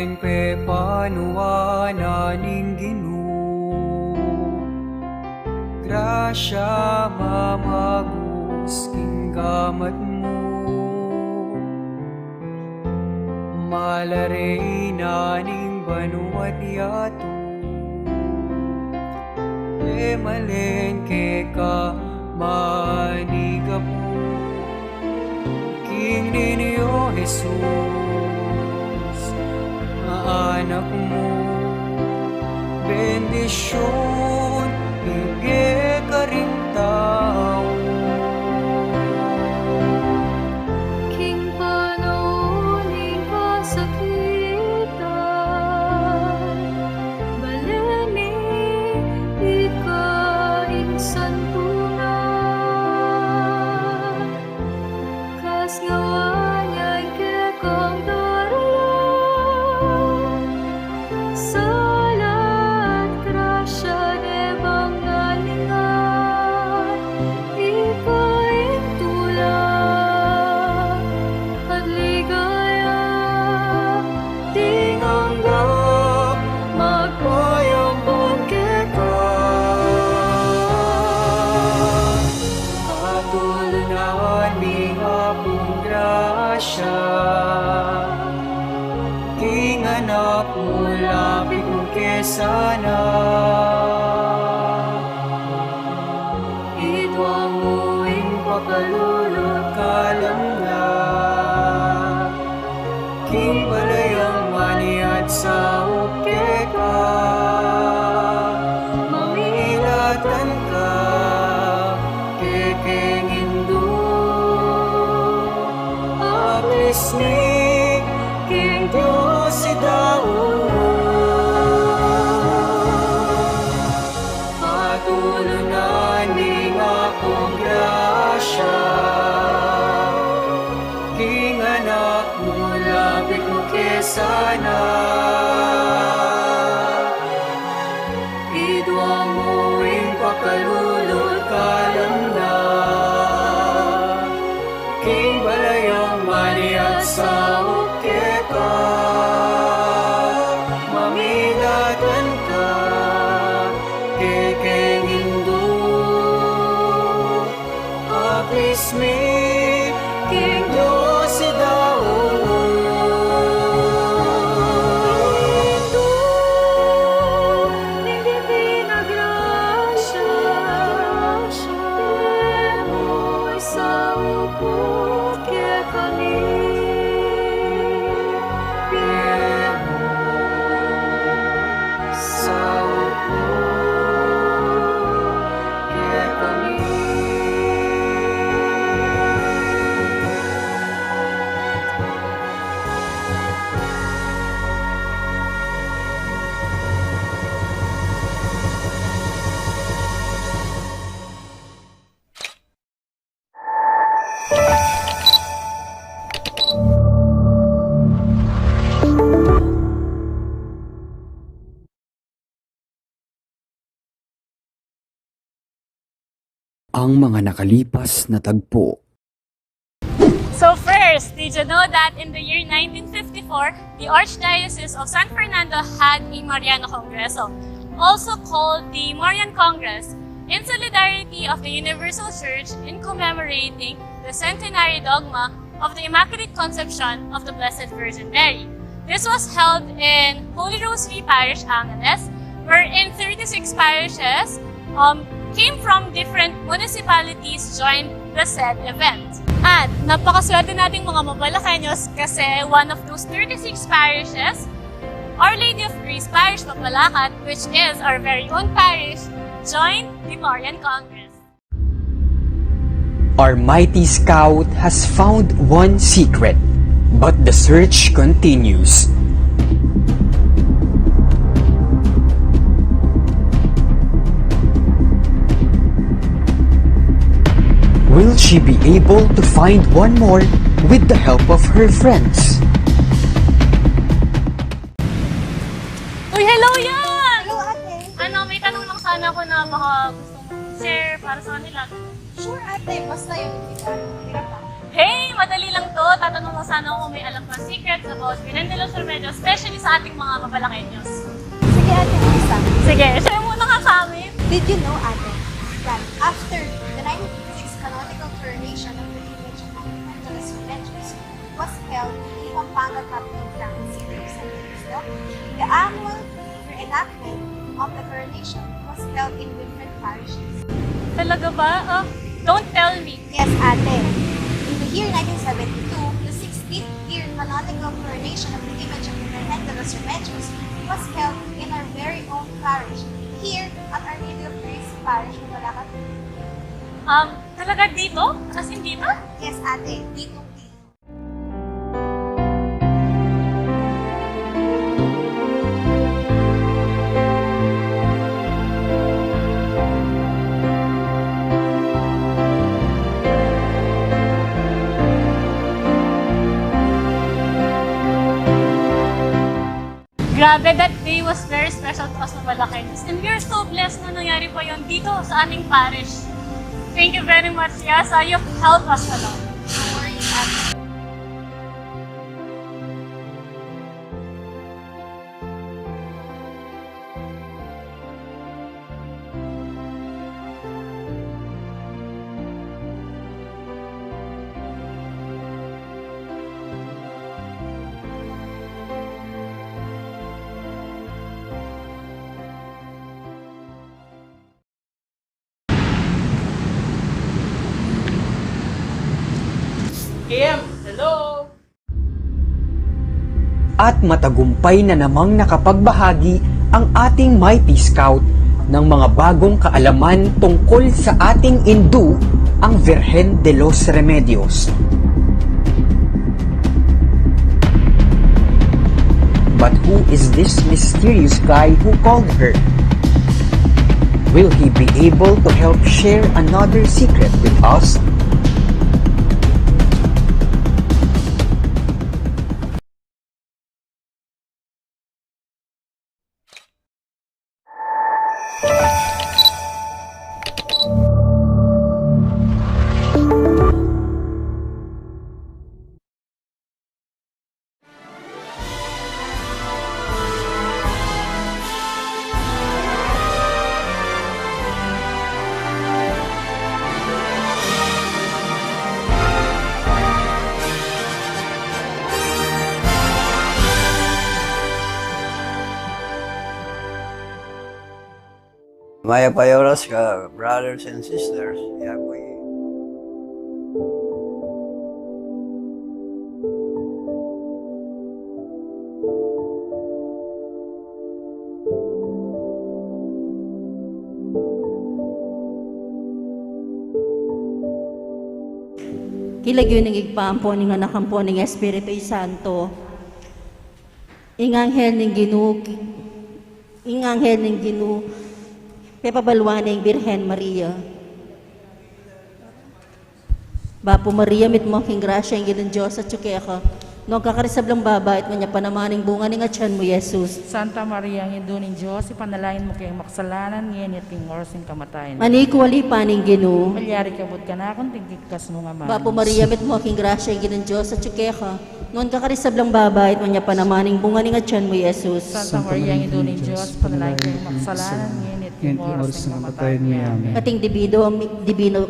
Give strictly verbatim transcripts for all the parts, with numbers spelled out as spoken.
Ing pepanuan na ning Ginu, grasya mamagus king gamat mu, malare na ning banua't yatu, e malen keka manigapu. King Niño Jesus, anak mu, bendisyun ibie karing tau. King panaun ning kasakitan, bale mi ika ing santunan. Kasngawaan yang kekang daralan, sala at grasya ne bang nalinga, ika ing tula at ligaya, ding angga magpayampun keka. Patulunan ning Apung grasya, king anak mu lapit mu ke sana. Idwa mu ing pakalulu, kalam na king balayang maniat saup keka, mamilatan ka kekeng Indu. Apismi king Dios i daun. Patulunan ning Apung grasya, king anak mu lapit mu ke sana. Idwa mu ing pakalulu, kalam na king balayang maniat saup keka, mamilatan ka kekeng Indu. Apismi king Dios i daun. Ning Divina Gracia, pie mu ing saup kekami. Pie mu ing saup kekami. Ang mga nakalipas na tagpo. So first, did you know that in the year nineteen fifty-four, the Archdiocese of San Fernando had a Mariano Congreso, also called the Marian Congress, in solidarity of the Universal Church in commemorating the centenary dogma of the Immaculate Conception of the Blessed Virgin Mary? This was held in Holy Rosary Parish, Angeles, wherein thirty-six parishes, um, came from different municipalities joined the said event. At napakaswerte nating mga Mabalaqueños kasi one of those thirty-six parishes, Our Lady of Grace Parish, Mabalacat, which is our very own parish, joined the Marian Congress. Our mighty scout has found one secret, but the search continues. Will she be able to find one more with the help of her friends? Uy, hello, Yan! Hello, ate. Ano, may tanong lang sana ako na baka gusto mong share para sa kanila. Sure, ate. Basta yun, hindi ka. Hirap pa. Hey! Madali lang 'to. Tatanong lang sana ako kung may alam ka secrets about Virgen de los Remedios, especially sa ating mga Mabalaqueños. Sige, Ate Lisa. Sige, share muna ka sa amin. Did you know, Ate, that after the nineteen fifty-six canonical coronation of the image of Virgen de los Remedios was held in Pampanga capital town, City of San Cristo, the annual reenactment of the coronation was held in different parishes. Talaga ba? Ah, don't tell me. Yes, Ate. In the year nineteen seventy-two, the sixteenth year canonical coronation of the image of the Virgen de los Remedios was held in our very own parish, here at Our Lady of Grace Parish, Mabalacat. Um, talaga dito? As in dito? Yes, Ate. Dito, dito. Grabe, that day was very special to us, Mabalaqueños. And we are so blessed na nangyari pa 'yon dito sa aming parish. Thank you very much, Yasa. You help us a lot. No worries, Ate. K M, hello! At matagumpay na namang nakapagbahagi ang ating Mighty Scout ng mga bagong kaalaman tungkol sa ating indu, ang Virgen de los Remedios. But who is this mysterious guy who called her? Will he be able to help share another secret with us? Mayap a oras ka, brothers and sisters. Yaku i King lagyu ning Ibpa, ampo ning Anak, ampo ning Espiritu Santo. Ing anghel ning Ginu, ing anghel ning Ginu, pepabalwan ne ing Birhen Maria. Bapu Maria, mitmu ka king grasya, ing Ginung Dios atyu keka. Nuan ka karing sablang babai, at nuan ya pa naman ing bunga ning atyan mu, i Jesus. Santa Maria, Indu ning Dios, ipanalangin mu keng makasalanan, ngeni at king oras ning kamatayan. Maniku ali pa ning Ginu. Malyari kabud kanaku anting king kasnu a manus. Bapu Maria, mitmu ka king grasya, ing Ginung Dios atyu keka. Nuan ka karing sablang babai, at nuan ya pa naman ing bunga ning atyan mu, i Jesus. Santa Maria, Indu ning Dios, ipanalangin mu keng makasalanan, ngeni at king oras ning kamatayan mi. Amen. At ing Dibino, mi-, Dibino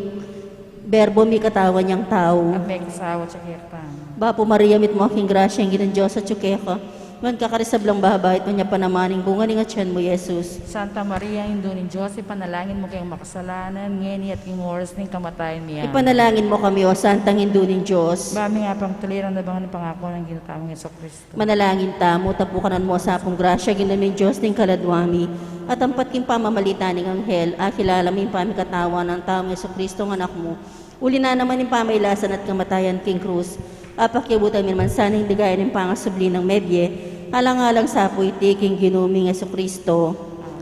Berbo mikatawan yang tau. At mekisawa atyu keta. Bapu Maria, mitmu ka king grasya, ing Ginung Dios atyu keka. Nuan ka karing sablang babai, at nuan ya pa naman ing bunga ning atyan mu, i Jesus. Santa Maria, Indu ning Dios, ipanalangin mu keng makasalanan, ngeni at king oras ning kamatayan mi. Amen. Ipanalangin mu kami, O Santang Indu ning Dios. Ba ming apang tuliran abangan ing pangaku nang Ginu tamung Jesucristo. Manalangin tamu, tapukanan mu sa pung grasya, Ginu ming Dios ning kaladwa mi. At ampat king pamamalita ning anghel, akilala mi ing pamikatawan nang taung Jesucristo, ing Anak mu. Uli na naman ing pamailasan at kamatayan king krus, apakiabutan mi naman sana ing ligaya ning pangasubli nang mebie, alang-alang sa pu iti king Ginu ming Jesucristo.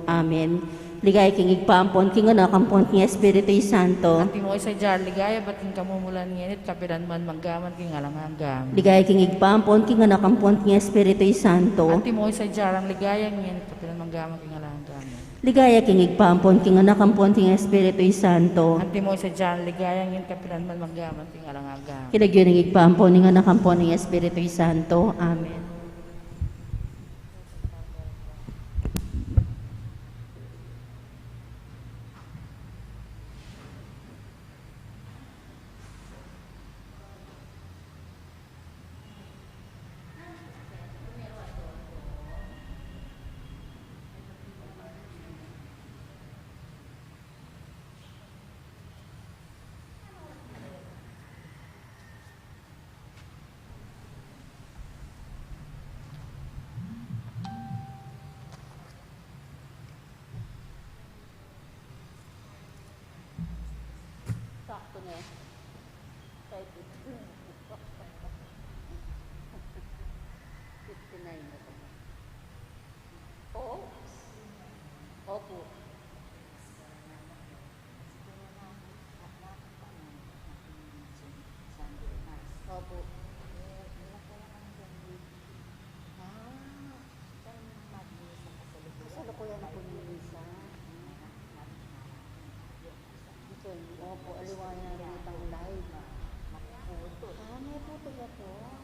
Amen. Ligaya king Ibpa, ampon king Anak, ampon king Espiritu Santo. Antimo ing sadya ring ligaya ibat king kamumulan, ngeni at kapilan man, mangga man king alang angga. Ligaya king Ibpa, ampon king Anak, ampon king Espiritu Santo. Antimo ing sadya ring ligaya, ngeni at kapilan, mangga man king alang angga. Ligaya king Ibpa, ampon king Anak, ampon king Espiritu Santo. Antimo ing sadya ring ligaya, ngeni at kapilan man, mangga man king alang angga. King lagyu ning Ibpa, ampon ning Anak, ampon ning Espiritu Santo. Amen. Sakto na. Kahit ito. Fifty-nine na to. Oo. Opo. Opo. Ah. Kasalukuyan na po ni Lisa. Opo, aliwa na rin itang live. Ah, may photo na po. Ah.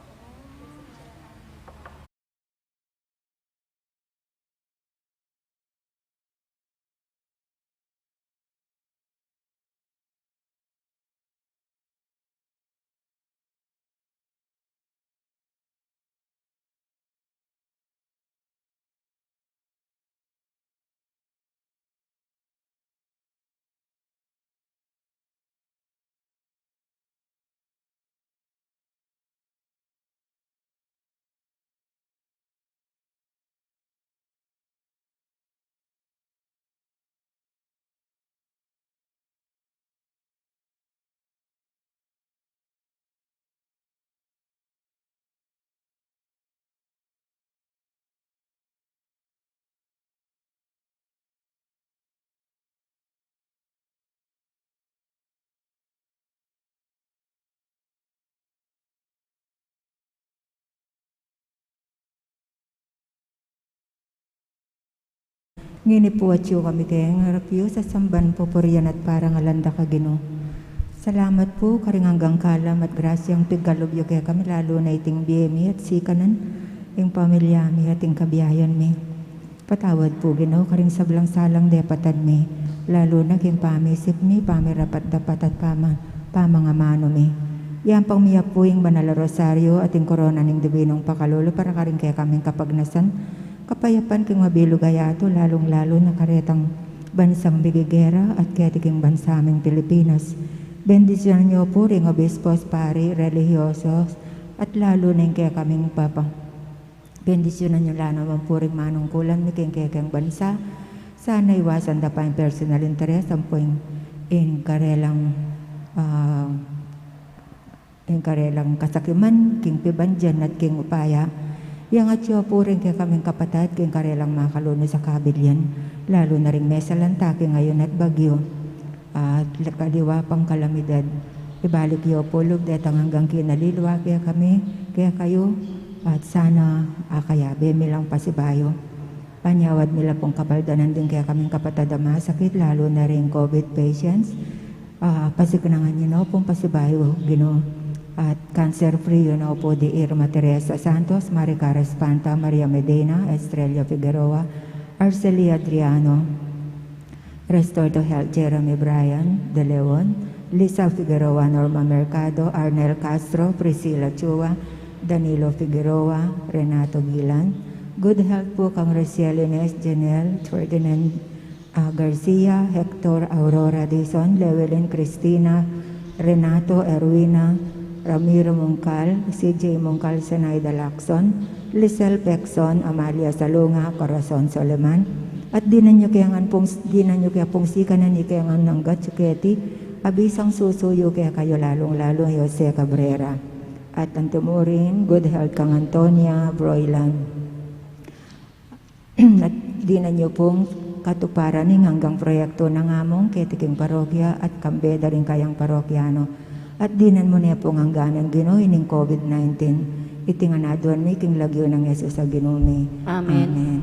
Ngeni pu atyu kami keng arap yu, sasamban, pupurian at parangalan da ka, Ginu. Salamat pu karing anggang kalam at grasyang pigkalub yu kekami, lalu na iting bie mi at sikanan, ing pamilya mi at ing kabiayan mi. Patawad pu, Ginu, karing sablang salang depatan mi, lalu na king pamisip mi, pamirapat-dapat at pama-, pamangamanu mi. Yampang mi ya pu ing banal a rosaryo at ing korona ning dibinung pakalulu para karing kekaming kapagnasan, kapayapan king mabilug a yatu, lalung-lalu na karetang bansang migigera at keti king bansa ming Pilipinas. Bendisyunan yu pu ring obispos, pari, relihiyosos, at lalu na ing kekaming papa. Bendisyunan yu la naman pu ring manungkulan mi king kekeng bansa. Sana iwasan da pa ing personal interest ampo ing, ing karelang, ah, ing karelang kasakiman king pibandian at king upaya. Iangat yu pu ring kekaming kapatad king karelang makalunus a kabilian, lalu na ring mesalanta king ayun at bagyu at aliwa pang kalamidad. Ibalik yu pu lub detang anggang kinaliliwa kekami, kekayu, at sana akayabe mi lang pasibayu. Panyawad mi la pung kapaldanan ding kekaming kapatad a masakit, lalu na ring covid patients. Ah, pasiknangan yu no pung pasibayu, Ginu. At cancer free yu no pu di Irma Teresa Santos, Maricar Espanta, Maria Medina, Estrella Figueroa, Arcelia Adriano. Restore to health, Jeremy Bryan De Leon, Lisa Figueroa, Norma Mercado, Arnel Castro, Priscilla Chua, Danilo Figueroa, Renato Gilan. Good health pu kang Rosiel Ines, Janelle, Ferdinand, ah, Garcia, Hector, Aurora Dizon, Llewellyn, Cristina, Renato, Erwina, Ramiro Mungcal, C J Mungcal, Zenaida Lacson, Lisel Pecson, Amalia Salunga, Corazon Soleman, at dinan yu ke ngan pung, dinan yu ke pung sikanan ing ke ngan nang gatsu keti, abisang susuyu kekayu lalung-lalu Jose Cabrera. At antimurin, good health kang Antonia Broilan. At dinan yu pung katuparan ning anggang proyektu nang among keti king parokya at kambe da ring kayang parokyanu. At dinan mu ne pung angganan, Ginu, ining COVID nineteen. Iti ngan aduan mi king lagyu nang Jesus a Ginu mi. Amen. Amen.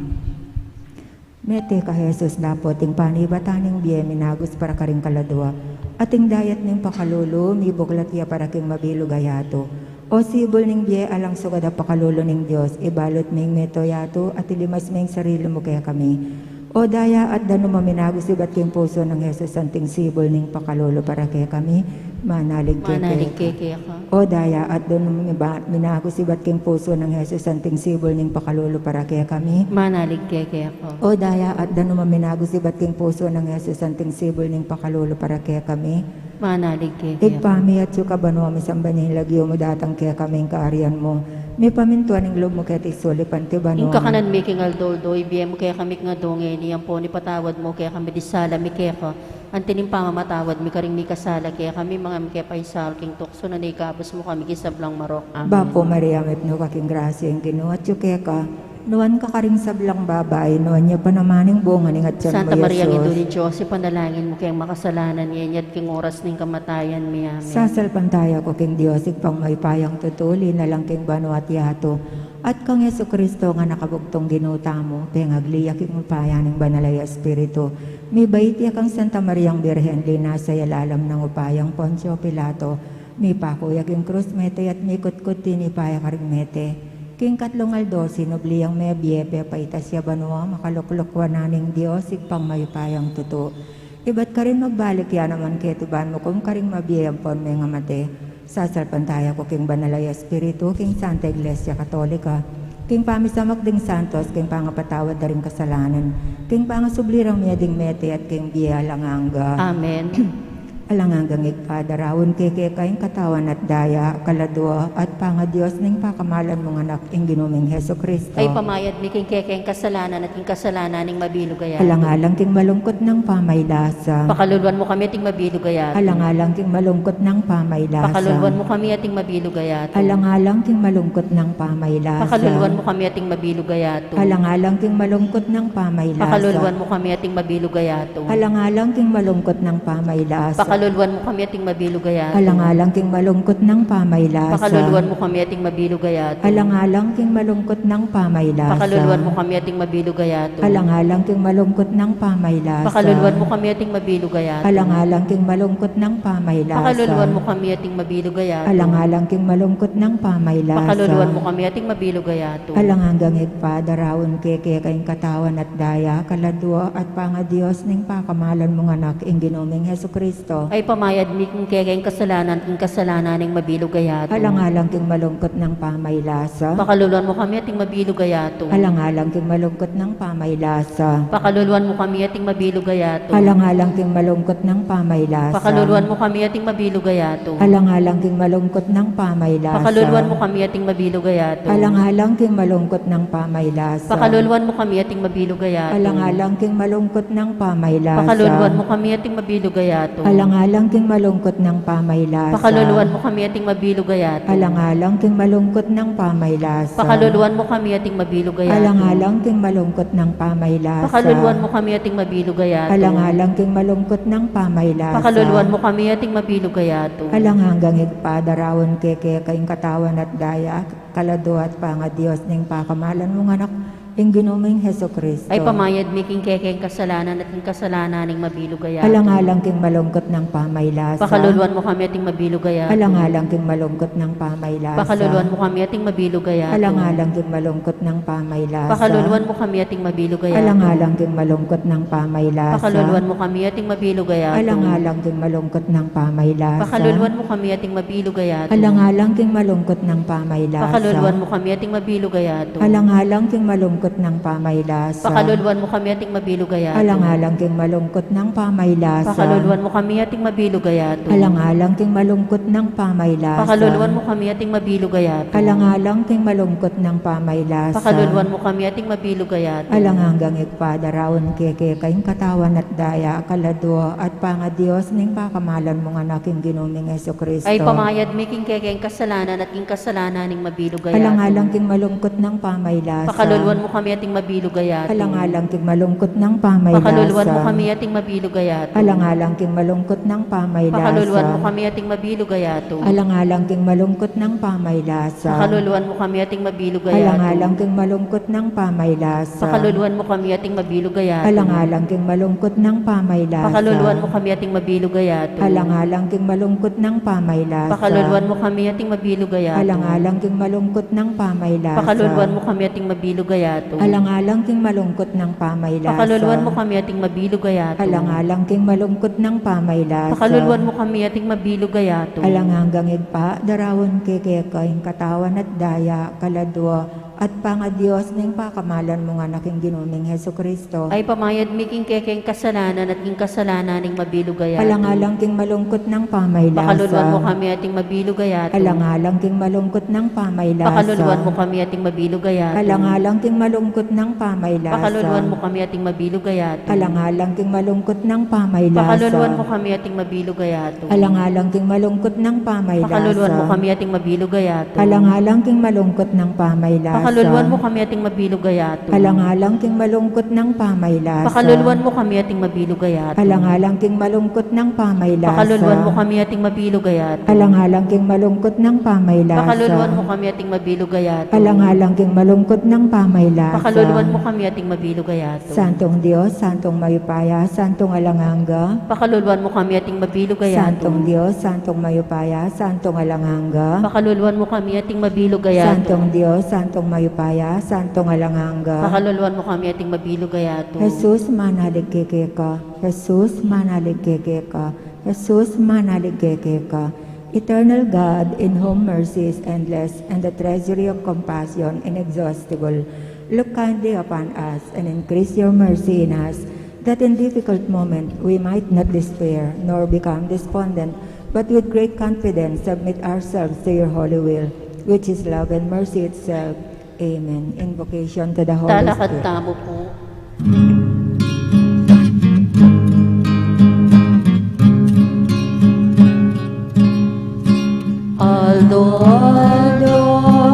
Mete ka Jesus dapot ing panibatan ning bie minagus para karing kaladua, at ing dayat ning pakalulu mibuklat ya para king mabilug a yatu. O sibul ning bie, alang sugad a pakalulu ning Dios, ibalut ming meto yatu at ilimas ming sarili mu kekami. O daya at danum a minagus ibat king pusu nang Jesus anting sibul ning pakalulu para kekami, manalig keke. Manalig keke ka. O daya at danum a miba-, minagus ibat king pusu nang Jesus anting sibul ning pakalulu para kekami, manalig keke ka. O daya at danum a minagus ibat king pusu nang Jesus anting sibul ning pakalulu para kekami, manalig keke ka. Ibpa mi, atsu ka banua, misamban ya ing lagyu mu, datang kekami ing kaarian mu, mipamintuan ing lub mu keti sulip anti banua. Ing kakanan mi king aldo-aldo ibie mu kekami king aldo ngeni, ampon ipatawad mu kekami ding sala mi keka, anti ning pamamatawad mi karing mikasala kekami, manga e mu ke paisaul king tuksu, nune ikabus mu kami king sablang marok. Amen. Bapu Maria, mitmu ka king grasya, ing Ginu atyu keka, nuan ka karing sablang babai, nuan ya pa naman ing bunga ning atyan mu, Santa Maria, Jesus. Indu ning Dios, ipanalangin mu keng makasalanan, ngeni at king oras ning kamatayan mi. Amen. Sasalpantaya ku king Dios, Ibpang mayupayang tutu, linalang king banua at yatu, at kang Jesucristo a Anak a bugtung Ginu tamu, pengagli ya king upaya ning Banal a Espiritu, mibait ya kang Santa Mariang Birhen, linasa ya lalam nang upayang Poncio Pilato, mipaku ya king krus, mete at mikutkut, tinipa ya karing mete. King katlung aldo sinubli yang mebie, pepaitas ya banua, makalukluk wanan ning Dios, Ibpang mayupayang tutu. Ibat karin magbalik ya naman keti ban mukum karing mabie ampon mengamate. Sasalpantaya ku king Banal a Espiritu, king Santa Iglesia Katolika, king pamisamak ding santos, king pangapatawad da ring kasalanan, king pangasubli rang mie ding mete, at king bie alang angga. Amen. Alang anggang Ibpa, daraun ke keka ing katawan at daya, kaladua at pangadios ning pakamalan mung Anak, ing Ginu ming Jesucristo. Ay pamayad mi king kekeng kasalanan at king kasalanan ning mabilug a yatu. Alang-alang king malungkut nang pamaylasa. Pakaluluan mu kami at ing mabilug a yatu. Alang-alang king malungkut nang pamaylasa. Pakaluluan mu kami at ing mabilug a yatu. Alang-alang king malungkut nang pamaylasa. Pakaluluan mu kami at ing mabilug a yatu. Alang-alang king malungkut nang pamaylasa. Pakaluluan mu kami at ing mabilug a yatu. Alang-alang king malungkut nang pamaylasa. Pakaluluan mu kami at ing mabilug a yatu. Alang-alang king malungkut nang pamaylasa. Pakaluluan mu kami at ing mabilug a yatu. Alang-alang king malungkut nang pamaylasa. Pakaluluan mu kami at ing mabilug a yatu. Alang-alang king malungkut nang pamaylasa. Pakaluluan mu kami at ing mabilug a yatu. Alang-alang king malungkut nang pamaylasa. Pakaluluan mu kami at ing mabilug a yatu. Alang-alang king malungkut nang pamaylasa. Pakaluluan mu kami at ing mabilug a yatu. Alang anggang Ibpa, daraun ke keka ing katawan at daya, kaladua at pangadios ning pakamalan mung Anak, ing Ginu ming Jesucristo. Ay pamayad mi king kekeng kasalanan, king kasalanan ning mabilug a yatu. Alang-alang king malungkut nang pamaylasa. Pakaluluan mu kami at ing mabilug a yatu. Alang-alang king malungkut nang pamaylasa. Pakaluluan mu kami at ing mabilug a yatu. Alang-alang king malungkut nang pamaylasa. Pakaluluan mu kami at ing mabilug a yatu. Alang-alang king malungkut nang pamaylasa. Pakaluluan mu kami at ing mabilug a yatu. Alang-alang king malungkut nang pamaylasa. Pakaluluan mu kami at ing mabilug a yatu. Alang-alang king malungkut nang pamaylasa. Pakaluluan mu kami at ing mabilug a yatu. Alang-alang king malungkut nang pamaylasa. Pakaluluan mu kami at ing mabilug a yatu. Alang-alang king malungkut nang pamaylasa. Pakaluluan mu kami at ing mabilug a yatu. Alang-alang king malungkut nang pamaylasa. Pakaluluan mu kami at ing mabilug a yatu. Alang-alang king malungkut nang pamaylasa. Pakaluluan mu kami at ing mabilug a yatu. Alang anggang Ibpa, daraun ke keka ing katawan at daya, kaladua at pangadios ning pakamalan mung Anak, ing Ginu ming Jesucristo. Ay pamayad mi king kekeng kasalanan at king kasalanan ning mabilug a yatu. Alang-alang king malungkut nang pamaylasa. Pakaluluan mu kami at ing mabilug a yatu. Alang-alang king malungkut nang pamaylasa. Pakaluluan mu kami at ing mabilug a yatu. Alang-alang king malungkut nang pamaylasa. Pakaluluan mu kami at ing mabilug a yatu. Alang-alang king malungkut nang pamaylasa. Pakaluluan mu kami at ing mabilug a yatu. Alang-alang king malungkut nang pamaylasa. Pakaluluan mu kami at ing mabilug a yatu. Alang-alang king malungkut nang pamaylasa. Pakaluluan mu kami at ing mabilug a yatu. Alang-alang king malungkut nang pamaylasa. Pakaluluan mu kami at ing mabilug a yatu. Alang-alang king malungkut nang pamaylasa. Pakaluluan mu kami at ing mabilug a yatu. Alang-alang king malungkut nang pamaylasa. Pakaluluan mu kami at ing mabilug a yatu. Alang-alang king malungkut nang pamaylasa. Pakaluluan mu kami at ing mabilug a yatu. Alang anggang Ibpa, daraun ke keka ing katawan at daya, kaladua at pangadios ning pakamalan mung Anak, ing Ginu ming Jesucristo. Ay pamayad mi king kekeng kasalanan at king kasalanan ning mabilug a yatu. Alang-alang king malungkut nang pamaylasa. Pakaluluan mu kami ating mabilug a yatu. Alang-alang king malungkut nang pamaylas. Pakaluluan mu kami ating mabilug a yatu. Alang-alang king malungkut nang pamaylas. Pakaluluan mu kami ating mabilug a yatu. Alang-alang king malungkut nang pamaylas. Pakaluluan mu kami ating mabilug a yatu. Alang-alang king malungkut nang pamaylas. Pakaluluan mu kami ating mabilug a yatu. Alang-alang king malungkut nang pamaylas. Pakaluluan mu kami ating mabilug a yatu. Alang-alang king malungkut nang pamaylas. Pakaluluan mu kami ating mabilug a yatu. Alang-alang king malungkut nang pamaylas. Pakaluluan mu kami ating mabilug a yatu. Alang-alang king malungkut nang pamaylas. Pakaluluan mu kami ating mabilug a yatu. Alang-alang king malungkut nang pamaylas. Pakaluluan mu kami ating mabilug a yatu. Alang anggang Ibpa, daraun ke keka ing katawan at daya, kaladua, at pangadios ning pakamalan mung Anak, ing Ginu ming Jesucristo. Ay pamayad mi king kekeng kasalanan at king kasalanan ning mabilug a yatu. Alang-alang king malungkut nang pamaylas. Pakaluluan mu kami ating mabilug a yatu. Alang-alang king malungkut nang pamaylas. Pakaluluan mu kami ating mabilug a yatu. Alang-alang king malungkut nang pamaylas. Pakaluluan mu kami ating mabilug a yatu. Alang-alang king malungkut nang pamaylas. Pakaluluan mu kami ating mabilug a yatu. Alang-alang king malungkut nang pamaylas. Pakaluluan mu kami ating mabilug a yatu. Alang-alang king malungkut nang pamaylas. Pakaluluan mu kami ating mabilug a yatu. Alang-alang king malungkut nang pamaylas. Pakaluluan mu kami ating mabilug a yatu. Alang-alang king malungkut nang pamaylas. Pakaluluan mu kami ating mabilug a yatu. Alang-alang king malungkut nang pamaylas. Pakaluluan mu kami ating mabilug a yatu. Alang-alang king malungkut nang pamaylas. Pakaluluan mu kami ating mabilug a yatu. Santung Dios, Santung mayupaya, Santung alang angga. Pakaluluan mu kami ating mabilug a yatu. Santung Dios, Santung mayupaya, Santung alang angga. Pakaluluan mu kami ating mabilug a yatu. Santung Dios, Santung mayupaya, Santung alang angga. Pakaluluan mu kami ating mabilug a yatu. Jesus, manalig kami keka. Jesus, manalig kami keka. Jesus, manalig kami keka. Eternal God, in whom mercy is endless and the treasury of compassion inexhaustible, look kindly upon us and increase your mercy in us, that in difficult moment we might not despair nor become despondent, but with great confidence submit ourselves to your holy will, which is love and mercy itself. Amen. Invocation to the Holy Spirit. Talakad tamu pu. Aldo-aldo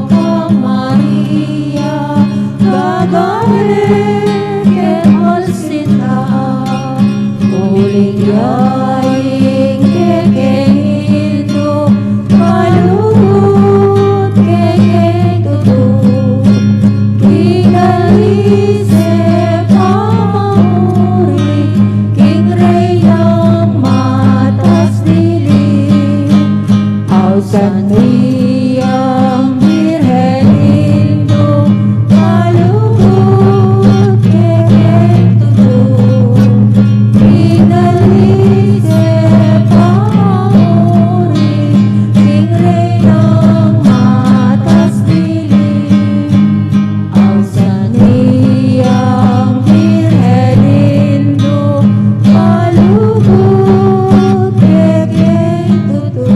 kang Maria, gagaling keng balsinta, uling ya ing kekeng Indu, malugud kekeng tutu. King ali se pamamuri king Reynang matas dili. Ausan mi yang Birhen Indu, malugud kekeng tutu. King ali se pamamuri king Reynang matas dili. Ausan mi yang Birhen Indu, malugud kekeng tutu.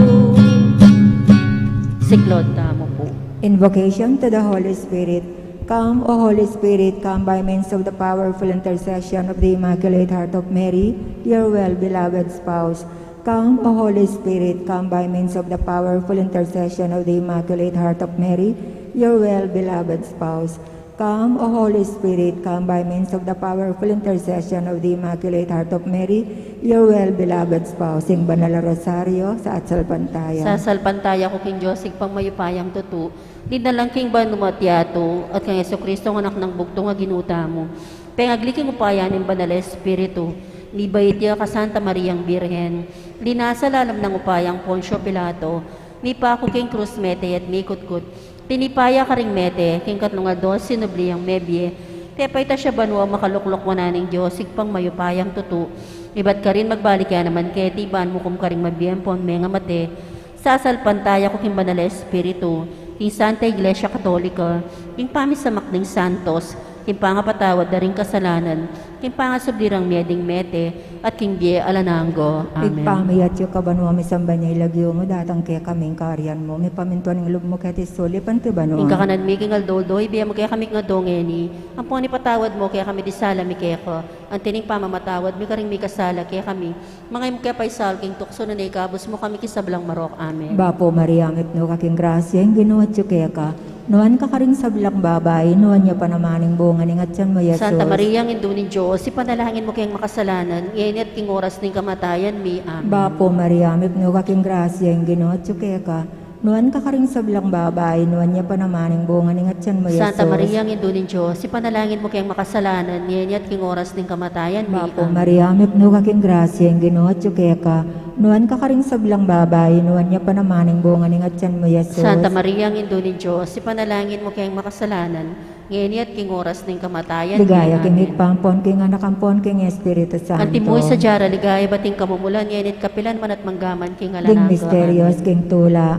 Siklaud tamu pu. Invocation to the Holy Spirit. Come, O Holy Spirit, come by means of the powerful intercession of the Immaculate Heart of Mary, your well-beloved spouse. Come, O Holy Spirit, come by means of the powerful intercession of the Immaculate Heart of Mary, your well-beloved spouse. Come, O Holy Spirit, come by means of the powerful intercession of the Immaculate Heart of Mary, your well-beloved spouse. Ing Banal a Rosario, sasalpantaya. Sasalpantaya ku king Dios, Ibpang mayupayang tutu, linalang king banua at yatu, at kang Jesucristo, Anak nang bugtung a Ginu tamu. Pengagli king upaya ning Banal a Espiritu, mibait ya kang Santa Mariang Birhen, linasa lalam nang upayang Poncio Pilato, mipaku king krus mete at mikutkut, tinipa ya karing mete, king katlung aldo sinubli yang mebie, tepayta ya banua, makalukluk wanan ning Dios, Ibpang mayupayang tutu. Ibat karin magbalik ya naman keti, ban mukum karing mabie ampon mengamate. Sasalpantaya ku king Banal a Espiritu, king Santa Iglesia Katolika, king pamisamak ning santos, king pangapatawad da ring kasalanan, king pangasubli rang mie ding mete, at king bie alang angga. Amen. Ibpa mi, atiu ka banua, misamban ya ing lagyu mu, datang kekami ing kayarian mu, mipamintuan ing lub mu keti sulip anti banua. Ing kakanan mi king aldo-aldo ibie mu kekami king aldo ngeni, ampon ipatawad mu kekami ding sala mi keka, anti ning pamamatawad mi karing mikasala kekami. Manga e mu ke paisaul king tuksu, nune ikabus mu kami king sablang marok. Amen. Bapu Maria, mipnu ka king grasya, ing Ginu atiu keka. Nuan ka karing sablang babai, nuan ya pa naman ing bunga ning atian mu, Jesus. Santa Maria, Indu ning Dios, ipanalangin mu keng makasalanan, ngeni at king oras ning kamatayan mi. Amen. Bapu Maria, mipnu ka king grasya, ing Ginu atyu keka. Nuan ka karing sablang babai, nuan ya pa naman ing bunga ning atian mu, Jesus. Santa Maria, Indu ning Dios, ipanalangin mu keng makasalanan, ngeni at king oras ning kamatayan mi. Bapu Maria, mipnu ka king grasya, ing Ginu atyu keka. Nuan ka karing sablang babai, nuan ya pa naman ing bunga ning atian mu, Jesus. Santa Maria, Indu ning Dios, ipanalangin mu keng makasalanan, ngeni at king oras ning kamatayan mi. Ligaya king Ibpa, ampon king Anak, ampon king Espiritu Santo. Antimo ing sadya ra ligaya, bating kamumulan, ngeni at kapilan man at manggaman king alang angga. Ding misterios king tula.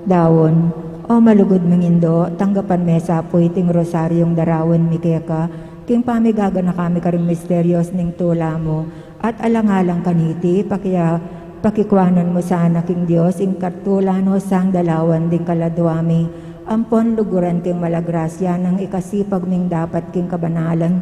Daun. O malugud ming Indu, tanggapan me sa pu iting rosaryung daraun mi keka, king pamigaganaka mi karing misterios ning tula mu. At alang-alang kaniti, pakia-, pakikuanan mu sana king Dios ing katula no sang dalawan ding kaladua mi, ampon luguran king mala grasya nang ikasipag ming dapat king kabanalan,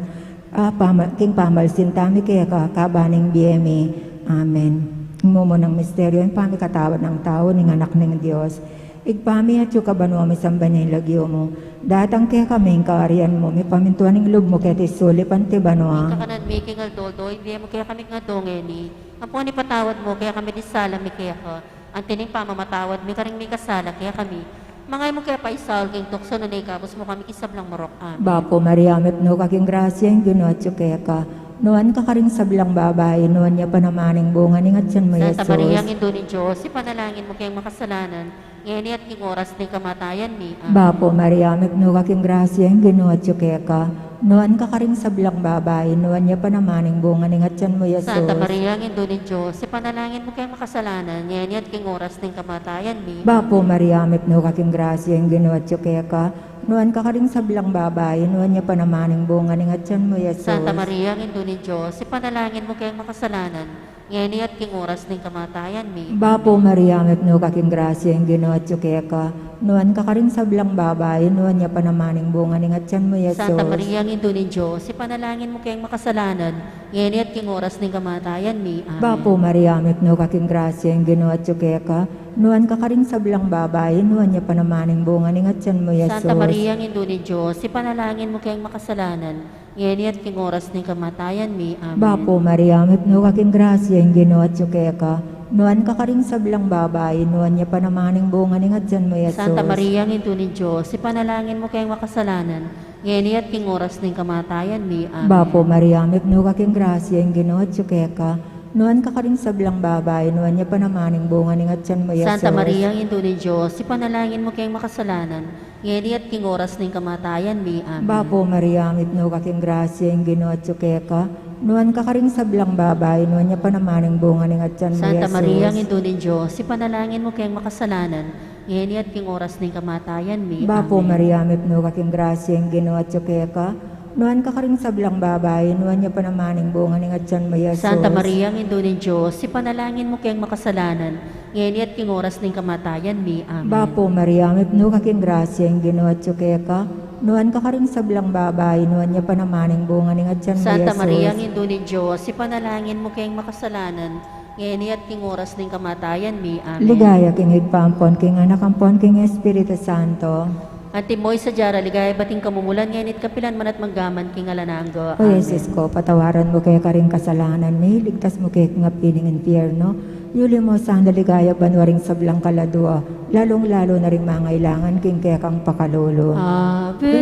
a, pama-, king pamalsinta mi keka kabang ning bie mi. Amen. Ing mumunang misteryo, ing pamikatawad nang tau ning Anak ning Dios. Ibpa mi atyu ka banua, misamban ya ing lagyu mu. Datang kekami ing kaarian mu, mipamintuan ing lub mu keti sulip anti banua. Ing kakanan mi king aldo-aldo ibie mu kekami king aldo ngeni. Ampon ipatawad mu kekami ding sala mi keka, anti ning pamamatawad mi karing mikasala kekami. Manga e mu ke paisaul king tuksu, nune ikabus mu kami king sablang marok. Amen. Bapu Maria, mipnu ka king grasya, ing Ginu atyu keka. Nuan ka karing sablang babai, nuan ya pa naman ing bunga ning atian mu, Jesus. Santa Maria, Indu ning Dios, ipanalangin mu keng makasalanan, ngeni at king oras ning kamatayan mi. Amen. Bapu Maria, mipnu ka king grasya, ing Ginu atyu keka. Nuan ka karing sablang babai, nuan ya pa naman ing bunga ning atian mu, Jesus. Santa Maria, Indu ning Dios, ipanalangin mu keng makasalanan, ngeni at king oras ning kamatayan mi. Bapu Maria, mipnu ka king grasya, ing Ginu atyu keka. Nuan ka karing sablang babai, nuan ya pa naman ing bunga ning atian mu, Jesus. Santa Maria, Indu ning Dios, ipanalangin mu keng makasalanan, ngeni at king oras ning kamatayan mi. Bapu Maria, mipnu ka king grasya, ing Ginu atyu keka. Nuan ka karing sablang babai, nuan ya pa naman ing bunga ning atian mu, Jesus. Santa Maria, Indu ning Dios, ipanalangin mu keng makasalanan, ngeni at king oras ning kamatayan mi. Amen. Bapu Maria, mipnu ka king grasya, ing Ginu atyu keka. Nuan ka karing sablang babai, nuan ya pa naman ing bunga ning atian mu, Jesus. Santa Maria, Indu ning Dios, ipanalangin mu keng makasalanan, ngeni at king oras ning kamatayan mi. Amen. Bapu Maria, mipnu ka king grasya, ing Ginu atyu keka. Nuan ka karing sablang babai, nuan ya pa naman ing bunga ning atian mu, Jesus. Santa Maria, Indu ning Dios, ipanalangin mu keng makasalanan, ngeni at king oras ning kamatayan mi. Amen. Bapu Maria, mipnu ka king grasya, ing Ginu atyu keka. Nuan ka karing sablang babai, nuan ya pa naman ing bunga ning atian mu, Jesus. Santa Maria, Indu ning Dios, ipanalangin mu keng makasalanan, ngeni at king oras ning kamatayan mi. Amen. Bapu Maria, mipnu ka king grasya, ing Ginu atyu keka. Nuan ka karing sablang babai, nuan ya pa naman ing bunga ning atian mu, Santa Maria, Jesus. Indu ning Dios, ipanalangin mu keng makasalanan, ngeni at king oras ning kamatayan mi. Bapu Amen. Maria, mipnu ka king grasya, ing Ginu atyu keka. Nuan ka karing sablang babai, nuan ya pa naman ing bunga ning atian mu, Jesus. Santa Maria, Indu ning Dios, ipanalangin mu keng makasalanan, ngeni at king oras ning kamatayan mi. Amen. Bapu Maria, mipnu ka king grasya, ing Ginu atyu keka. Nuan ka karing sablang babai, nuan ya pa naman ing bunga ning atian mu, Santa Jesus. Maria, Indu ning Dios, ipanalangin mu keng makasalanan, ngeni at king oras ning kamatayan mi. Amen. Ligaya king Ibpa, ampon king Anak, ampon king Espiritu Santo. Antimo ing sadya ra ligaya, bating kamumulan, ngeni at kapilan man at manggaman king alang angga. O Amen. Jesus ko, patawaran mu keka ring kasalanan mi, ligtas mu keka king api ning infierno, yuli mu sana ligaya banua ring sablang kaladua, lalung-lalu na ring mangailangan king kekang pakalulu. Ave,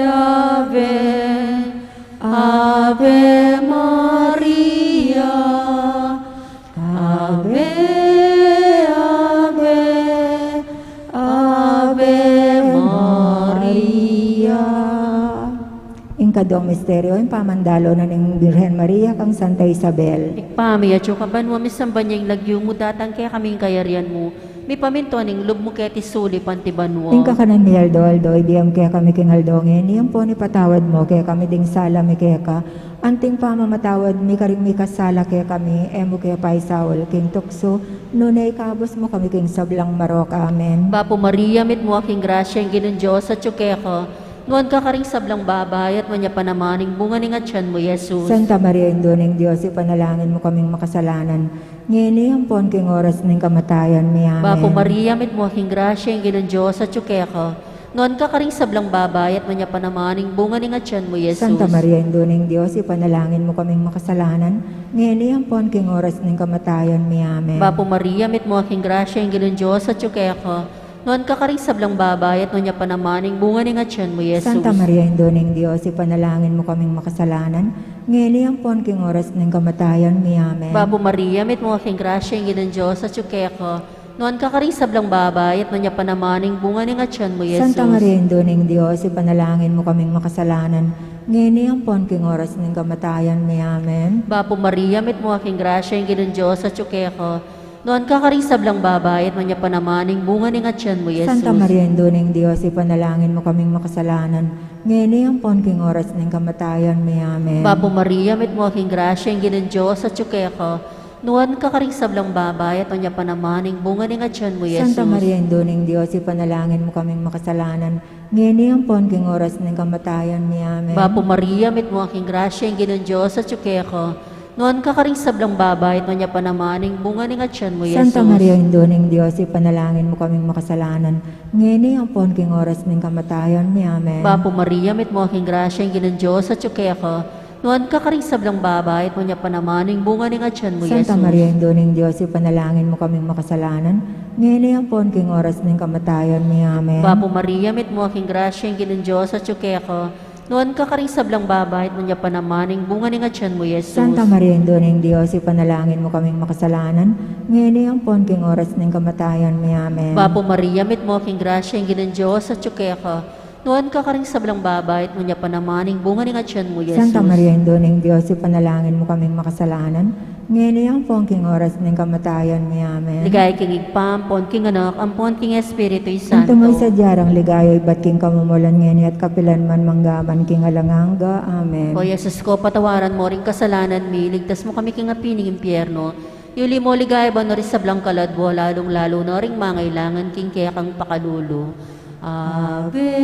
Ave, Ave Maria, Ave, Ave, Ave Maria. Ing kaduang misteryo, ing pamandalo na ning Birhen Maria kang Santa Isabel. Ibpa mi atyu ka banua, misamban ya ing lagyu mu, datang kekami ing kayarian mu, mipamintuan ing lub mu keti sulip anti banua. Ing kakanan mi aldo-aldo ibie mu kekami king aldo ngeni, ampon ipatawad mu kekami ding sala mi keka, anti ing pamamatawad mi karing mikasala kekami, e mu ke paisaul king tuksu, nune ikabus mu kami king sablang marok. Amen. Bapu Maria, mitmu ka king grasya, ing Ginung Dios atyu keka. Nuan ka karing sablang babai, at nuan ya pa naman ing bunga ning atyan mu, Jesus. Santa Maria, Indu ning Dios, ipanalangin mu kaming makasalanan, ngeni ampon king oras ning kamatayan mi. Amen. Bapu Maria, mitmu ka king grasya, ing Ginung Dios atyu keka. Nuan ka karing sablang babai, at nuan ya pa naman ing bunga ning atian mu, Jesus. Santa Maria, Indu ning Dios, ipanalangin mu kaming makasalanan, ngeni ampon king oras ning kamatayan mi. Amen. Bapu Maria, mitmu ka king grasya, ing Ginung Dios atyu keka. Nuan ka karing sablang babai, at nuan ya pa naman ing bunga ning atian mu, Jesus. Santa Maria, Indu ning Dios, ipanalangin mu kaming makasalanan, ngeni ampon king oras ning kamatayan mi. Amen. Bapu Maria, mitmu ka king grasya, ing Ginung Dios atyu keka. Nuan ka karing sablang babai, at nuan ya pa naman ing bunga ning atian mu, Jesus. Santa Maria, Indu ning Dios, ipanalangin mu kaming makasalanan, ngeni ampon king oras ning kamatayan mi. Amen. Bapu Maria, mitmu ka king grasya, ing Ginung Dios atyu keka. Nuan ka karing sablang babai, at nuan ya pa naman ing bunga ning atian mu, Jesus. Santa Maria, Indu ning Dios, ipanalangin mu kaming makasalanan, ngeni ampon king oras ning kamatayan mi. Amen. Bapu Maria, mitmu ka king grasya, ing Ginung Dios atyu keka. Nuan ka karing sablang babai, at nuan ya pa naman ing bunga ning atian mu, Jesus. Santa Maria, Indu ning Dios, ipanalangin mu kaming makasalanan, ngeni ampon king oras ning kamatayan mi. Amen. Bapu Maria, mitmu ka king grasya, ing Ginung Dios atyu keka. Nuan ka karing sablang babai, at nuan ya pa naman ing bunga ning atian mu, Jesus. Santa Maria, Indu ning Dios, ipanalangin mu kaming makasalanan, ngeni ampon king oras ning kamatayan mi. Amen. Bapu Maria, mitmu ka king grasya, ing Ginung Dios atyu keka. Nuan ka karing sablang babai, at nuan ya pa naman ing bunga ning atian mu, Santa Jesus. Maria, Indu ning Dios, ipanalangin mu kaming makasalanan, ngeni ampon king oras ning kamatayan mi. Amen. Bapu Maria, mitmu ka king grasya, ing Ginung Dios atyu keka. Nuan ka karing sablang babai, at nuan ya pa naman ing bunga ning atian mu, Jesus. Santa Maria, Indu ning Dios, ipanalangin mu kaming makasalanan, ngeni ampon king oras ning kamatayan mi. Amen. Bapu Maria, mitmu ka king grasya, ing Ginung Dios atyu keka. Nuan ka karing sablang babai, at nuan ya pa naman ing bunga ning atian mu, Jesus. Santa Maria, Indu ning Dios, ipanalangin mu kaming makasalanan, ngeni ampon king oras ning kamatayan mi. Amen. Ligaya king Ibpa, ampon king Anak, ampon king Espiritu Santo. Anti mo ing sadya rang ligaya ibat king kamumulan, ngeni at kapilan man, mangga man king alang angga. Amen. O Jesus ko, patawaran mo ring kasalanan mi, iligtas mu kami king api ning impyerno, yuli mo king ligaya banua ring sablang kaladwa, lalung-lalu na ring mangailangan king kekang pakalulu. Ave,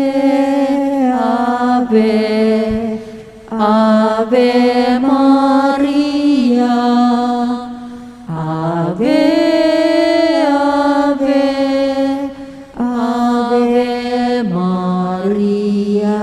Ave, Ave Maria. Ave, Ave, Ave Maria.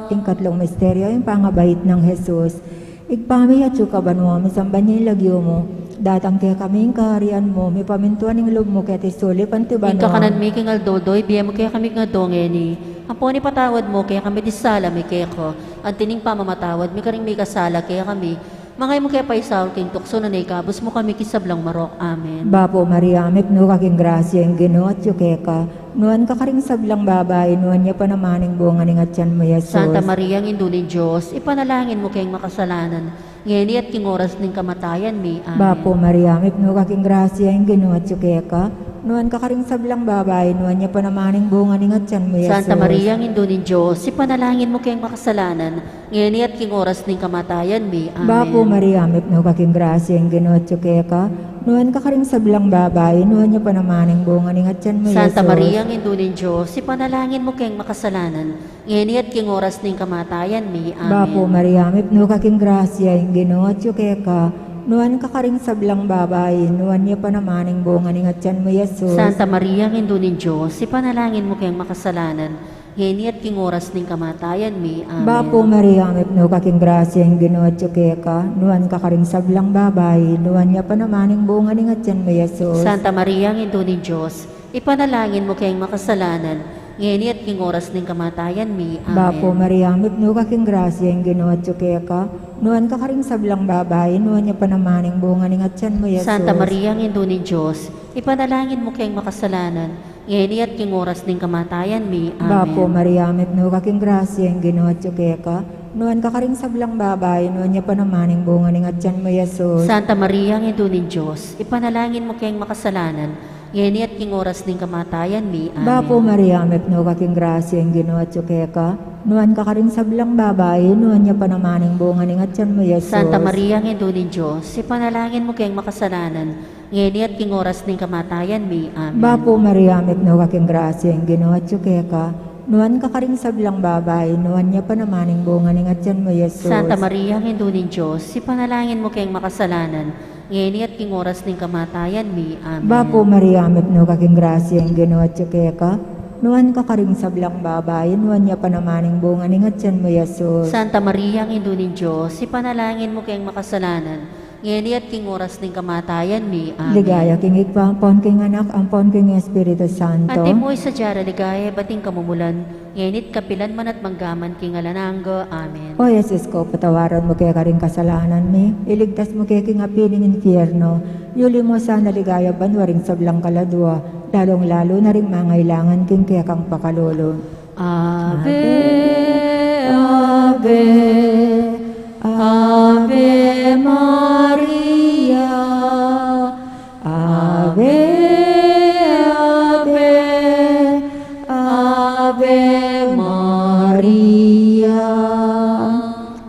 Ing katlung misteryo, ing pangabait nang Jesus. Ibpa mi, atsu ka banua, misamban ya ing lagyu mu, datang kekami ing kaharian mu, mipamintuan ing lub mu keti sulip anti banua. Ing kakanan mi king aldo-aldo ibie mu kekami king aldo ngeni. Ampon ipatawad mu kekami ding sala mi keka, anti ning pamamatawad mi karing mikasala kekami. Manga e mu ke paisaul king tuksu, nune ikabus mu kami king sablang marok. Amen. Bapu Maria, mipnu ka king grasya, ing Ginu atyu keka. Nuan ka karing sablang babai, nuan ya pa naman ing bunga ning atyan mu, Jesus. Santa Maria, Indu ning Dios, ipanalangin mu keng makasalanan, ngeni at king oras ning kamatayan mi. Amen. Bapu Maria, mipnu ka king grasya, ing Ginu atyu keka. Nuan ka karing sablang babai, nuan ya pa naman ing bunga ning atyan mu, Jesus. Santa Maria, Indu ning Dios, ipanalangin mu keng makasalanan, ngeni at king oras ning kamatayan mi. Amen. Bapu Maria, mipnu ka king grasya, ing Ginu atyu keka. Nuan ka karing sablang babai, nuan ya pa naman ing bunga ning atyan mu, Santa Jesus. Maria, Indu ning Dios, ipanalangin mu keng makasalanan, ngeni at king oras ning kamatayan mi. Amen. Bapu Maria, mipnu ka king grasya, ing Ginu atyu keka. Nuan ka karing sablang babai, nuan ya pa naman ing bunga ning atyan mu, Jesus. Santa Maria, Indu ning Dios, ipanalangin mu keng makasalanan, ngeni at king oras ning kamatayan mi. Amen. Bapu Maria, mipnu ka king grasya, ing Ginu atyu keka. Nuan ka karing sablang babai, nuan ya pa naman ing bunga ning atyan mu, Jesus. Santa Maria, Indu ning Dios, ipanalangin mu keng makasalanan, ngeni at king oras ning kamatayan mi. Amen. Bapu Maria, mipnu ka king grasya, ing Ginu atyu keka. Nuan ka karing sablang babai, nuan ya pa naman ing bunga ning atyan mu, Jesus. Santa Maria, Indu ning Dios, ipanalangin mu keng makasalanan, ngeni at king oras ning kamatayan mi. Amen. Bapu Maria, mipnu ka king grasya, ing Ginu atyu keka. Nuan ka karing sablang babai, nuan ya pa naman ing bunga ning atyan mu, Jesus. Santa Maria, Indu ning Dios, ipanalangin mu keng makasalanan, ngeni at king oras ning kamatayan mi. Amen. Bapu Maria, mipnu ka king grasya, ing Ginu atyu keka. Nuan ka karing sablang babai, nuan ya pa naman ing bunga ning atyan mu, Jesus. Santa Maria, Indu ning Dios, ipanalangin mu keng makasalanan, ngeni at king oras ning kamatayan mi. Amen. Bapu Maria, mipnu ka king grasya, ing Ginu atyu keka. Nuan ka karing sablang babai, nuan ya pa naman ing bunga ning atyan mu, Jesus. Santa Maria, Indu ning Dios, ipanalangin mu keng makasalanan, ngeni at king oras ning kamatayan mi. Amen. Bapu Maria, mipnu ka king grasya, ing Ginu atyu keka. Nuan ka karing sablang babai, nuan ya pa naman ing bunga ning atian mu, Jesus. Santa Maria, Indu ning Dios, ipanalangin mu keng makasalanan, ngeni at king oras ning kamatayan mi. Amen. Ligaya king Ibpa, ampon king Anak, ampon king Espiritu Santo. Antimo ing sadya rang ligaya ibat king kamumulan, ngeni at kapilan man at manggaman king alang angga. Amen. O Jesus ku, patawaran mu keka ring kasalanan mi, iligtas mu keka king api ning infierno, yuli mu sana king ligaya banua ring sablang kaladua, lalung-lalu na ring mangailangan king kekang pakalulu. Ave, Ave, Ave Maria. Ave, Ave, Ave Maria.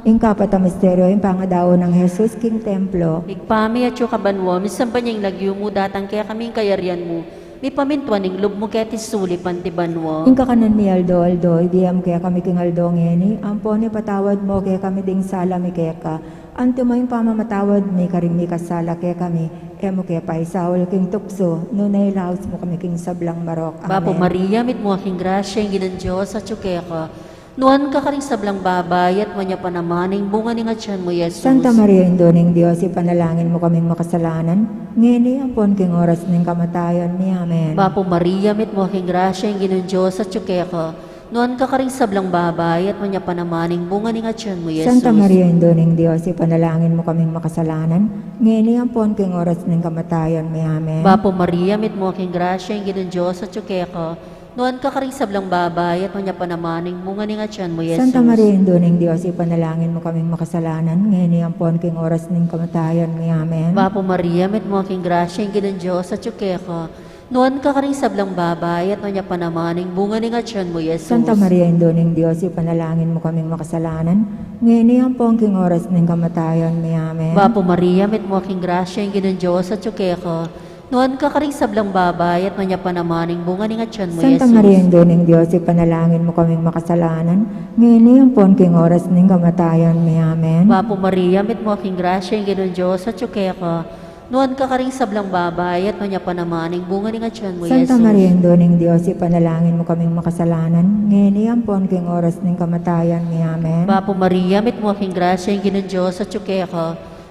Ing kapat a misteryo, ing pangadao nang Jesus king templo. Ibpa mi, atsu ka banua, misamban ya ing lagyu mu, datang kekami ing kayarian mu, mipamintuan ing lub mu keti sulip anti banua. Ing kakanan mi aldo-aldo, ibie mu kekami king aldo ngeni, ampon ipatawad mu kekami ding sala mi keka, antimo ing pamamatawad mi karing mikasala kekami, e mu ke paisaul king tuksu, nune ilaus mu kami king sablang marok. Bapu Maria, mitmu ka king grasya, ing Ginung Dios atyu keka. Nuan ka karing sablang babai, at nuan ya pa naman ing bunga ning atian mu, Jesus. Santa Maria, Indu ning Dios, ipanalangin mu kaming makasalanan, ngeni ampon king oras ning kamatayan mi. Amen. Bapu Maria, mitmu ka king grasya, ing Ginung Dios atyu keka. Nuan ka karing sablang babai, at nuan ya pa naman ing bunga ning atian mu, Jesus. Santa Maria, Indu ning Dios, ipanalangin mu kaming makasalanan, ngeni ampon king oras ning kamatayan mi. Amen. Bapu Maria, mitmu ka king grasya, ing Ginung Dios atyu keka. Nuan ka karing sablang babai, at nuan ya pa naman ing bunga ning atian mu, Jesus. Santa Maria, Indu ning Dios, ipanalangin mu kaming makasalanan, ngeni ampon king oras ning kamatayan mi. Amen. Bapu Maria, mitmu ka king grasya, ing Ginung Dios atyu keka. Nuan ka karing sablang babai, at nuan ya pa naman ing bunga ning atian mu, Jesus. Santa Maria, Indu ning Dios, ipanalangin mu kaming makasalanan, ngeni ampon king oras ning kamatayan mi. Amen. Bapu Maria, mitmu ka king grasya, ing Ginung Dios atyu keka. Nuan ka karing sablang babai, at nuan ya pa naman ing bunga ning atian mu, Santa Jesus. Maria, Indu ning Dios, ipanalangin mu kaming makasalanan, ngeni ampon king oras ning kamatayan mi. Amen. Bapu Maria, mitmu ka king grasya, ing Ginung Dios atyu keka. Nuan ka karing sablang babai, at nuan ya pa naman ing bunga ning atian mu, Santa Jesus. Maria, Indu ning Dios, ipanalangin mu kaming makasalanan, ngeni ampon king oras ning kamatayan mi. Amen. Bapu Maria, mitmu ka king grasya, ing Ginung Dios atyu keka.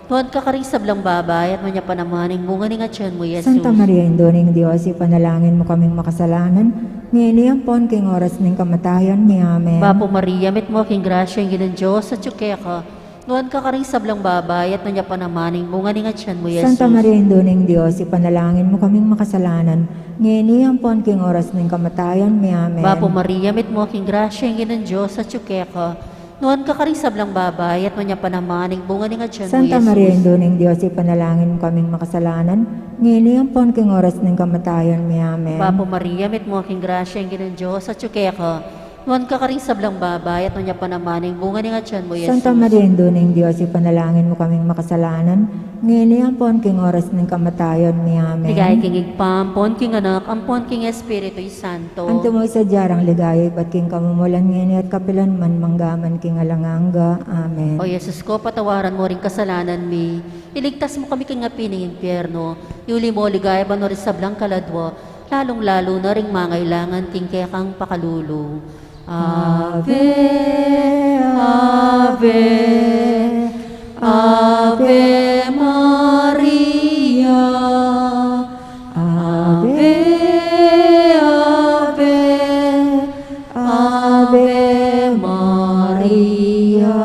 Nuan ka karing sablang babai, at nuan ya pa naman ing bunga ning atian mu, Jesus. Santa Maria, Indu ning Dios, ipanalangin mu kaming makasalanan, ngeni ampon king oras ning kamatayan mi. Amen. Bapu Maria, mitmu ka king grasya, ing Ginung Dios atyu keka. Nuan ka karing sablang babai, at nuan ya pa naman ing bunga ning atian mu, Jesus. Santa Maria, Indu ning Dios, ipanalangin mu kaming makasalanan, ngeni ampon king oras ning kamatayan mi. Amen. Bapu Maria, mitmu ka king grasya, ing Ginung Dios atyu keka. Nuan ka karing sablang babai, at nuan ya pa naman ing bunga ning atian mu, Santa Maria, Jesus. Indu ning Dios, ipanalangin mu kaming makasalanan, ngeni ampon king oras ning kamatayan mi. Amen. Bapu Maria, mitmu ka king grasya, ing Ginung Dios atyu keka. Nuan ka karing sablang babai, at nuan ya pa naman ing bunga ning atian mu, Jesus. Santa Maria, Indu ning Dios, ipanalangin mu kaming makasalanan, ngeni ampon king oras ning kamatayan mi. Amen. Ligaya king Ibpa, ampon king Anak, ampon king Espiritu Santo. Antimo ing sadya rang ligaya ibat king kamumulan, ngeni at kapilan man, manggaman king alang angga. Amen. O Jesus ku, patawaran mu ring kasalanan mi, iligtas mu kami king api ning infierno, yuli mu king ligaya banua ring sablang kaladua, lalung-lalu na ring mangailangan king kekang pakalulu. Ave, Ave, Ave Maria. Ave, Ave, Ave Maria.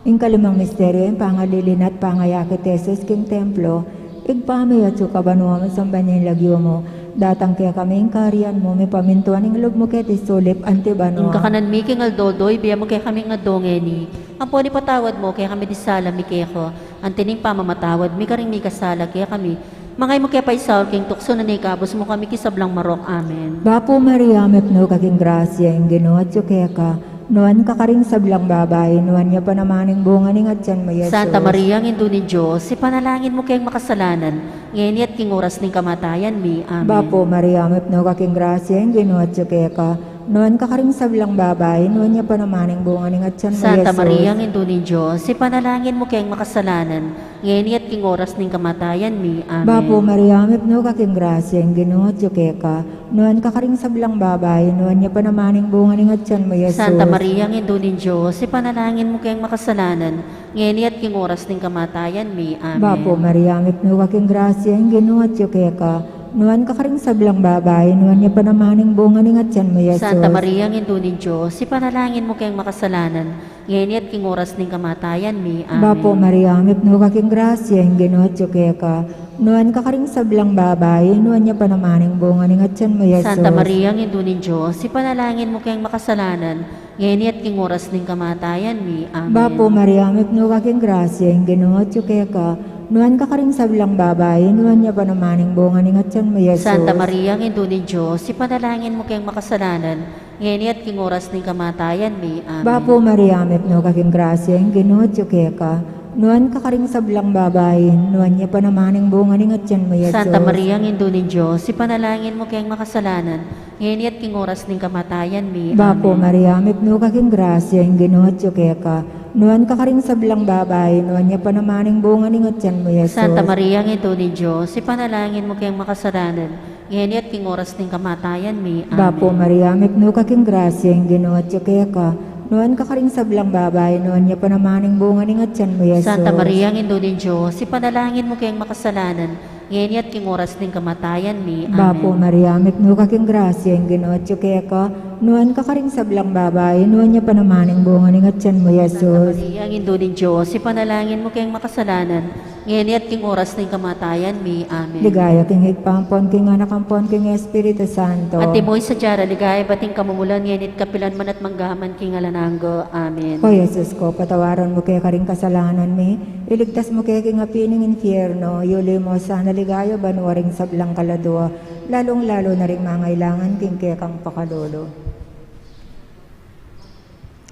Ing kalimang misteryo, ing pangalilina't pangayakit Jesus king templo. Ibpa mi, atsu ka banua, misamban ya ing lagyu mu, datang kekami ing kayarian mu, mipamintuan ing lub mu keti sulip anti banua. Ing kakanan mi king aldo-aldo, ibie mu kekami king aldo ngeni. Ampon ipatawad mu kekami ding sala mi keka, anti ning pamamatawad mi karing mikasala kekami. Manga e mu ke paisaul king tuksu, nune ikabus mu kami king sablang marok. Amen. Bapu Maria, mipnu ka king grasya, ing Ginu atyu keka. Nuan ka karing sablang babai, nuan ya pa naman ing bunga ning atian mu, Jesus. Santa Maria, Indu ning Dios, ipanalangin mu keng makasalanan, ngeni at king oras ning kamatayan mi. Amen. Bapu Maria, mipnu ka king grasya, ing Ginu atyu keka. Nuan ka karing sablang babai, nuan ya pa naman ing bunga ning atian mu, Santa Jesus. Maria, Indu ning Dios, ipanalangin mu keng makasalanan, ngeni at king oras ning kamatayan mi. Amen. Bapu Maria, mipnu ka king grasya, ing Ginu atyu keka. Nuan ka karing sablang babai, nuan ya pa naman ing bunga ning atian mu, Jesus. Santa Maria, Indu ning Dios, ipanalangin mu keng makasalanan, ngeni at king oras ning kamatayan mi. Amen. Bapu Maria, mipnu ka king grasya, ing Ginu atyu keka. Nuan ka karing sablang babai, nuan ya pa naman ing bunga ning atian mu, Jesus. Santa Maria, Indu ning Dios, ipanalangin mu keng makasalanan, ngeni at king oras ning kamatayan mi. Amen. Bapu Maria, mipnu ka king grasya, ing Ginu atyu keka. Nuan ka karing sablang babai, nuan ya pa naman ing bunga ning atian mu, Jesus. Santa Maria, Indu ning Dios, ipanalangin mu keng makasalanan, ngeni at king oras ning kamatayan mi. Amen. Bapu Maria, mipnu ka king grasya, ing Ginu atyu keka. Nuan ka karing sablang babai, nuan ya pa naman ing bunga ning atian mu, Jesus. Santa Maria, Indu ning Dios, ipanalangin mu keng makasalanan, ngeni at king oras ning kamatayan mi. Amen. Bapu Maria, mipnu ka king grasya, ing Ginu atyu keka. Nuan ka karing sablang babai, nuan ya pa naman ing bunga ning atian mu, Jesus. Santa Maria, Indu ning Dios, ipanalangin mu keng makasalanan, ngeni at king oras ning kamatayan mi. Bapu Amen. Maria, mipnu ka king grasya, ing Ginu atyu keka. Nuan ka karing sablang babai, nuan ya pa naman ing bunga ning atian mu, Jesus. Santa Maria, Indu ning Dios, ipanalangin mu keng makasalanan, ngeni at king oras ning kamatayan mi. Bapu Amen. Maria, mipnu ka king grasya, ing Ginu atyu keka. Nuan ka karing sablang babai, nuan ya pa naman ing bunga ning atian mu, Jesus. Santa Maria, Indu ning Dios, ipanalangin mu keng makasalanan, ngeni at king oras ning kamatayan mi. Bapu Amen. Maria, mipnu ka king grasya, ing Ginu atyu keka. Nuan ka karing sablang babai, nuan ya pa naman ing bunga ning atian mu, Santa Jesus. Maria, Indu ning Dios, ipanalangin mu keng makasalanan, ngeni at king oras ning kamatayan mi. Amen. Ligaya king Ibpa ampon king Anak ampon king Espiritu Santo. Antimo ing sadya ra ligaya, ibat king kamumulan, ngeni at kapilan man at mangga man king alang angga. Amen. O Jesus ko, patawaran mu ke karing kasalanan mi, iligtas mu ke king api ning infierno, yuli mu sana ligaya banua ring sablang kaladua, lalung-lalu na ring mangailangan king kekang pakalulu.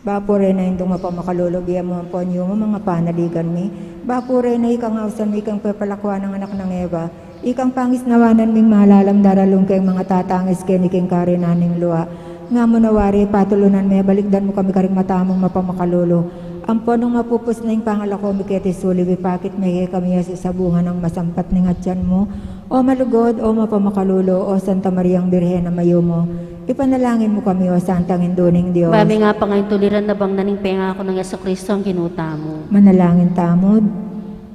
Bapu Reyna, Indung mapamakalulu, bie mu ampon yumu ing panaligan mi. Bapu Reyna, ikang ausan mi keng pepalakuan nang anak nang Eva, ikang pangisnawanan ming malalam daralung keng mangatatangis keni king karinan ning lua. Nga mu na wari, patulunan me, balikdan mu kami karing mata mung mapamakalulu. Ampon nung mapupus na ing pangalako mi keti sulip, ipakit me kekami i Jesus a bunga nang masampat ning atian mu. O malugud, o mapamakalulu, o Santa Mariang Birhen a mayumu, ipanalangin mu kami, o Santang Indu ning Dios. Ba mi nga pangaintuliran na bang na ning pengaku nang Jesucristo a Ginu tamu. Manalangin tamu.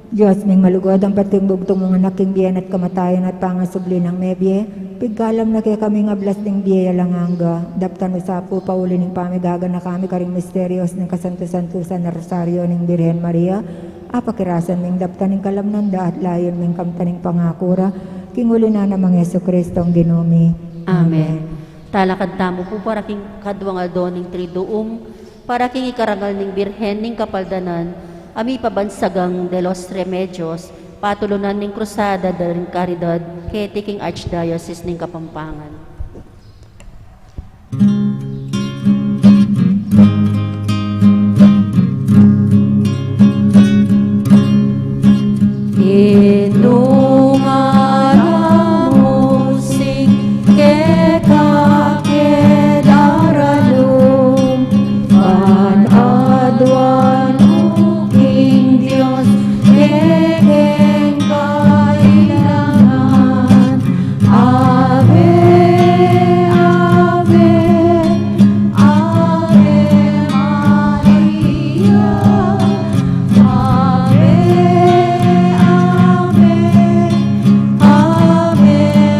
Dios ming malugud, ampat king bugtung mung Anak, king bie na at kamatayan at pangasubli nang mebie, pigkalam na kekami ing ablas ning bie alang angga. Daptan mu sa pu, pauli ning pamigaganaka mi karing misterios ning kasantu-santusan a Rosario ning Birhen Maria, apakirasan ming daptan ing kalamnan da at layun ming kamtan ing pangaku ra, king uli na nang Jesucristo a Ginu mi. Amen. Amen. Talakad tamu pu para king kaduang aldo ning Triduum, para king ikarangal ning Birhen ning Kapaldanan a mipabansagang de los Remedios, patulunan ning Cruzada de la Caridad keti king Archdiocese ning Kapampangan. Inungan na mu sing keka ke daralum, ban aduan mu king Dios kekeng kailangan. Ave, Ave, Ave Maria, Ave, Ave, Ave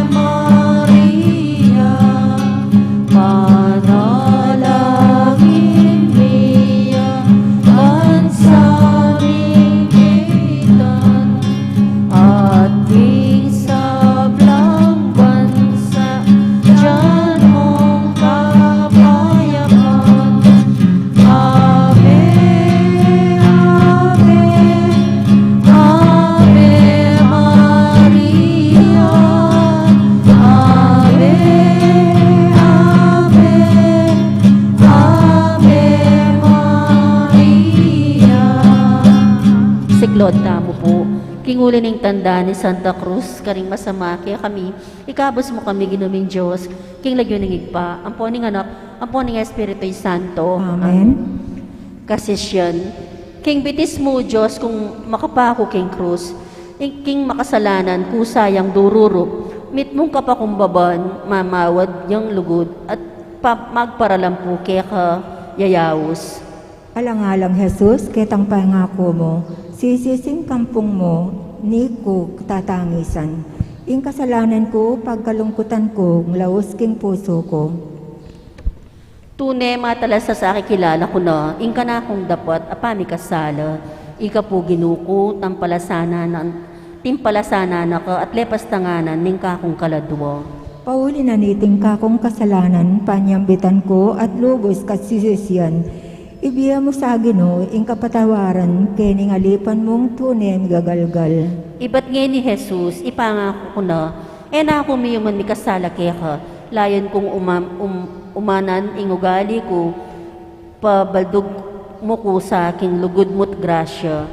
Maria, panalangin mi ya ban sa ming kaitan, at king sablang bansa, dyan mung kapayapan. Ave, Ave, Ave Maria, Ave, Ave, Ave Maria. Siklaud tamu pu. King uli ning tanda ning Santa Cruz, karing masama kekami, ikabus mu kami, Ginu ming Dios, King lagyu ning Ibpa, ampo ning Anak, ampo ning Espiritu Santo. Amen. Kasisian, king bitis mu, Dios, kung makapaku king krus, ing king makasalanan ku sayang dururup, mitmung kapakumbaban, mamawad yang lugud, at pa-, magparalampu keka yayaus. Alang-alang Jesus, ketang pangaku mu, sisising kampung mu, ni ku tatangisan. Ing kasalanan ku, pagkalungkutan ku, nglaus king pusu ku. Tune matalasa sa kakilala ku na, ing kanakung dapat a pamikasala, ika pu Ginu ku, tampalasanan, timpalasanan na ka at lepas tanganan ning kakung kaladua. Pauli na niting kakung kasalanan, panyambitan ku at lubus kasisisian, ibie mu sa Ginu ing kapatawaran, kening alipan mung tune migagalgal. Ibat ngeni Jesus, ipangaku ku na, e na ku miyuman mikasala keka, layun kung umam-, um-, umanan ing ugali ku, pabaldug mu ku sa king lugud mu't grasya.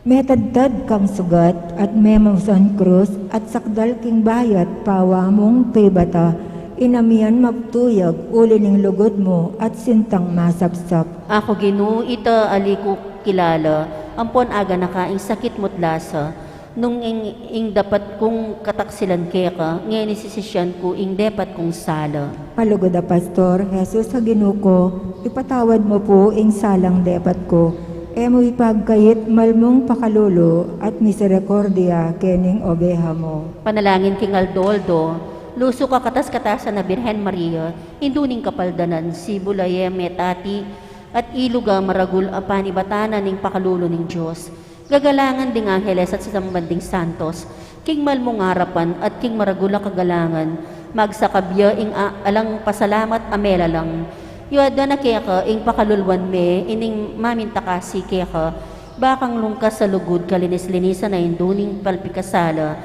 Metadtad kang sugat at memusan krus at sakdal king bayat pawa mung pibata, inamian mabtuyag uli ning lugud mu at sintang masapsap. Aku Ginu, ita ali ku kilala, ampon aganaka ing sakit mu't lasa, nung ing, ing dapat kung kataksilan keka, ngeni sisisian ku ing depat kung sala. Malugud a Pastor, Jesus a Ginu ku, ipatawad mu pu ing salang depat ku. E mu ipagkait malmung pakalulu at miserikordia kening obeha mu. Panalangin king aldo-aldo, lusu ka kataskatasan a Birhen Maria, Indu ning kapaldanan, sibul a e metati, at ilug a maragul a panibatan ning pakalulu ning Dios. Gagalangan ding angeles at sisamban ding santos, king malmung arapan at king maragul a kagalangan, magsakab ya ing a-, alang pasalamat a melalang. Yu adwan na keka ing pakaluluan me, ining mamintakasi keka, bakang lungkas a lugud kalinis-linisan a indu ning palpikasala.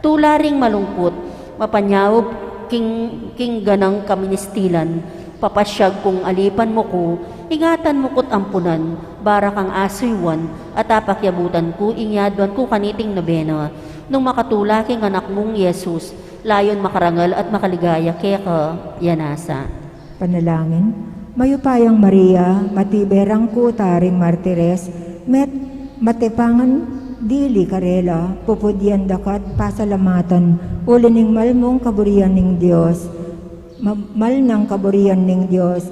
Tula ring malungkut, mapanyaup king, king ganang kaministilan, papasyag kung alipan mu ku, ingatan mu ku't ampunan, bara kang asuyuan, at apakyabutan ku ing yadwan ku kaniting nobena, nung makatula king anak mung Jesus, layun makarangal at makaligaya keka, ya nasa. Panalangin. Mayupayang Maria, matiberang kuta ring martires, met matepangan dili karela, pupudyan daka't pasalamatan, uli ning malmung kaburian ning Dios, ma-, malnang kaburian ning Dios.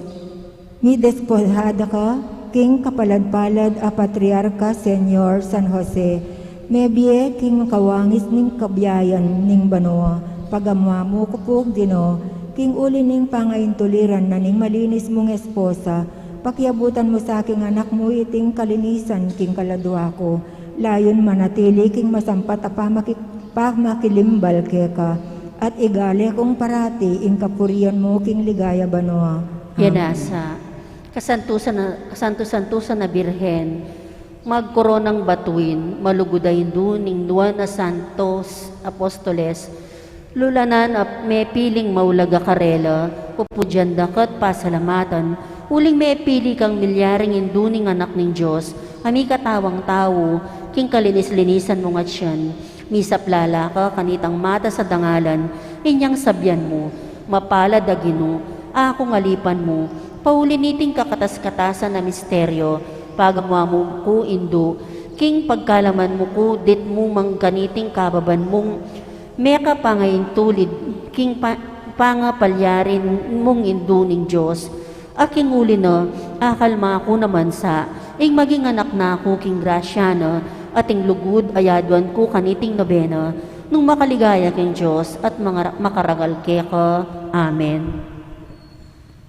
Midesposada ka king kapalad-palad a patriarka, Señor San Jose, mebie king kawangis ning kabiayan ning banua, pagamuan mu ku pu Ginu, king uli ning pangaintuliran na ning malinis mung esposa, pakiabutan mu sa king anak mu iting kalinisan king kaladua ku, layun manatili king masampat a pamaki-, pamakilimbal keka, at igale kung parati ing kapurian mu king ligaya banua. Amen. Ya nasa, kasantusan na, kasantu-santusan a Birhen, magkoronang batuin, malugud a indu ning nuan a santos apostoles, lulanan a mepiling maulag a karela, pupudyan daka't pasalamatan, uling mepili kang milyaring indu ning anak ning Dios, a mikatawang tau, king kalinis-linisan mung atyan, misaplala ka kanitang matas a dangalan, inyang sabian mu, mapalad a Ginu, aku ngan alipan mu, pauli niting kakatas-katasan a misteryo, pagamuan mu ku indu, king pagkalaman mu ku ditmu mang kaniting kababan mung mekapangaintulid, king pa-, pangapalyarin mung indu ning Dios, a king uli na, akalma ku naman sa, ing maging anak na ku king grasya na, at ing lugud a yadwan ku kaniting nobena, nung makaligaya king Dios at mangara-, makarangal keka. Amen.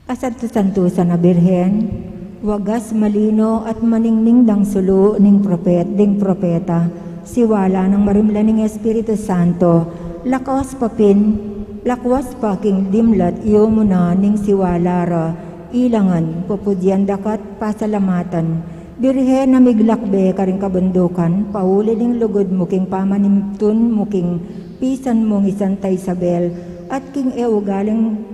Kasantu-santusan a Birhen, wagas, malino, at maningning dang sulu ning propet-, ding propeta, siwala nang marimla ning Espiritu Santo, lakwas pa pin, lakwas pa king dimlat, yu mu na ning siwala ra, ilangan, pupudyan daka't pasalamatan. Birhen a miglakbe karing kabundukan, pauli ning lugud mu king pamanintun mu king pisan mung i Santa Isabel, at king e ugaling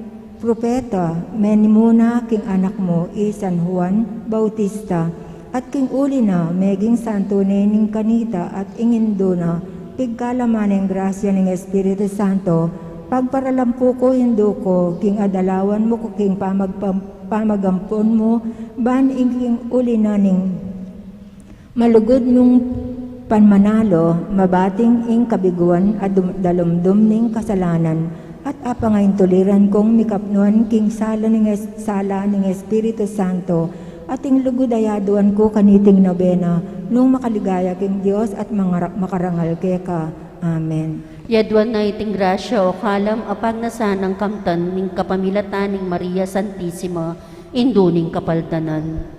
propeta, menimuna king anak mu i San Juan Bautista, at king uli na, meging santo ne ning kanita at ing indu na, pigkalaman ning grasya ning Espiritu Santo, Pagparalampu ku, Indu ku, king adalawan mu ku king pamagpam-, pamagampun mu, ban ing king uli na ning malugud mung panmanalo, mabating ing kabiguan a dum-, dalumdum ning kasalanan, at apang a intuliran kung mikapnuan king sala ning es-, sala ning Espiritu Santo, at ing lugud a yaduan ku kaniting nobena, nung makaligaya king Dios at mangara-, makarangal keka. Amen. Yaduan na iting grasya o kalam a pagnasan nang kamtan ning kapamilatan ning Maria Santisima, Indu ning Kapaldanan.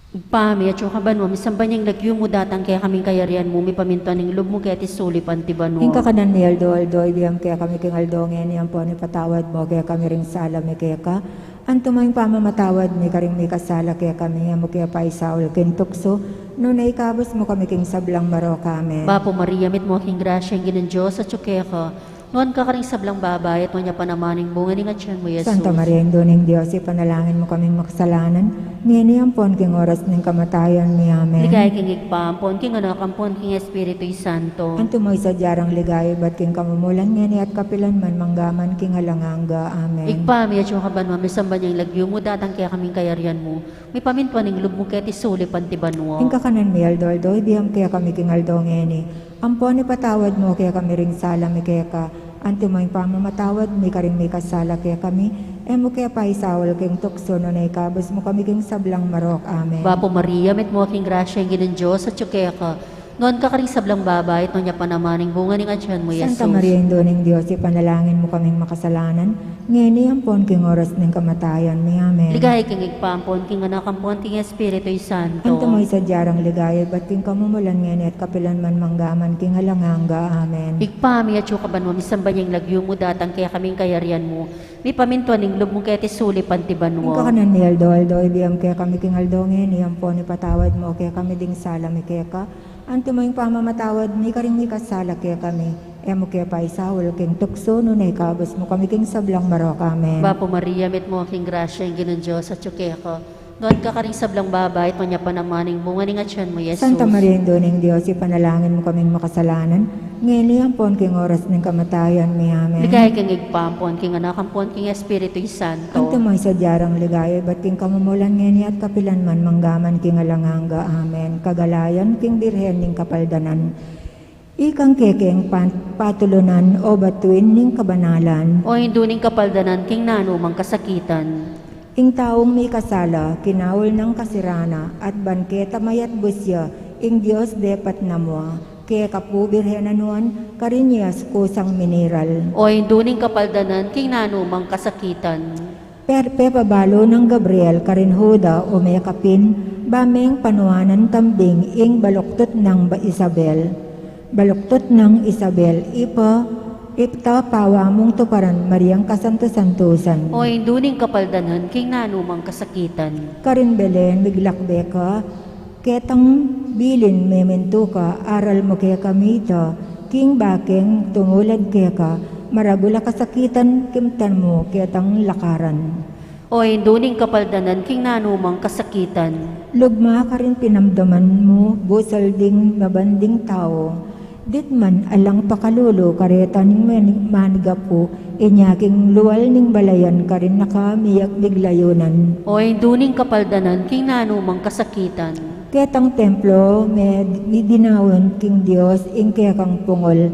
Ibpa mi, atsu ka banua, misamban ya ing lagyu mu, datang kekami ing kayarian mu, mipamintuan ing lub mu keti sulip anti banua. Ing kakanan mi aldo-aldo, ibie mu kekami king aldo ngeni, ampon ipatawad mu kekami ring sala mi keka, anti mo ing pamamatawad mi karing mikasala kekami, e mu ke paisaul king tuksu, nune ikabus mu kami king sablang marok. Amen. Bapu Maria, mitmu ka king grasya, ing Ginung Dios atsu keka, nuan ka karing sablang babai, at nuan ya pa naman ing bunga ning atian mu, Jesus. Santa Maria, Indu ning Dios, ipanalangin mu kaming makasalanan, ngeni ampon king oras ning kamatayan mi. Amen. Ligaya king Ibpa, ampon king Anak, ampon king Espiritu Santo. Antimo ing sadya rang ligaya ibat king kamumulan, ngeni at kapilan man, mangga man king alang angga. Amen. Ibpa mi, atsu ka banua, misamban ya ing lagyu mu, datang kekami ing kayarian mu, mipamintuan ing lub mu keti sulip anti banua. Ing kakanan mi aldo-aldo, ibie mu kekami king aldo ngeni, ampon ipatawad mu kekami ring sala mi keka, antimo ing pamamatawad mi karing mikasala kekami, e mu ke paisaul king tuksu, nune ikabus mu kami king sablang marok. Amen. Bapu Maria, mitmu ka king grasya, ing Ginung Dios atsu keka, nuan ka karing sablang babai, at nuan ya pa naman ing bunga ning atian mu, Jesus. Santa Maria, Indu ning Dios, ipanalangin mu kaming makasalanan, ngeni ampon king oras ning kamatayan mi. Amen. Ligaya king Ibpa, ampon king Anak, ampon king Espiritu Santo. Antimo ing sadya rang ligaya ibat king kamumulan, ngeni at kapilan man, mangga man king alang angga. Amen. Ibpa mi, atsu ka banua, misamban ya ing lagyu mu, datang kekami ing kayarian mu, mipamintuan ing lub mu keti sulip anti banua. Ing kakanan mi aldo-aldo, ibie mu kekami king aldo ngeni, ampon ipatawad mu kekami ding sala mi keka, antimo ing pamamatawad mi karing mikasala kekami, e mu ke paisaul king tuksu, nune ikabus mu kami king sablang marok. Amen. Bapu Maria, mitmu ka king grasya, ing Ginung Dios atsu keka, nuan ka karing sablang babai, at nuan ya pa naman ing bunga ning atian mu, Jesus. Santa Maria, Indu ning Dios, ipanalangin mu kaming makasalanan, ngeni ampon king oras ning kamatayan mi. Amen. Ligaya king Ibpa, ampon king Anak, ampon king Espiritu Santo. Antimo ing sadya rang ligaya ibat king kamumulan, ngeni at kapilan man, mangga man king alang angga. Amen. Kagalayan king Birhen ning Kapaldanan. Ikang kekeng pan-, patulunan o batuin ning kabanalan. O Indu ning Kapaldanan king nanu mang kasakitan. Ing taung mikasala, kinaul nang kasirana, at ban ke tamayat busya, ing Dios depat na mua, keka pu Birhen a nuan, karin ya kusang miniral. O Indu ning Kapaldanan king nanu mang kasakitan. Per-, pepabalu nang Gabriel karin Juda o mekapin, ba meng panuanan tambing ing baluktut nang ba-, Isabel. Baluktut nang Isabel, ipa, ipta pawa mung tuparan Mariang kasantu-santusan. O Indu ning Kapaldanan king nanu mang kasakitan. Karin Belen, miglakbe ka, ketang bilin memintu ka, aral mu kekami ita, king bakeng tumulad keka, maragul a kasakitan kimtan mu ketang lakaran. O Indu ning Kapaldanan king nanu mang kasakitan. Lugma karin pinamdaman mu, busal ding mabanding tau. Ditman alang pakalulu kareta ning mani-, manigapu, inya king lual ning balayan karin na ka miyag-, miglayunan. O Indu ning Kapaldanan king nanu mang kasakitan. Ketang templo me-, midinaun king Dios ing kekang pungul.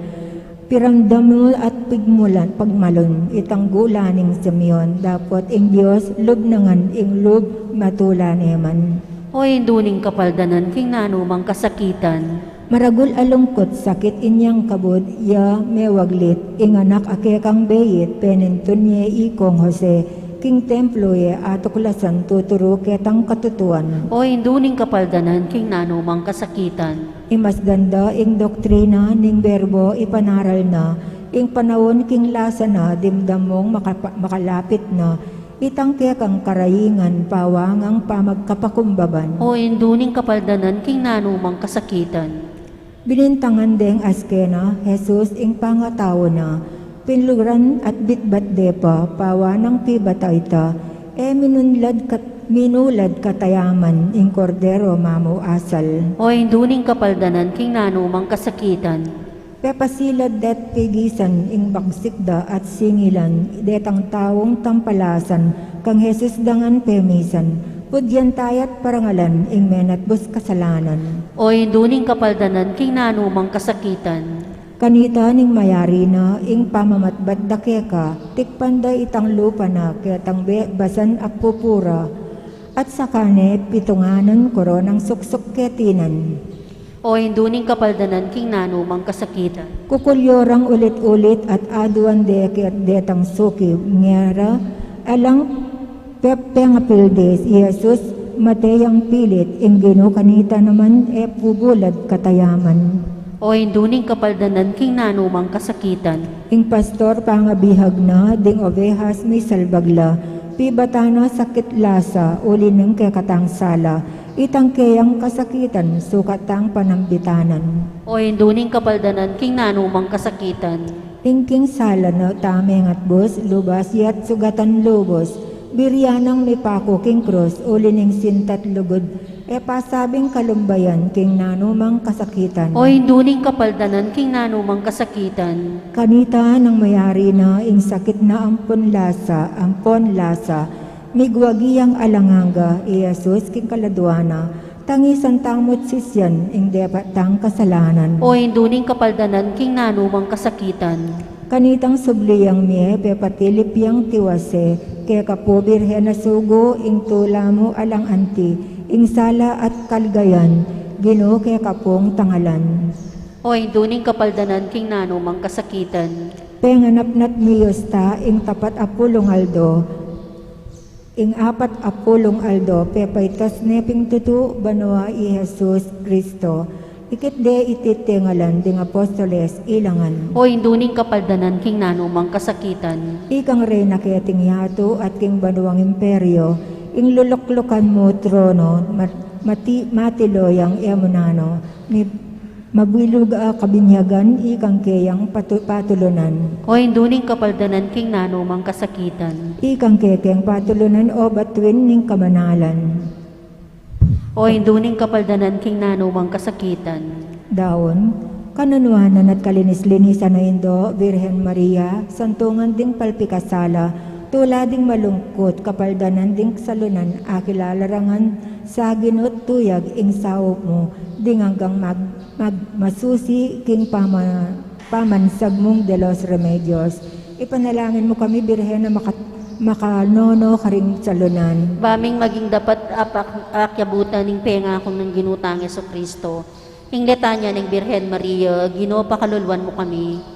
Piramdam mu at pigmulan, pagmalun, itang gula ning Simeon, dapot ing Dios lub na ngan ing lub matula ne man. O Indu ning Kapaldanan king nanu mang kasakitan. Maragul a lungkut sakit inyang kabud ya mewaglit, ing anak a kekang beit, penintun ye ikong Jose, king templo ye atuklasan tuturu ketang katutuan. O Indu ning Kapaldanan king nanu mang kasakitan. Imasdan da ing doktrina ning Berbo ipanaral na, ing panaun king lasa na dimdam mung makapa-, makalapit na, itang kekang karaingan pawangang pamagkapakumbaban. O Indu ning Kapaldanan king nanu mang kasakitan. Binintangan deng askena Jesus ing pangatau na, pinluran at bitbat de pa, pawanang pibata ita, e minunlad kat-, Minulad katayaman ing Kordero mamu asal. O indu ning kapaldanan king nanumang kasakitan. Pepasilad de't pigisan ing bagsik da at singilan detang taung tampalasan kang Jesus dangan pemisan. Pudyan taya't parangalan ing menatbus kasalanan. O indu ning kapaldanan king nanumang kasakitan. Kanita ning mayari na ing pamamatbat da keka, tikpan da itang lupa na ketang be-, basan a pupura, at saka ne pitunganan koronang suksuk ketinan. O indu ning kapaldanan king nanumang kasakitan. Kukulyurang ulit-ulit at aduan de ket detang suki ngera, alang pe-, pengapildes i Jesus, mate yang pilit, ing Ginu kanita naman e pubulad katayaman. O indu ning kapaldanan king nanumang kasakitan. Ing pastor pangabihag na, ding obehas misalbag la, pibatan na sakit lasa, uli ning kekatang sala, itang keyang kasakitan, sukat tang panambitanan. O indu ning kapaldanan king nanumang kasakitan. Ing king sala na tame ngatbus, lubas ya't sugatan lubus, birya nang mipaku king krus, uli ning sinta't lugud, e pasabing kalumbayan king nanumang kasakitan. O indu ning kapaldanan king nanumang kasakitan. Kanita nang mayari na ing sakit na ampon lasa, ampon lasa, migwagi yang alang angga, i Jesus king kaladuan na, tangisan tang mu't sisian, ing depat tang kasalanan. O indu ning kapaldanan king nanumang kasakitan. Kanitang subli yang mie, pepatilip yang tiwase, keka pu Birhen a sugu, ing tula mu alang anti, ing sala at kaligayan, Ginu keka pung tangalan. O indu ning kapaldanan king nanumang kasakitan. Penganapnap mi yusta, ing tapat a pulung aldo, ing apat a pulung aldo, pepaitas ne ping tutu banua i Jesus Kristo. Ikit de iti tingalan ding apostoles ilangan. O indu ning kapaldanan king nanumang kasakitan. Ikang reyna keting yatu at king banuang imperio, ing luluklukan mu trono, mat-, mati-, matilo yang e mu nanu, mi-, mabilug a kabinyagan, ikang keyang patu-, patulunan. O indu ning kapaldanan king nanumang kasakitan. Ikang kekeng patulunan o batuin ning kamanalan. O indu ning kapaldanan king nanumang kasakitan. Daun, kanunuanan at kalinis-linisan a Indu, Birhen Maria, santungan ding palpikasala, tula ding malungkut, kapaldanan ding salunan, akilalarangan sa Ginu't tuyag ing saup mu, ding anggang mag-, mag-, masusi king pama-, pamansag mung de los Remedios. Ipanalangin mu kami, Birhen a maka-, makanono karing salunan. Ba ming maging dapat apak-, akyabutan ning pengaku nang Ginu tang Jesucristo. Ing litanya ning Birhen Maria, Ginu pakaluluan mu kami.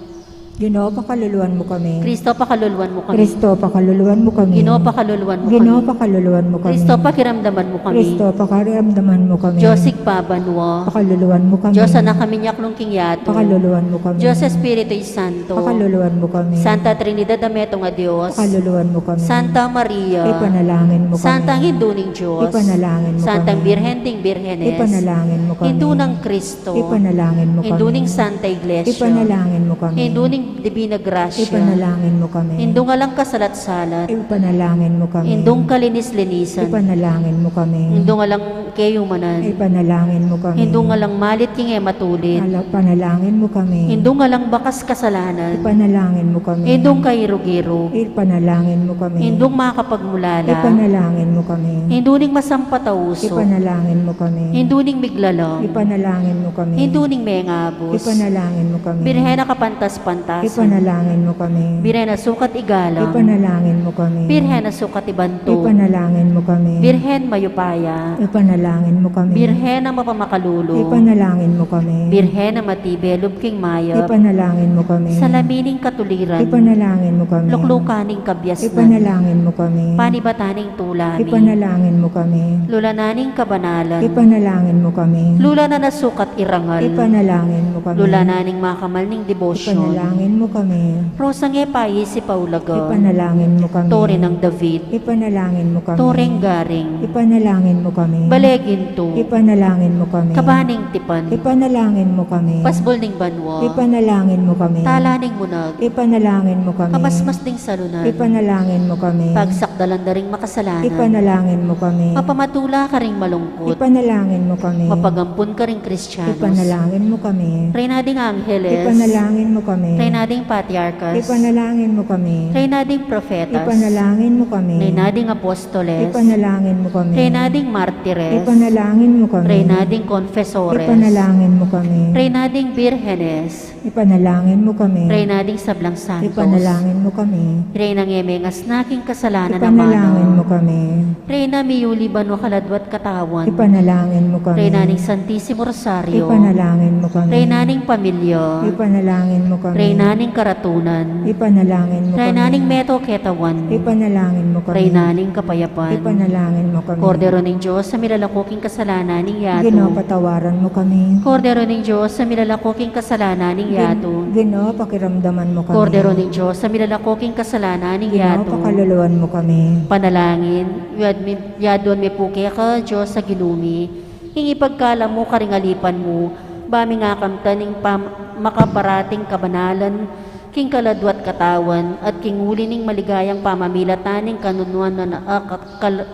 Ginu pakaluluan mu kami. Kristo pakaluluan mu kami. Kristo pakaluluan mu kami. Ginu pakaluluan mu Ginu kami. Pakaluluan mu kami. Kristo pakiramdaman mu kami. Kristo pakiramdaman mu kami. Dios Ibpa banua. Pakaluluan mu kami. Dios Anak a minyaklung king yatu. Pakaluluan mu kami. Dios Espiritu Santo. Pakaluluan mu kami. Santa Trinidad a metung a Dios. Pakaluluan mu kami. Santa Maria. Ipanalangin mu kami. Santang Indu ning Dios. Ipanalangin mu Santang kami. Birhen ding Birhenes. Ipanalangin mu kami. Indu nang Kristo. Ipanalangin mu kami. Indu ning Santa Iglesia. Ipanalangin mu kami. Indu ning Divina Gracia. Ipanalangin mu kami. Indung alang kasalat-salat. Ipanalangin mu kami. Indung kalinis-linisan. Ipanalangin mu kami. Indung alang keyumanan. Ipanalangin mu kami. Indung alang malit king e matulid. Ala-, panalangin mu kami. Indung alang bakas kasalanan. Ipanalangin mu kami. Indung kairu-iru. Ipanalangin mu kami. Indung makapagmulala. Ipanalangin mu kami. Indu ning masampat a usu. Ipanalangin mu kami. Indu ning miglalang. Ipanalangin mu kami. Indu ning mengabus. Ipanalangin mu kami. Birhen a kapantas-pantasan. Ipanalangin mu kami. Birhen a sukat igalang. Ipanalangin mu kami. Birhen a sukat ibantu. Ipanalangin mu kami. Birhen mayupaya. Ipanalangin mu kami. Birhen a mapamakalulu. Ipanalangin mu kami. Birhen a matibe lub king mayap. Ipanalangin mu kami. Salamin ning katuliran. Ipanalangin mu kami. Luklukan ning kabiasnan. Ipanalangin mu kami. Panibatan ning tula mi. Ipanalangin mu kami. Lulanan ning kabanalan. Ipanalangin mu kami. Lulanan a sukat irangal. Ipanalangin mu kami. Lulanan ning makamal ning debosyon. Ipanalangin mu kami. Rosang e paisip a ulaga. Ipanalangin mu kami. Tore nang David. Ipanalangin mu kami. Toreng garing. Ipanalangin mu kami. Bale gintu. Ipanalangin mu kami. Kaba ning tipan. Ipanalangin mu kami. Pasbul ning banua. Ipanalangin mu kami. Tala ning munag. Ipanalangin mu kami. Kamasmas ning salunan. Ipanalangin mu kami. Pagsaklalan da ring makasalanan. Ipanalangin mu kami. Mapamatula karing malungkut. Ipanalangin mu kami. Mapagampun karing Kristianos. Ipanalangin mu kami. Reyna ding Angeles. Ipanalangin mu kami. Reyna ding Patriarkas. Ipanalangin mu kami. Reyna ding Profetas. Ipanalangin mu kami. Reyna ding Apostoles. Ipanalangin mu kami. Reyna ding Martires. Ipanalangin mu kami. Reyna ding Confesores. Ipanalangin mu kami. Reyna ding Birhenes. Ipanalangin mu kami. Reyna ding sablang santos. Ipanalangin mu kami. Reynang e mengasna king kasalanan a mano. Ipanalangin mu kami. Reyna miyuli banua kaladwa't katawan. Ipanalangin mu kami. Reyna ning Santisimo Rosario. Ipanalangin mu kami. Reyna ning pamilya. Ipanalangin mu kami. Reyna ning karatunan. Ipanalangin mu kami. Reyna ning meto ketawan. Ipanalangin mu kami. Reyna ning kapayapan. Ipanalangin mu kami. Kordero ning Dios a milalako king kasalanan ning yatu. Ginu, patawaran mu kami. Kordero ning Dios a milalako king kasalanan ning yatu. Ginu, pakiramdaman mu kami. Kordero ning Dios a milalako king kasalanan ning yatu. Ginu, pakaluluan mu kami. Panalangin. Yad mi, yaduan mi pu keka, Dios a Ginu mi, ing ipagkalam mu karing alipan mu, ba ming akamtan ing pam-, makaparating kabanalan king kaladwa't katawan, at king uli ning maligayang pamamilatan ning kanunuan na, a, ka-, kal-,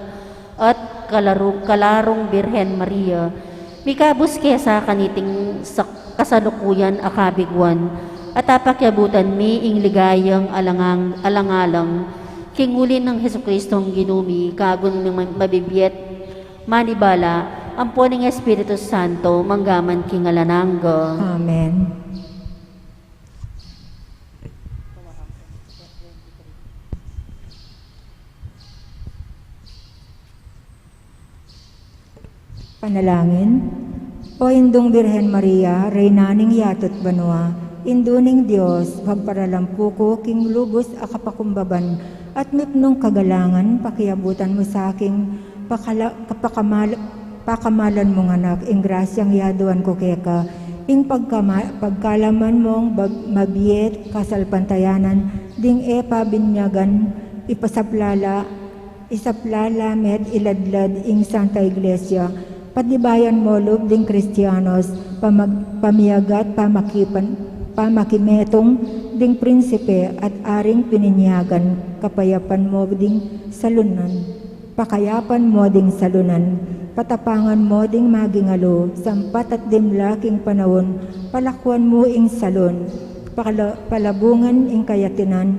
at kalarung, kalarung Birhen Maria, mikabus ke sa kaniting sa-, kasalukuyan a kabiguan, at apakiabutan mi ing ligayang alangang-, alang-alang, king uli nang Jesucristong Ginu mi, kagun ning ma-, mabibie at manibala, ampo ning Espiritu Santo, manggaman king alang angga. Amen. Panalangin. O Indung Birhen Maria, Reyna ning yatu't banua, Indu ning Dios, pagparalampu ku king lubus a kapakumbaban at mipnung kagalangan, pakiabutan mu sa king pakala-, kapakamal-, pakamalan mung Anak, ing grasyang yaduan ku keka, ing pagkama-, pagkalaman mung bab-, mabie kasalpantayanan, ding e pa binyagan, ipasaplala, isaplala me't iladlad ing Santa Iglesia, patibayan mu lub ding Kristianos, pamag-, pamiagat, pamakipan-, pamakimetung ding prinsipe at aring pininyagan, kapayapan mu ding salunan. Pakayapan mu ding salunan, patapangan mu ding maging alu, sampat at dimla king panaun, palakuan mu ing salun, pakala-, palabungan ing kayatinan,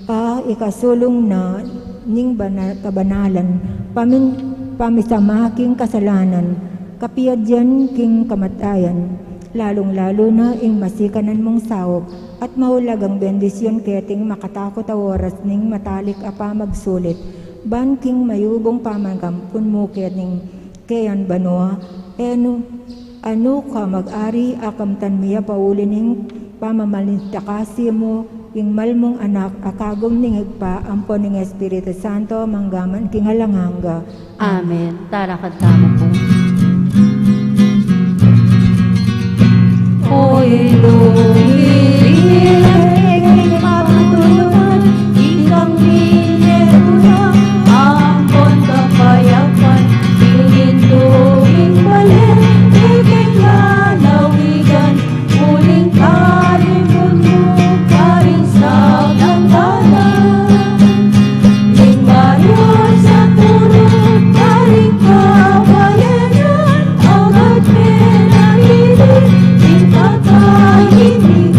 a ikasulung na ning bana-, kabanalan, pamin-, pamisama king kasalanan, kapiadian king kamatayan, lalung-lalu na ing masikanan mung saup, at maulagang bendisyun keting makatakut a oras ning matalik a pamagsulit, ban king mayubung pamagampun mu keting keyan banua, e nu, anu ka mag-ari, akamtan mi ya pauli ning pamamalintakasi mu, ing mal mung Anak, a kagum ning Ibpa, ampo ning Espiritu Santo, manggaman king alang angga. Amen. Talakad tamu pu. O Indung Birhen, ikang mineruna, ampon kapayapan, inindu ing balen, ikeng lalawigan, uling kalimut mu karing sablang dalan. Ning banua sa purut karing kabayanan, agat me na king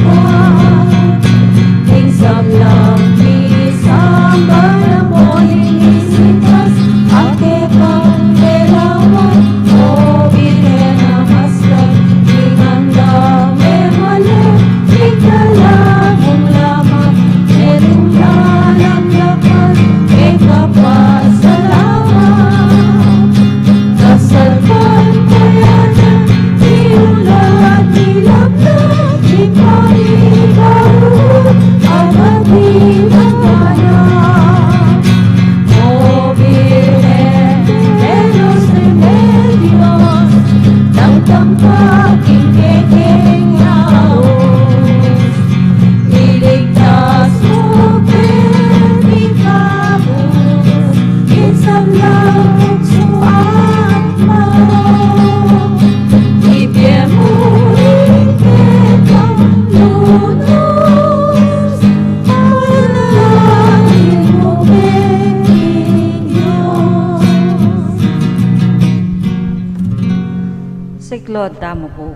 Lord, tamu pu.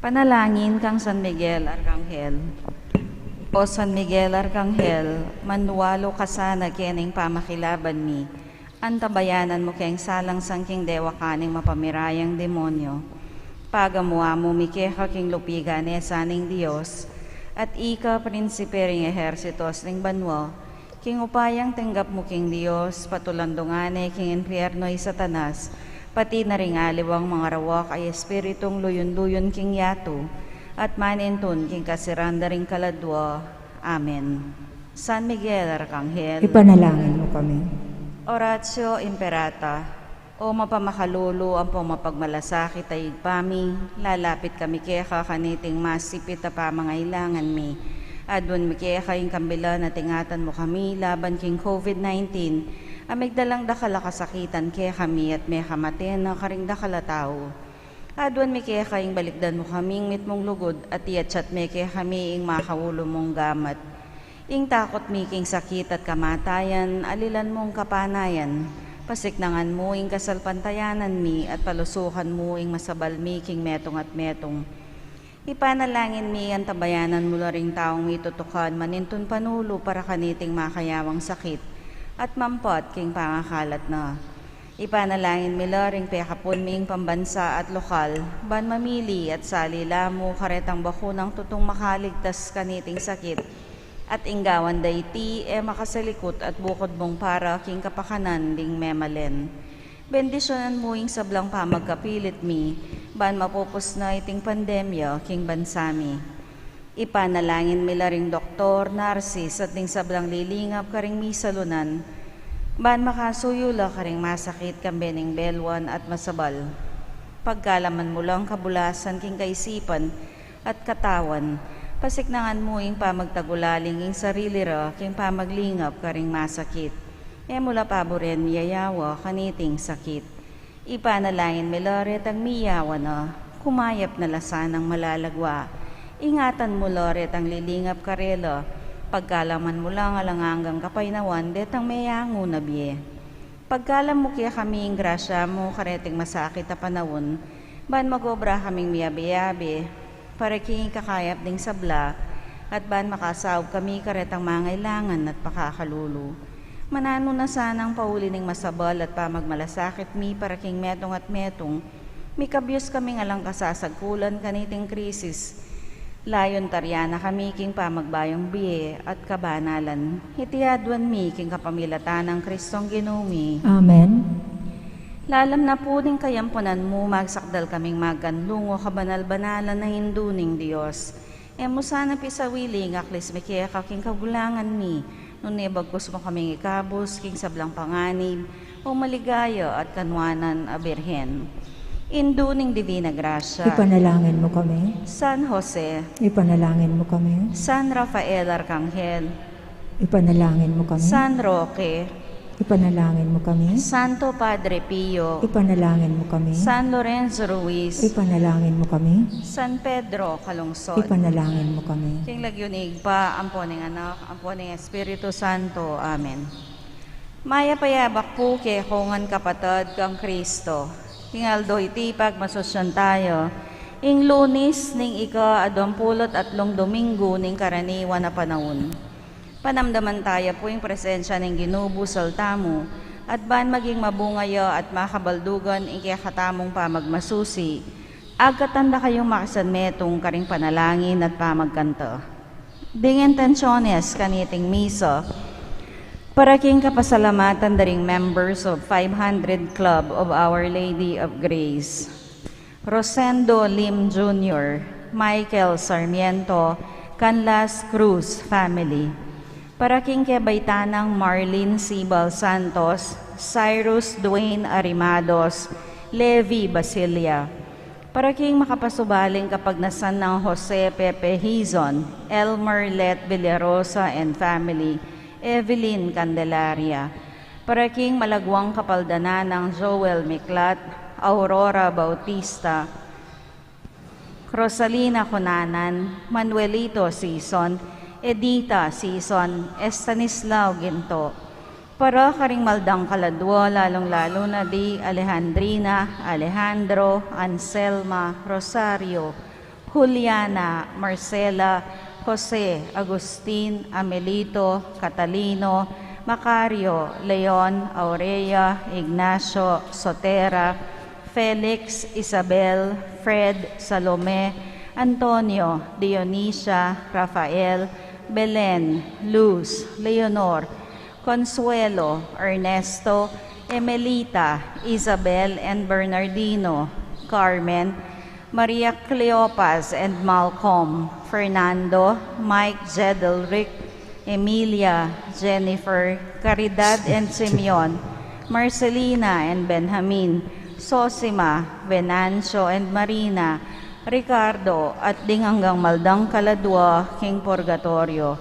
Panalangin kang San Miguel Arkanghel. O San Miguel Arkanghel, manwalu ka sana keng pamakilaban mi, antabayanan mu keng salangsang king dewakan ning mapamirayang demonyo. Pagamu-amu mi keka king lupigan ning Dios, at ika prinsipe ring ehersitos ning banua, king upayang tinggap mu king Dios, patulandungan ne king impierno i Satanas, pati na ring aliwang mangarawak a espiritung luyun-luyun king yatu, at manintun king kasiran da ring kaladua. Amen. San Miguel Arkanghel, ipanalangin mu kami. Oratio Imperata. O mapamakalulu ampong mapagmalasakit a Ibpa mi, lalapit kami keka kaniting masipit a pamangailangan mi. Aduan mi keka ing kambilan at ingatan mu kami laban king COVID nineteen, a migdalang dakal a kasakitan kekami at mekamate na karing dakal a tau. Aduan mi keka ing balikdan mu kaming mitmung lugud at iatsat me kekami ing makaulu mung gamat. Ing takut mi king sakit at kamatayan, alilan mung kapanayan. Pasiknangan mu ing kasalpantayanan mi at palusukan mu ing masabal mi king metung at metung. Ipanalangin mi, antabayanan mu la ring taung mitutukan manintun panulu para kaniting makayawang sakit at mampat king pangakalat na. Ipanalangin mi la ring pekapun ming pambansa at lokal, ban mamili at sali la mu karetang bakunang tutung makaligtas kaniting sakit, at ing gawan da iti e makasalikut at bukud mung para king kapakanan ding memalen. Bendisyunan mu ing sablang pamagkapilit mi, ban mapupus na iting pandemya king bansa mi. Ipanalangin mi la ring doktor, narsis, at ding sablang lilingap karing misalunan, ban makasuyu la karing masakit kambe ning belwan at masabal. Pagkalaman mu lang kabulasan king kaisipan at katawan, pasiknangan mu ing pamagtagulaling ing sarili ra king pamaglingap karing masakit. E mu la paburen yayawa kaniting sakit. Ipanalangin mi la retang miyawa na, kumayap na la sanang malalagwa. Ingatan mu la retang lilingap karela, pagkalaman mu lang alang anggang kapaynawan detang meyangu na bie. Pagkalam mu kekami ing grasya mu kareting masakit a panaun, ban mag-obra kaming miyabe-yabe, para king ikakayap ding sabla, at ban makasaup kami karetang mangailangan at pakakalulu. Mananu na sanang pauli ning masabal at pamagmalasakit mi para king metung at metung, mikabyus kaming alang kasasagkulan kaniting krisis. Layun taryan na kami king pamagbayung bie at kabanalan. Iti aduan mi king kapamilatan nang Kristong Ginu mi. Amen. Lalam na pu ning kayampunan mu, magsakdal kaming magkanlungu kabanal-banalan a Indu ning Dios. E mu sana pisawili ing aklis mi keka king kagulangan mi, nune bagkus mu kaming ikabus king sablang panganib, o maligaya at kanwanan a Birhen. Indu ning Divina Grasya. Ipanalangin mu kami. San Jose. Ipanalangin mu kami. San Rafael Arkanghel. Ipanalangin mu kami. San Roque. Ipanalangin mu kami. Santo Padre Pio. Ipanalangin mu kami. San Lorenzo Ruiz. Ipanalangin mu kami. San Pedro Calungsod. Ipanalangin mu kami. King lagyu ning Ibpa, ampo ning Anak, ampo ning Espiritu Santo. Amen. Mayap a yabak pu kekongan kapatad kang Kristo. King aldo iti pagmasusyan tayu, ing Lunis ning ika-aduang pulu't atlung Domingo ning karaniwan a panaun. Panamdaman tayu pu ing presensya ning Ginu busal tamu, at ban maging mabunga ya at makabaldugan ing kekatamung pamagmasusi, agkatan da kayung makisanmetung karing panalangin at pamagkanta. Ding intensyones kaniting misa, para king kapasalamatan da ring members of five hundred Club of Our Lady of Grace. Rosendo Lim Junior, Michael Sarmiento, Canlas Cruz family. Para king kebaitan nang Marlene Sibal Santos, Cyrus Dwayne Arimados, Levi Basilia. Para king makapasubaling kapagnasan nang Jose Pepe Hizon, Elmer Let Villarosa and family, Evelyn Candelaria. Para king malagwang kapaldanan nang Joel Miklat, Aurora Bautista, Rosalina Cunanan, Manuelito Sison, Edita Sison, Estanislao Ginto. Para karing maldang kaladua, lalung-lalu na di Alejandrina, Alejandro, Anselma, Rosario, Juliana, Marcela, Jose, Agustin, Amelito, Catalino, Macario, Leon, Aurea, Ignacio, Sotera, Felix, Isabel, Fred, Salome, Antonio, Dionisia, Rafael, Belen, Luz, Leonor, Consuelo, Ernesto, Emelita, Isabel and Bernardino, Carmen, Maria Cleopas and Malcolm, Fernando, Mike, Jedelric, Emilia, Jennifer, Caridad and Simeon, Marcelina and Benjamin, Sosima, Venancio and Marina, Ricardo, at ding anggang maldang kaladua king purgatorio.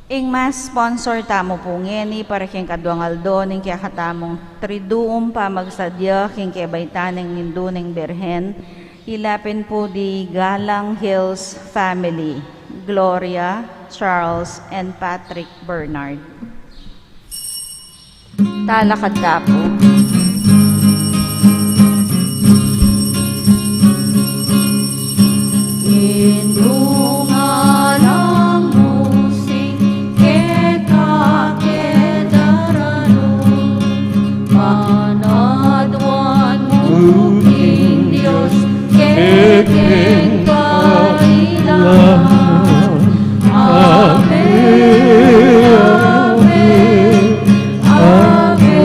Ing mas sponsor tamu pu ngeni para king kaduang aldo ning kekatamung triduum pamagsadya king kebaitan ning Indu ning Birhen, ila pin pu di Galang Hills family, Gloria, Charles, and Patrick Bernard. Talakad ta pu. Indu, ngalang mu sing keka keta ranu, panaduan mu king Dios kekeng kailangan. Ave, Ave, Ave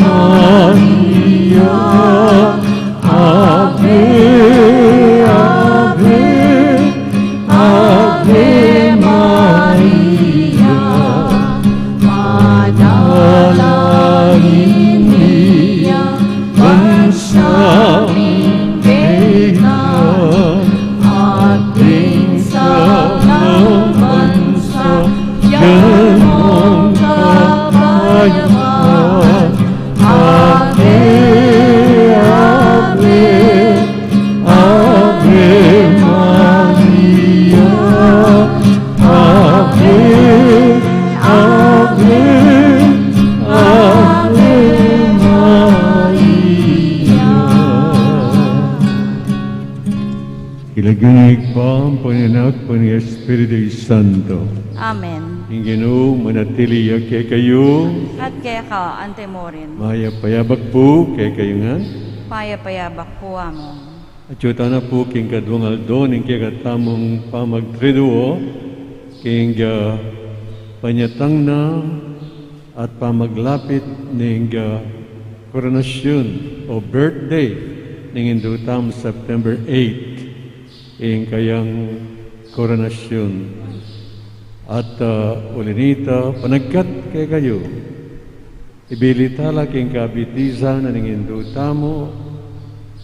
Maria, Ave, Ave, Ave Maria, manalangin ya ban sa ming kailangan, at ding sablang bansa, yan mong kapayapaan. Ave, Ave, Ave Maria, Ave, Ave, Ave Maria. King lagyu ning Ibpa, ampo ning Anak, ampo ning Espiritu Santo. Amen. Ing Ginu manatili ya kekayu. At keka antimurin. Mayap a yabak pu kekayu ngan. Mayap a yabak pu, Among. Atyu tana pu king kaduang aldo ning kekatamung pamagtriduo, king, ah, panyatang na at pamaglapit ning, ah, koronasyon o birthday ning Indu tamu, September eight, ing kayang koronasyon. At, ah, uli nita, panagkat kekayu, ibili tala king kabitisan ning Indu tamu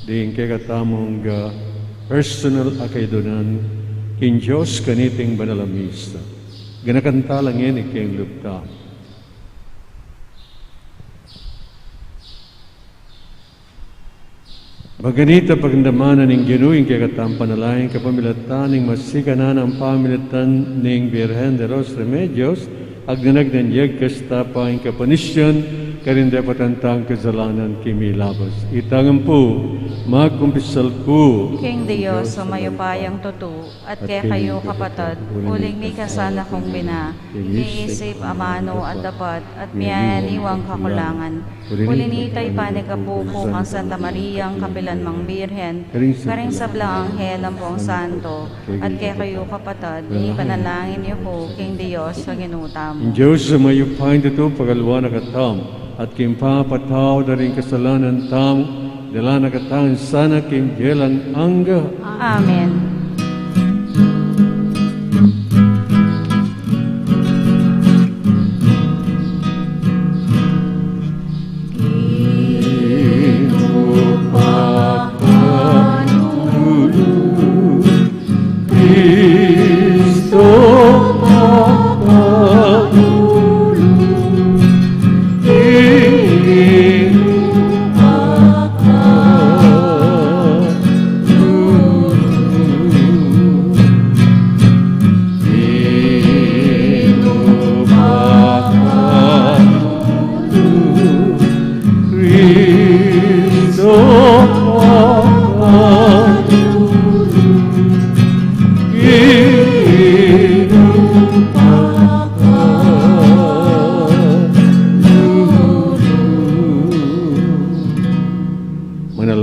ding kekatamung, ah, personal a kaidunan king Dios kaniting banal a misa. Ganakan tala ngeni king lub tamu. Maganit a pakiramdaman ning Ginu ing kekatamung panalangin kapamilatan ning masikan a pamilatan ning Birhen de los Remedios, agna nang yegkas tapa ing kapanisyan karing dapatan tang kasalanan king milabas. Itangan pu, magkumpisal pu king Dios a mayupayang tutu, at kekayu kapatad, uling mikasala kung bina, king isip, amanu, at dapat, at miyayaliwang kakulangan. Uli nita, ipanyawad ku pu kang Santa Maria, ing kapilan mang Birhen, karing sablang anghel ampong santo, at kekayu kapatad, ipanalangin yu ku king Dios a Ginu tamu. Ing Dios a mayupayang tutu pagaluan na katamu, at king pangapatawad da ring kasalanan tamu, dala na katamu sana king bie alang angga. Amen.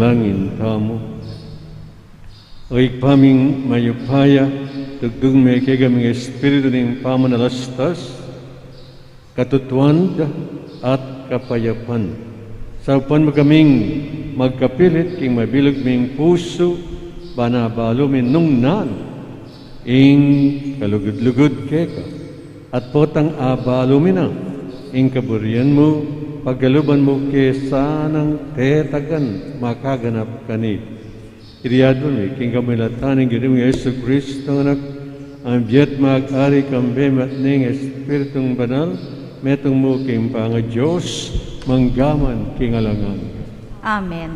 Langin tamu. O Ibpa ming mayupaya, tugtug me kekami ing espiritu ning pamanalastas, katutuan at kapayapan. Saupan mu kaming magkapilit king mabilug ming pusu, ban abalu mi nung nanu ing kalugud-lugud keka, at potang abalu mi na ing kaburian mu, pagkaluban mu ke sanang tetagan makaganap kanita. Iti adwan mi king kamilatan ning Ginu ming Jesucristo, Anak, a mabie at mag-ari kambe at ning Espiritung Banal, metung mu king pangaDios, mangga man king alang angga. Amen.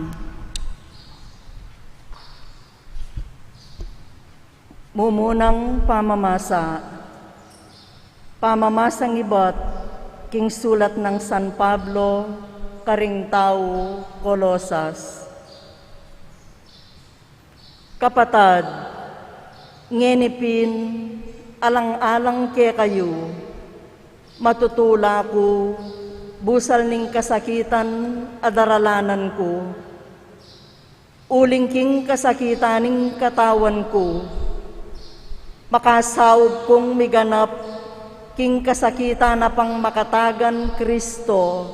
Mumunang pamamasa. Pamamasang ibat king sulat nang San Pablo karing tau Colosas. Kapatad, ngeni pin, alang-alang kekayu, matutula ku busal ning kasakitan a daralanan ku, uling king kasakitan ning katawan ku, makasaub kung miganap king kasakitan a pangmakatagan Kristo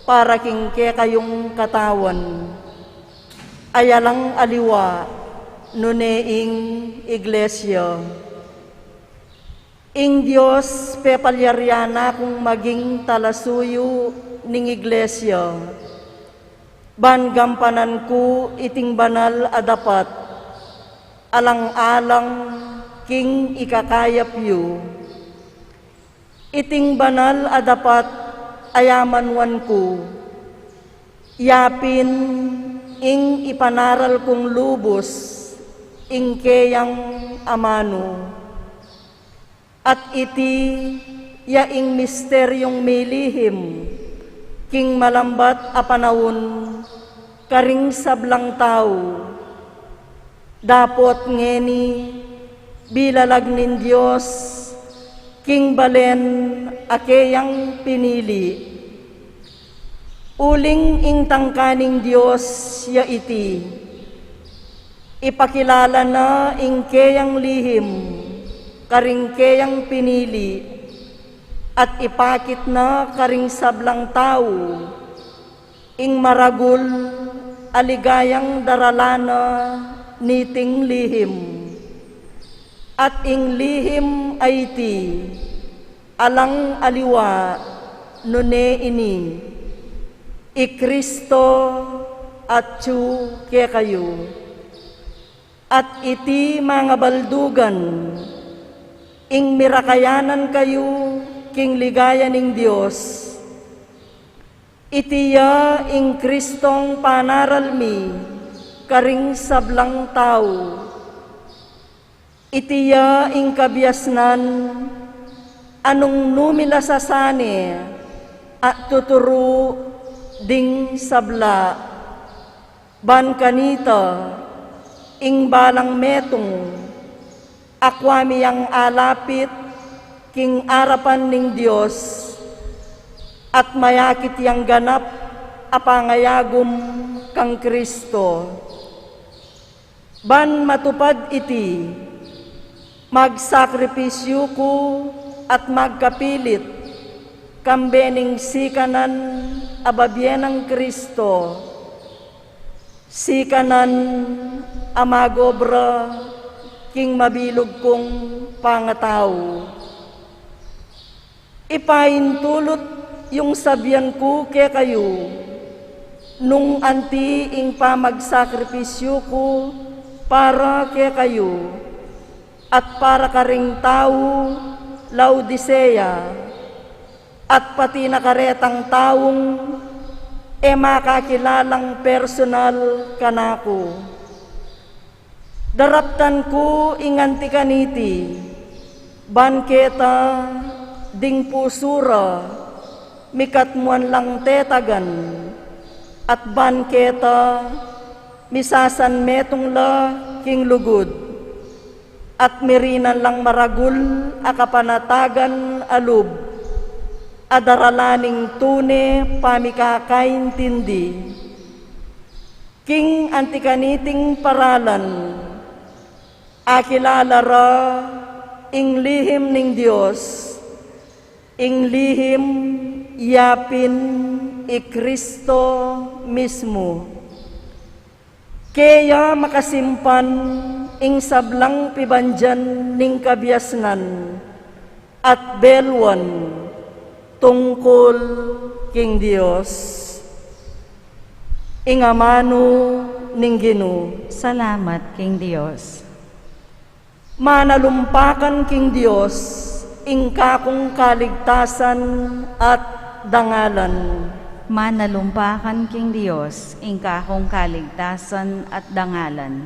para king kekayung katawan. Ayalang aliwa, nune ing Iglesia. Ing Dios pepalyarian na kung maging talasuyu ning Iglesia, ban gampanan ku iting banal a dapat, alang-alang king ikakayap yu. Iting banal a dapat a yamanuan ku, yapin ing ipanaral kung lubus ing keyang amanu. At iti ya ing misteryung milihim king malambat a panaun karing sablang tau. Dapot ngeni, bilalag ning Dios king balen a keyang pinili. Uling ing tangka ning Dios ya iti, ipakilala na ing keyang lihim karing keyang pinili, at ipakit na karing sablang tau ing maragul a ligayang daralan na niting lihim. At ing lihim a iti, alang aliwa, nune ini, i Kristo atyu kekayu. At iti, mangabaldugan, ing mirakayanan kayu king ligaya ning Dios. Iti ya ing Kristong panaral mi karing sablang tau. Iti ya ing kabiasnan a nung numilasa sa ne a tuturu ding sabla, ban kanita ing balang metung, akua mi yang alapit king arapan ning Dios, at mayakit yang ganap a pangayagum kang Kristo. Ban matupad iti, magsakripisyu ku at magkapilit kambe ning sikanan a babie nang Kristo, sikanan a magobra king mabilug kung pangatau. Ipaintulut yung sabian ku kekayu, nung anti ing pamagsakripisyu ku para kekayu, at para karing tau Laodicea, at pati na karetang taung e makakilalang personal kanaku. Daraptan ku ing anti kaniti, ban keta ding pusu ra mikatmuan lang tetagan, at ban keta misasan metung la king lugud, at mirinan lang maragul a kapanatagan a lub a daralan ning tune pamikakaintindi. King anti kaniting paralan, akilala ra ing lihim ning Dios, ing lihim ya pin i Kristo mismu. Keya makasimpan ing sablang pibandian ning kabiasnan at beluan tungkul king Dios. Ing amanu ning Ginu. Salamat king Dios. Manalumpakan king Dios ing kakung kaligtasan at dangalan. Manalumpakan king Dios ing kakung kaligtasan at dangalan.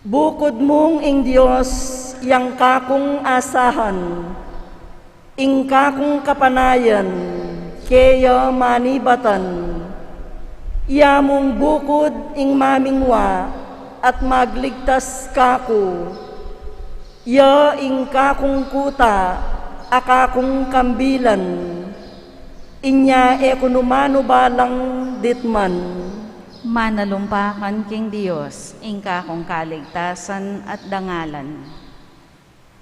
Bukud mung ing Dios yang kakung asahan, ing kakung kapanayan keya manibatan. Iya mung bukud ing mamingwa at magligtas kaku. Iya ing kakung kuta a kakung kambilan. Inya e ku numanu balang ditman. Manalumpakan king Dios ing kakung kaligtasan at dangalan.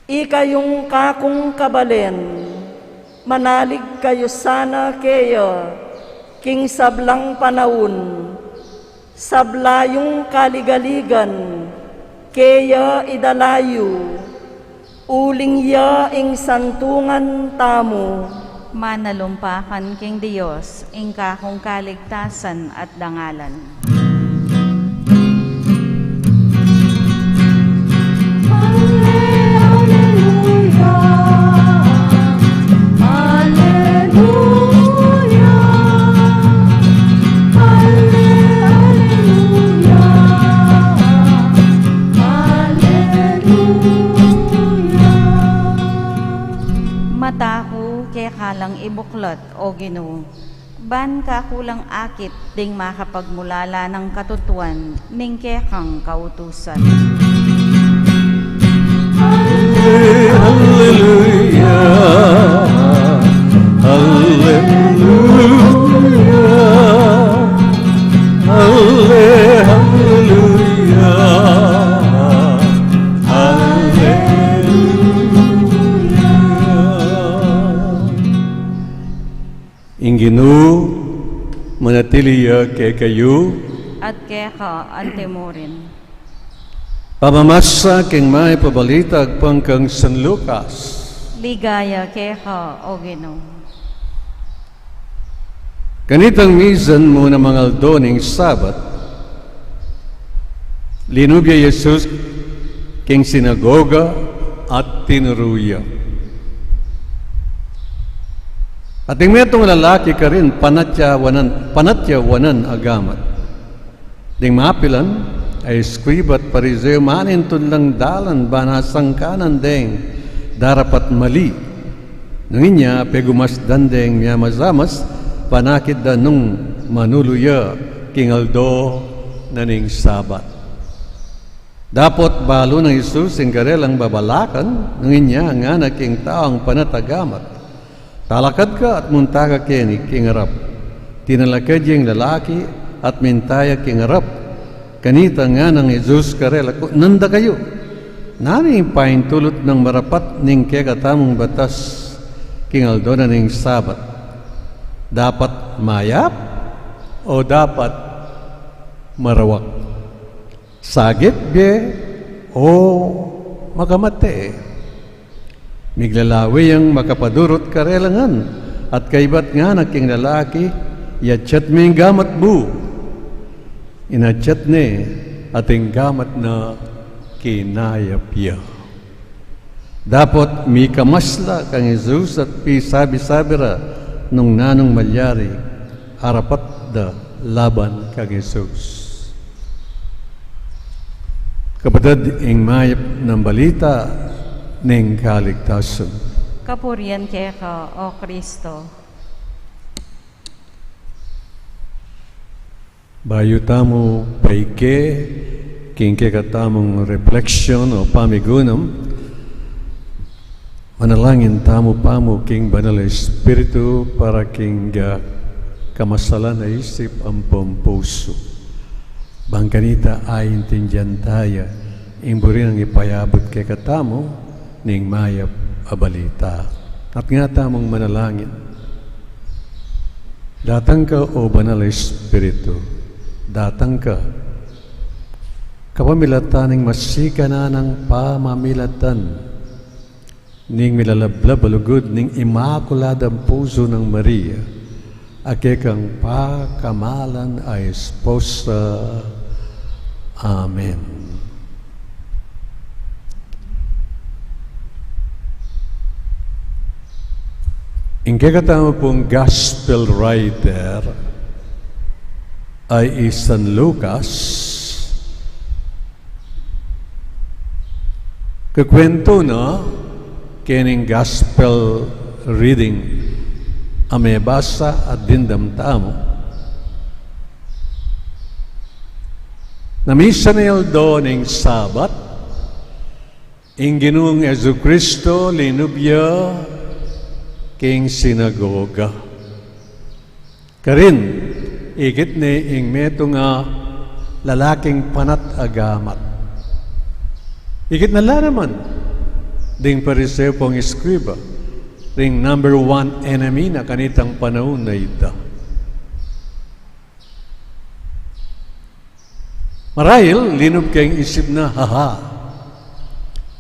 Ikayung kakung kabalen, manalig kayu sana keya king sablang panaun. Sabla yung kaligaligan keya idala yu, uling ya ing santungan tamu. Manalumpakan king Dios ing kakung kaligtasan at dangalan. Alleluia, alleluia, alleluia, alleluia. Mata ku keka lang ibuklat, O Ginu, ban kaku lang akit ding makapagmulala nang katutuan ning kekang kautusan. Alleluia, alleluia, alleluia, alleluia. Ing Ginu manatili ya kekayu. At keka antimurin. Pamamasa king Mayap a Balita agpang kang San Lucas. Ligaya keka, O Ginu. Kanitang misan mu na mangaldo ning Sabat, linub ya i Jesus king sinagoga at tinuru ya. Ating metung lalaki karin panatyawanan, panatyawanan a gamat. Ding mapilan a eskriba at Pariseo manintun lang dalan ban asangkanan deng darapat mali. Nung inya pegumasdan deng miamasamas, panakit da nung manulu ya king aldo na ning Sabat. Dapot balu nang Jesus ing karelang babalakan, nung inya ngana king taung panatagamat, talakad ka at munta ka keni king arap. Tinalakad ya ing lalaki at minta ya king arap. Kanita ngana nang Jesus karela, kutnan da kayu, nanu ing paintulut nang marapat ning kekatamung batas king aldo na ning Sabat? Dapat mayap o dapat marawak? Sagip bie o makamate? Miglalawe yang makapadurut karela ngan at kaybat ngana king lalaki, iatyat me ing gamat mu. Inatyat ne at ing gamat na kinayap ya. Dapot mikamas la kang Jesus at pisabi-sabi ra nung nanung malyari arapat da laban kang Jesus. Kapatad, ing mayap nang balita ning kaligtasan. Kapurian keka, O Kristo. Bayu tamu paike king kekatamung reflection o pamigunam, manalangin tamu pamu king Banal a Espiritu para king, ah, kamasalan a isip ampong pusu. Bang kanita aintindian taya ing buri nang ipayabut kekatamu ning mayap a balita. At nga tamung manalangin. Datang ka, O Banal a Espiritu, datang ka. Kapamilatan ning masikan a nang pamamilatan ning milalablab a lugud ning Imakuladang Pusu nang Maria, a kekang pakamalan a esposa. Amen. Ing kekatamu pung gospel writer ay i San Lucas. Kekwentu na kening gospel reading a mebasa at dimdam tamu. Na misan a aldo ning Sabat, ing Ginung Jesucristo linub ya king sinagoga. Karin, ikit ne ing metung a lalaking panat a gamat. Ikit na la naman ding Pariseo ampong eskriba, ding number one enemy na kanitang panaun a ita. Marahil linub keng isip na, "Haha,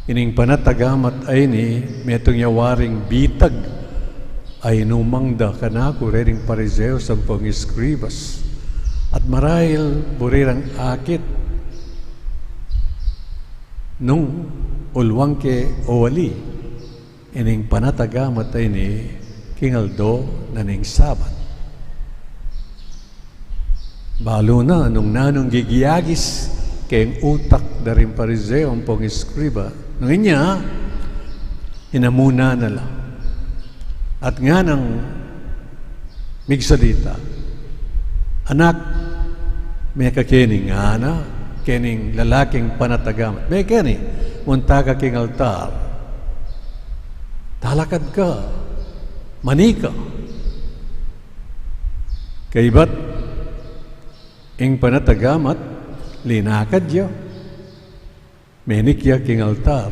ining panat a gamat a ini, metung ya waring bitag a inumang da kanaku reng Pariseo ampong eskribas. At marahil buri rang akit nung uluan ke o ali ining panat a gamat a ini king aldo na ning Sabat." Balu na nung nanung gigiagis keng utak da ring Pariseo ampong eskriba. Nung inya, inamunan na la. At nganang migsalita, "Anak, mekeni ngana kening lalaking panat a gamat. Mekeni, munta ka king altar. Talakad ka. Manika." Kaybat ing panat a gamat, linakad ya, menik ya king altar.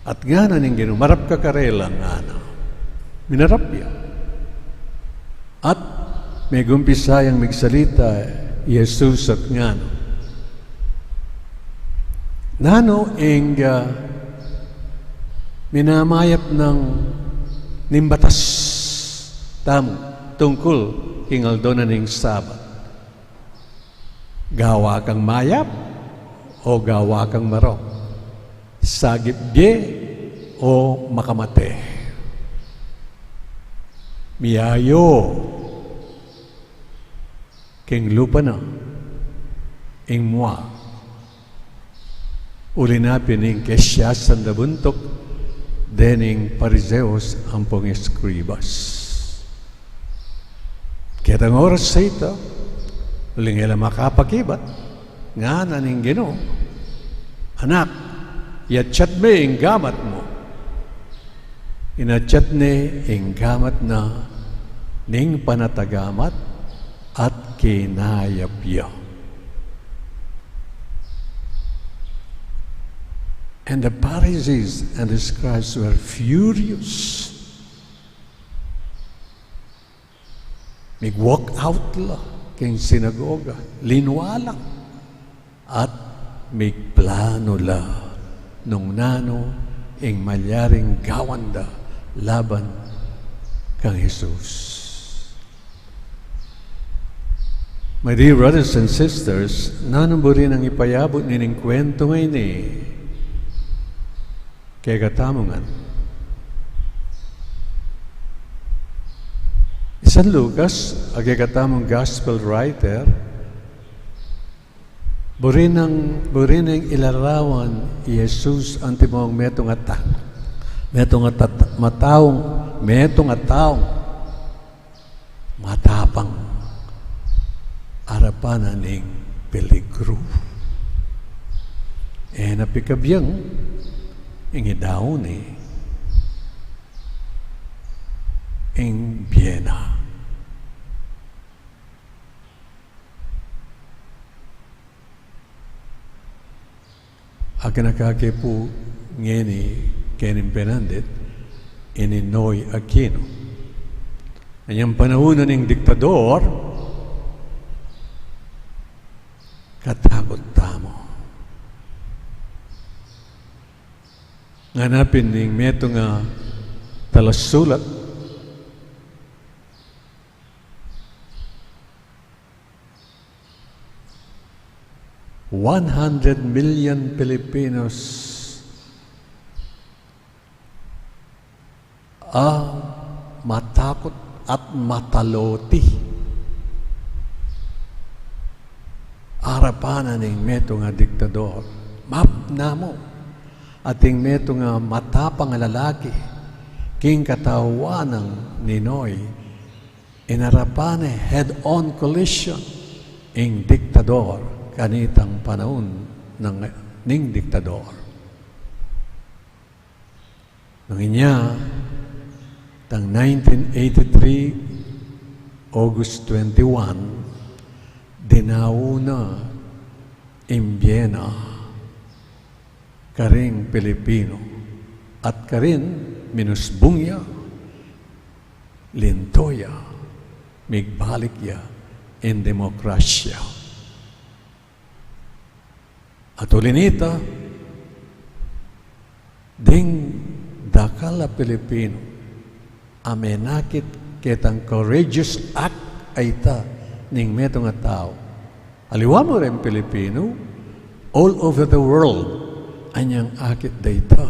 At ngana ning Ginu, "Marap ka karela," ngana. Minarap ya. At megumpisa yang migsalita i Jesus at ngana, "Nanu ing, ah, minamayap na ning batas tamu tungkul king aldo na ning Sabat? Gawa kang mayap o gawa kang marok? Sagip ge o makamate?" Miyayu king lupa na ing mua. Uli na pin ing kesiasan da buntuk dening Pariseo ampong eskribas. Ketang oras a ita, uling e la makapakibat, ngana ning Ginu, "Anak, yatsat me ing gamat mu." Inatsat ne ing gamat na ning panat a gamat at kinayap ya. And the Pharisees and the scribes were furious. Mig-walk out la king sinagoga, linwa la, at migplanu la nung nanu ing malyaring gawan da laban kang Jesus. My dear brothers and sisters, nanu buri nang ipayabut nining kwentu ngeni kekatamu ngan? I San Lucas, a kekatamung gospel writer, buri nang, buri nang ilarawan i Jesus antimong metung a ta-, metung a tat-, mataung, metung a taung matapang arapan na ning peligru. E na pikabiang ing idaunan ing bie na. Akin a kakepu ngeni keni penandit, i Ninoy Aquino. Anyang panaun na ning diktador, katakut tamu. Ngana pin ning metung a talasulat, one hundred million Filipinos a matakut at mataloti. Arapan na ning metung a diktador. Map namu. Ating metung a matapang a lalaki king katawan nang Ninoy, inarapan ne head-on collision ing diktador kanitang panaun nang, ning diktador. Nung inya, tang nineteen eighty-three, August twenty-one, dinau na ing bie na karing Pilipino at karin minusbung ya, linto ya, migbalik ya ing demokrasya. At uli nita, ding dakal a Pilipino a menakit ketang courageous act a ita ning metung a tau. Aliwa mu reng Pilipino, all over the world, anyang akit da ita.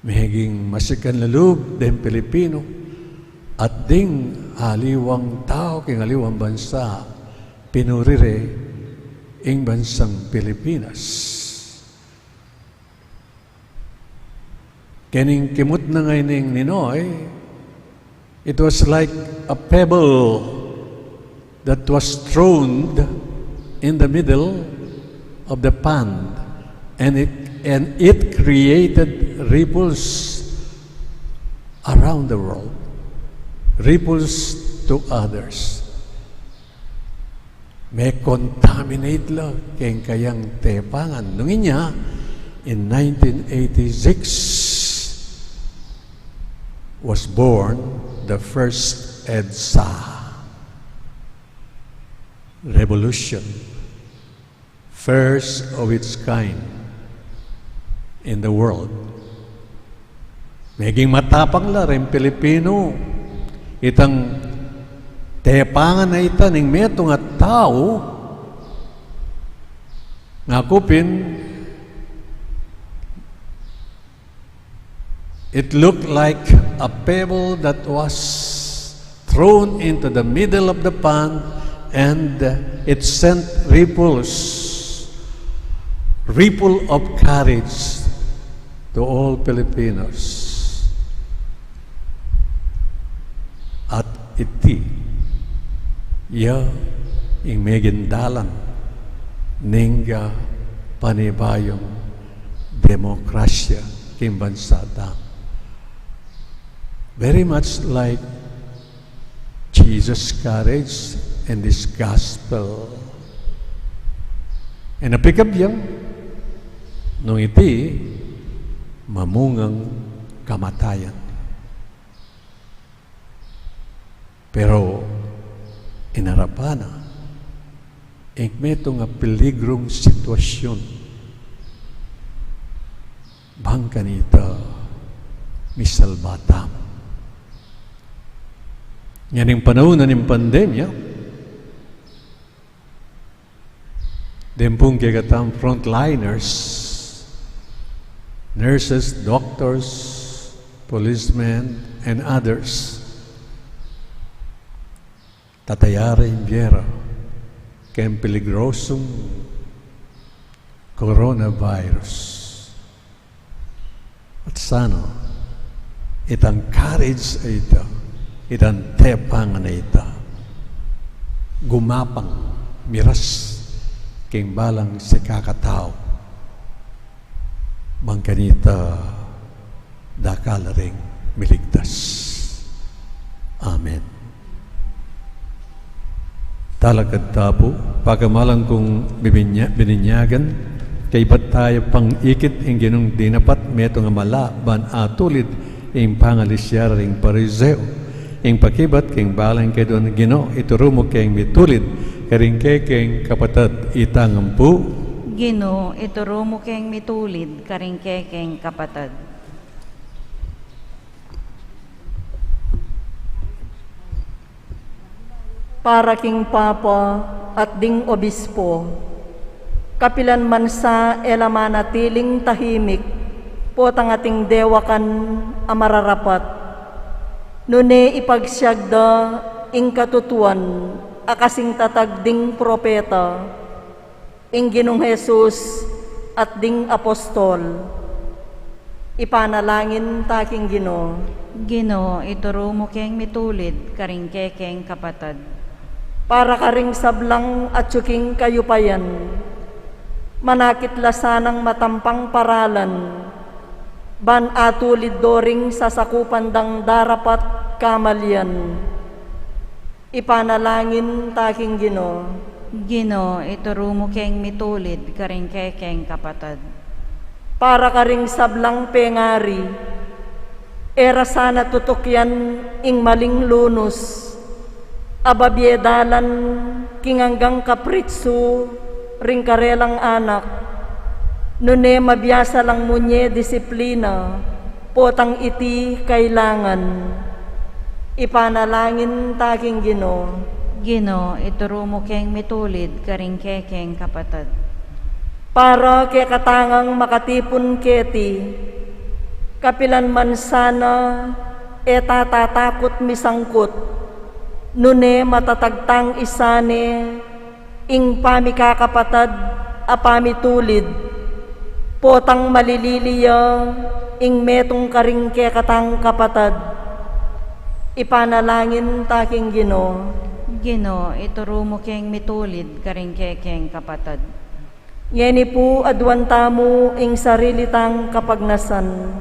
Meging masikan lub deng Pilipino at ding aliwang tau king aliwang bansa, pinuri re ing bansang Pilipinas. Kening kimut na ngeni ning Ninoy, it was like a pebble that was thrown in the middle of the pond, and it, and it created ripples around the world, ripples to others. Me-contaminate la keng kayang tepangan. Nung inya, in nineteen eighty-six, was born the first EDSA revolution, first of its kind in the world. Meging matapang la reng Pilipino, itang tepangan na ita ning metung a tau, ngaku pin, it looked like a pebble that was thrown into the middle of the pond, and it sent ripples, ripple of courage to all Filipinos. At iti ya ing meging dalan ning panibayung demokrasya king bansa tamu. Very much like Jesus' courage and his gospel. E na pikabilang nung iti mamungang kamatayan. Pero inarapan na ing metung a peligrung sitwasyun, bang kanita misalba tamu. Ngening panaun na ning pandemya, deng pung kekatang frontliners, nurses, doctors, policemen, and others, tataya ra ing bie ra keng peligrosung coronavirus. At sana itang courage a ita, itang tepangan a ita, gumapang, miras keng balang sikakatau, bang kanita dakal ring miligtas. Amen. Talakad ta pu, pakamalan kung bibinya-, bininyagan, Kaybat taya pang ikit ing Ginung dinapat metung a mala ban atulid ing pangalisya ring Pariseo. Ing pakibat king balang kayduan, Ginu, ituru mu keng mitulid karing kekeng kapatad. Itang ampu. Ginu, ituru mu keng mitulid karing kekeng kapatad. Para king Papa at ding Obispo, kapilan man sa e la manatiling tahimik, potang ating dewakan a mararapat, nune ipagsiag da ing katutuan a kasing tatag ding propeta, ing Ginung Jesus at ding apostol. Ipanalangin ta king Ginu. Ginu, ituru mu keng mitulid karing kekeng kapatad. Para karing sablang atyu king kayupayan, manakit la sanang matampang paralan ban atulid do ring sasakupan dang darapat kamalian. Ipanalangin ta king Ginu. Ginu, ituru mu keng mitulid karing kekeng kapatad. Para karing sablang pengari, e ra sana tutukyan ing maling lunus, a babie dalan king anggang kapritsu ring karelang anak, nune mabiasa lang munye disiplina, potang iti kailangan. Ipanalangin ta king Ginu. Ginu, ituru mu keng mitulid karing kekeng kapatad. Para kekatang makatipun keti, kapilan man sana e tatatakut misangkut, nune matatag tang isane ing pamikakapatad a pamitulid, potang malilili ya ing metung karing kekatang kapatad. Ipanalangin ta king Ginu. Ginu, ituru mu keng mitulid karing kekeng kapatad. Ngeni pu, aduan tamu ing sarili tang kapagnasan.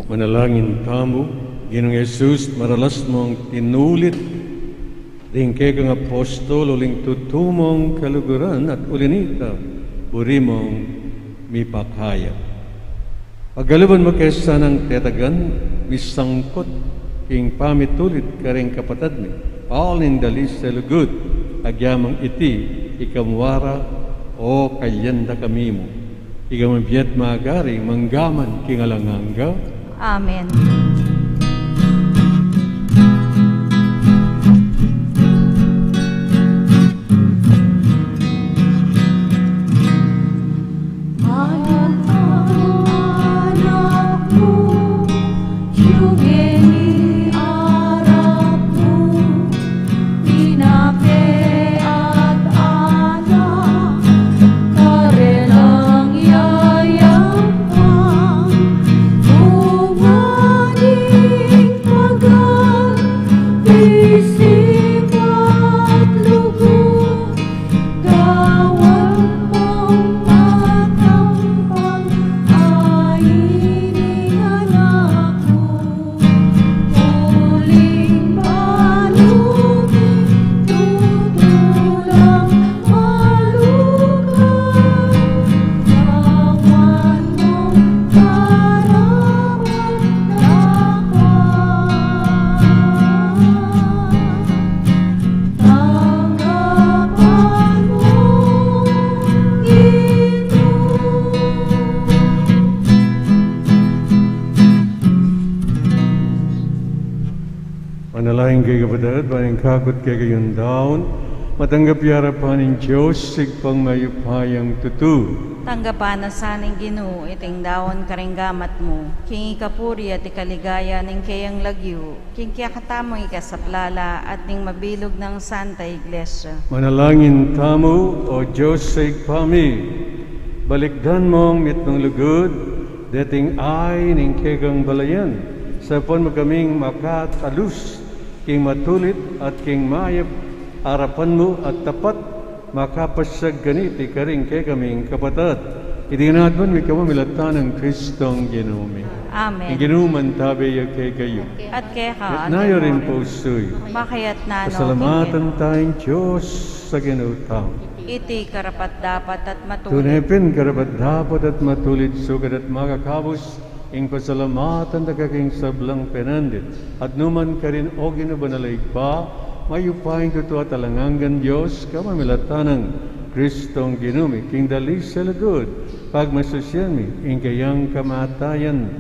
Manalangin tamu. Ginung Jesus, maralas mung tinulid ding kekang apostol uling tutu mung kaluguran at uli nita buri mung mipakaya. Pagaluban mu ke sanang tetagan misangkut king pamitulid karing kapatad mi, paul ning dalis a lugud, agyamang iti ika mu ara, o kayanda kami mu. Ika mu bie at magari manggaman king alang angga. Amen. Manalangin kayu kapatad, ban ing kakut kekayung daun matanggap ya arapan ning Dios, Ibpang mayupayang tutu. Tanggapan na sa ning Ginu iting daun karing gamat mu, king ikapuri at ikaligaya ning keyang lagyu, king kekatamung ikasaplala at ning mabilug nang Santa Iglesia. Manalangin tamu. O Dios a Ibpa mi, balikdan mung mitmung lugud deting ain ning kekang balayan, saupan mu kaming makatalus king matulid at king mayap arapan mu at tapat makapasiag kaniti karing kekaming kapatad. Iti ngan aduan mi kapamilatan nang Kristong Ginu mi. Amen. Ing Ginu mantabe ya kekayu. At keka naman. Itas yu ring pusu yu. Makatas na rin. Pasalamatan taya ing Dios a Ginu tamu. Iti karapat-dapat at matulid. Tune pin karapat-dapat at matulid, sukat at makakabus ing pasalamatan da ka king sablang penandit. At nu man karin, o Ginu, banal a Ibpa, mayupaya ing tutu at alang anggang Dios, kapamilatan nang Kristong Ginu mi, king dali sa lugud, pagmasusyan mi ing kayang kamatayan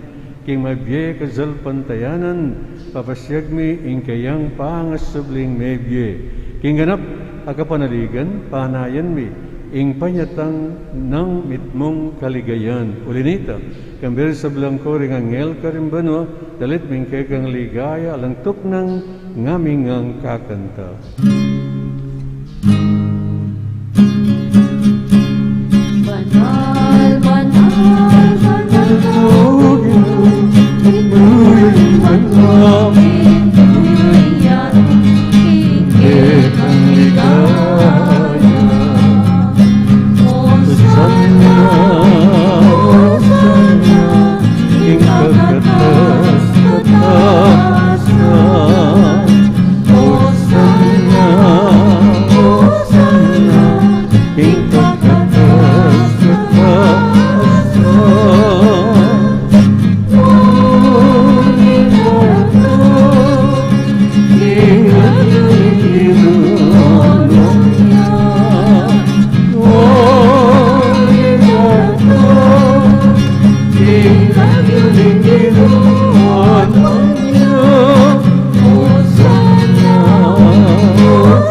king mabie kasalpantayanan, papasiag mi ing kayang pangasubling mebie king ganap a kapanaligan, panayan mi ing panyatang nang mitmung kaligayan. Uli nita, kambe ring sablang kori ring anghel karin banua, dalit mi ing kekang ligaya, alang tuknang ngamin ngang kakanta. Banal, banal, banal ka, O Ginu, ing banal, ing banal, ing kekang ligaya. Hosanna, Hosanna, ing kakatas-katasan. Hosanna, Hosanna, ing kakatas-katasan. Hosanna,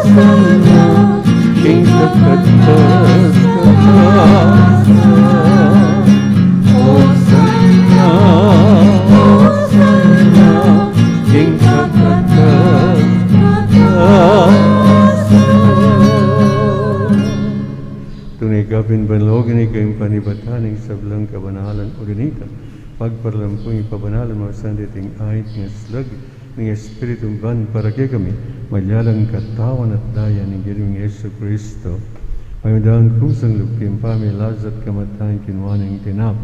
Hosanna, king kakatas-katasan. Hosanna, Hosanna, king kakatas-katasan. Tune kapin banal, o Ginu, ing panibatan ning sablang kabanalan, uli nita, pagparalan pu ing pabanalan, masandeting ait ning aslag ning Espiritu ban para kekami maging katawan at daya ning Ginu ming Jesucristo. Pamidan kusang lub king pamilasa at kamatayan, kinua ne ing tinapa,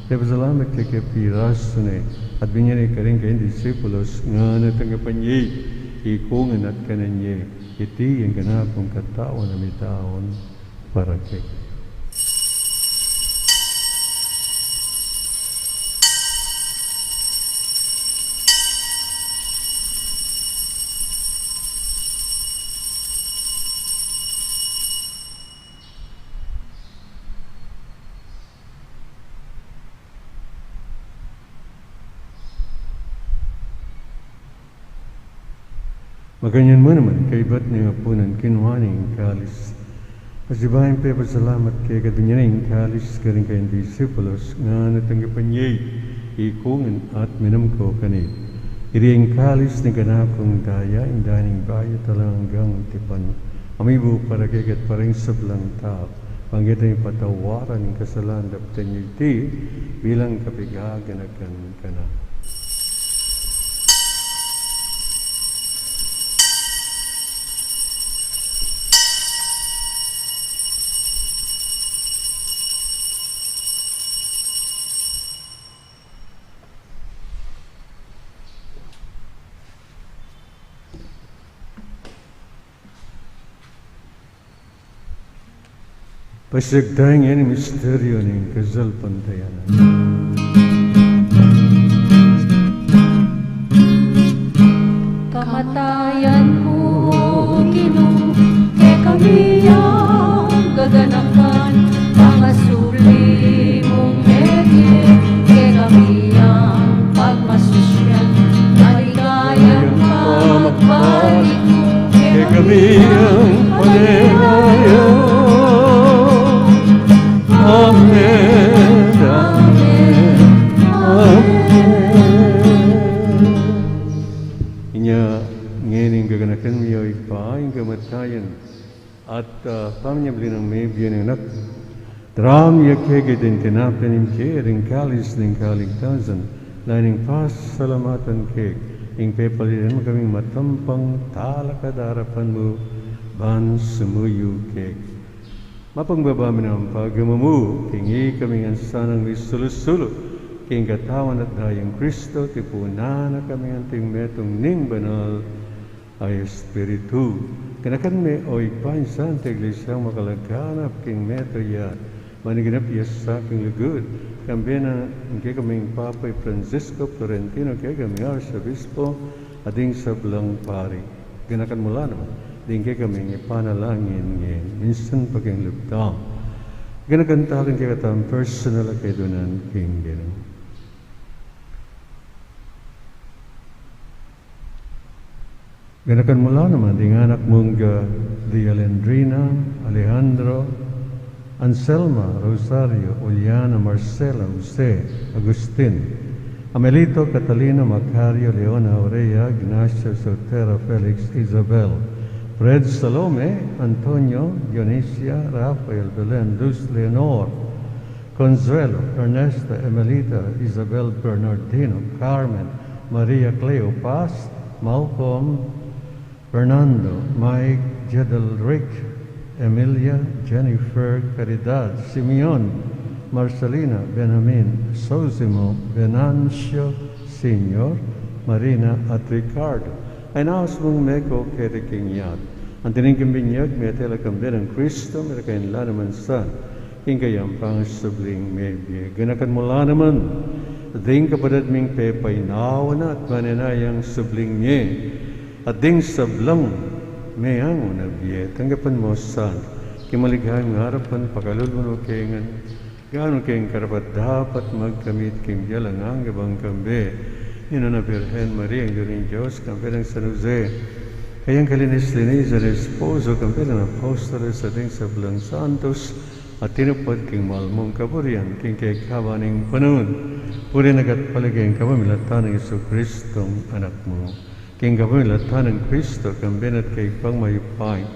pepasalamat ya ke, pirasu ne, at binie ne karing kayang disipulus, ngana, tanggapan ye iti, ikongan at kanan ye, iti ing ganap kung katawan a mitawan para kekayu. Makanyan mu naman, kaybat ning apunan, kinua ne ing kalis. Pasibayu yang pepasalamat keka, binie ne ing kalis karing kayang disipulus, ngana, tanggapan ye iti, ikongan at minum kayu kaniti. Iti ing kalis ning ganap kung daya, ing daya ning bayu at alang anggang tipan, a mibu para kekayu at para king sablang tau, para king patawaran ning kasalan. Daptan ye iti bilang kapaganakan kanaku. Pasiag taya ngeni ing misteryu ning kasalpantayanan. Kamatayan mu, Ginu, kekami yang gaganakan, pangasubli mung mebie, kekami yang pagmasusyan, maligayang pamagbalik mu, kekami yang panenayan. Amen, amen, amen. Inya ngeni gaganakan mi, o Ibpa, ing kamatayan at, ah, pamanyubling mebie ning Anak. Daraun mi keka iting tinape ning bie at ing kalis ning kaligtasan, lalu ning pasalamatan keka, ing pepalidan mu kaming matampang talakad king arapan mu ban sumuyu keka. Mapakumbaba mi naman pagamu mu, king ikami ngan sanang misulu-sulu king katawan at dayang Kristo, tipunan na kami ngan king metung ning banal a Espiritu. Ganakan me, o Ibpa, ing Santa Iglesia, makalaganap king metung ya, maniganap ya sa king lugud, kambe nang kekaming Papa i Francisco, Florentino, kekaming Arsobispo, at ding sablang pari. Ganakan mu la naman ding kekaming ipanalangin ngeni, minsan pa king lugud. Ganakan tala ing kekatamung personal a kaidunan king Ginu. Ganakan mu la naman ding anak mung Dialendrina, Alejandro, Anselma, Rosario, Juliana, Marcela, Jose, Agustin, Amelito, Catalina, Macario, Leona, Aurea, Ignacio, Sotera, Felix, Isabel, Fred, Salome, Antonio, Dionisia, Rafael, Belen, Luz, Leonor, Consuelo, Ernesta, Emelita, Isabel, Bernardino, Carmen, Maria, Cleopas, Malcolm, Fernando, Mike, Jedelric, Emilia, Jennifer, Caridad, Simeon, Marcelina, Benjamin, Sosimo, Venancio Senior, Marina, at Ricardo. Ay naus mung meko keti king yatu. Anti ning king binyag, mete la kambe nang Kristo, mete la naman sa king kayang pangasubling mebie. Ganakan mu la naman ding kapatad ming pepainawa na at manenayang subling mie, at ding sablang meangu na bie. Tanggapan mu sa king maligayan ming arapan, pakalulu mu kami ngan gawang keng karapat-dapat magkamit king bie alang angga bang kambe ning Nuan a Birhen Maria, Indu ning Dios, kambe nang San Jose, kayang kalinis-linisan a esposo, kambe nang apostoles at ding sablang santos a tinupad king mal mung kaburian king kekaban ning panaun. Purian na ka at palagen king kapamilatan nang Jesucristong Anak mu. King kapamilatan nang Kristo, kambe na at kaybat mayupaya,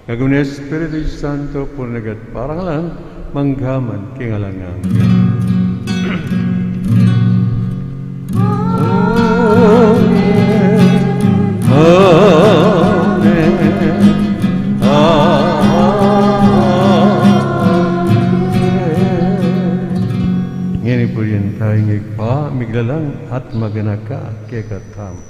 kagum ning Espiritu Santo, purian na ka at parangalan, mangga man king alang angga. Amen. Amen. Amen. Ngeni purian taya ing Ibpa, miglalang at maganaka kekatamu.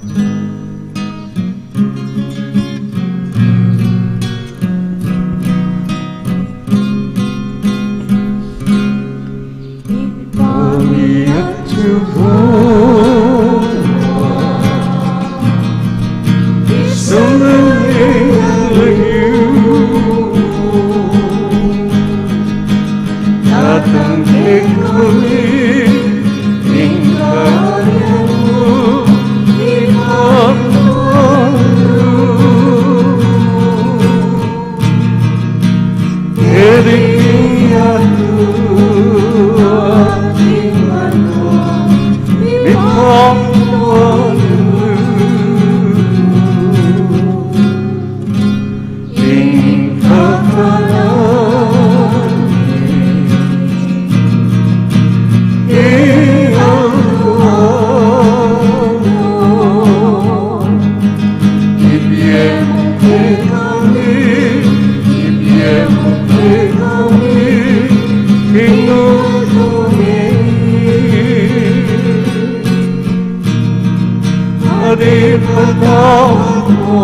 At ipatawad mu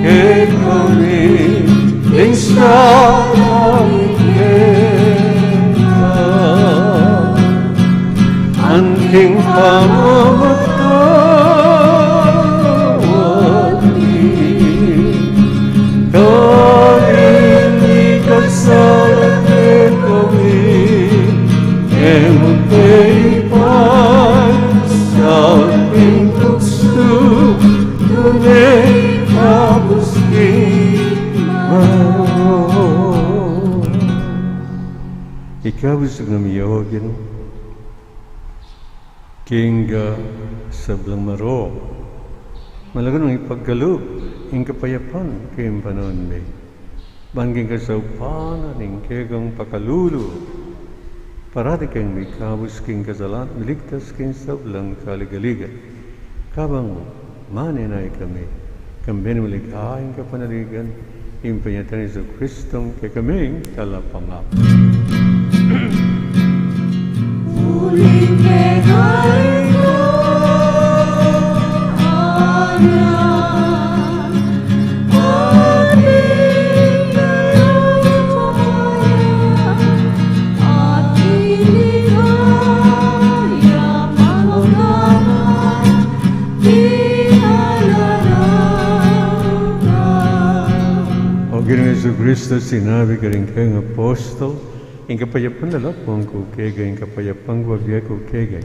kekami ding sala mi keka, anti ing pamamatawad mi kareng mikasala kekami, e mu ke ipaisaul king tuksu, nune ikabus king marok. Ikabus mu kami, O Ginu, king, ah, sablang marok, malago nang ipagkalub ing kapayapan king panaun mi. Ban king kasaupan ning kekang pakalulu, parati keng mikabus king kasalan, miligtas king sablang kaligaligan. Kabang manenaya kami, kambe ning maligayang kapanaligan, Ing panyatang Jesucristo, kekaming talapangabot. O Ginu Jesucristo, sinabi karing kekang apostol, ing kapayapan da ku keka, ing kapayapan ku ibie ku keka.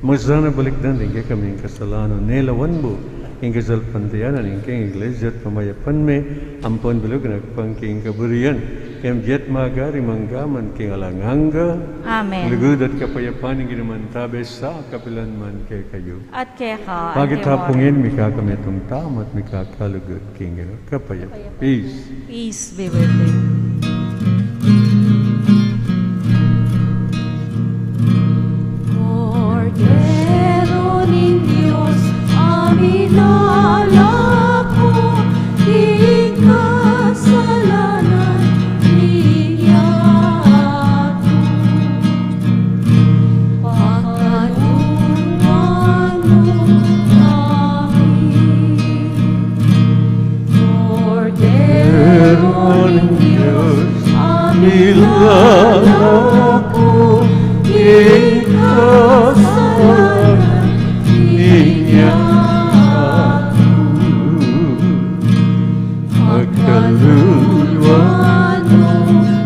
Manga sana balikdan ding kekaming kasalanan, e lawan mu ing kasalpantayanan ning kekang Iglesia at pamayapan me, ampon bilug na pang king kaburian, king bie at magari manggaman king alang angga. Amen. Lugud at kapayapan ning Ginu mantabe sa kapilan man kekayu. At keka. Pakitapungin, mikakametung tamu at mikakalugud king Ginu. Kapayapan. Peace. Peace be with you. Kordero ning Dios, a milalako king kasalanan ning yatu. Pakaluluan mu kami. Kordero ning Dios, a milalako king kasalanan ning yatu. Pakaluluan mu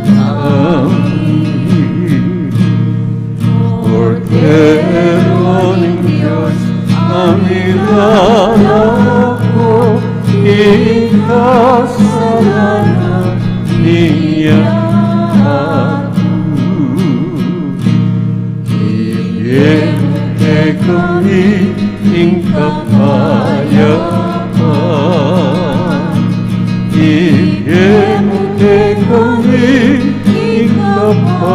kami. Kordero ning Dios, a milalako king kasalanan ning yatu. Ibie mu kekami ing kapayapan. Ibie mu kekami ing kapayapan.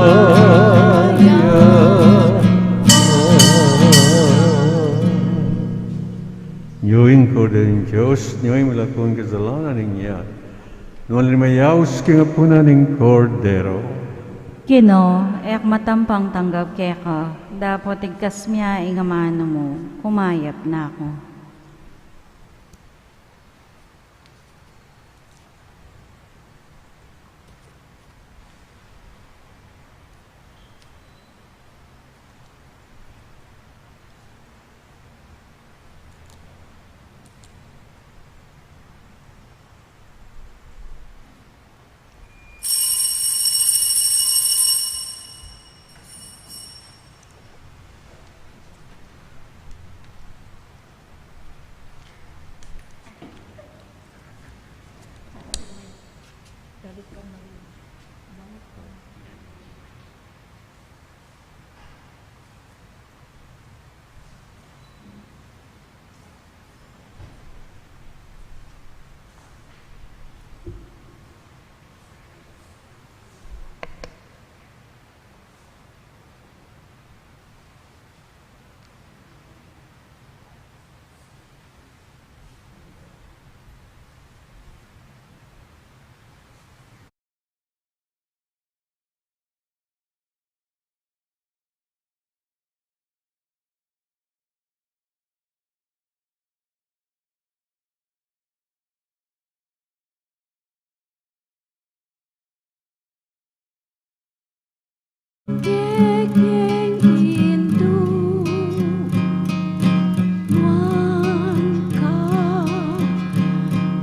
Nyo ing Kordero ning Dios, nyo ing milalako king kasalanan ning yatu. Nuan la ring mayaus king apunan ning Kordero. Ginu, e ku matampang tanggap keka, dapot igkas mu ing amanu mu, kumayap na ku. Kekeng Indu, nuan ka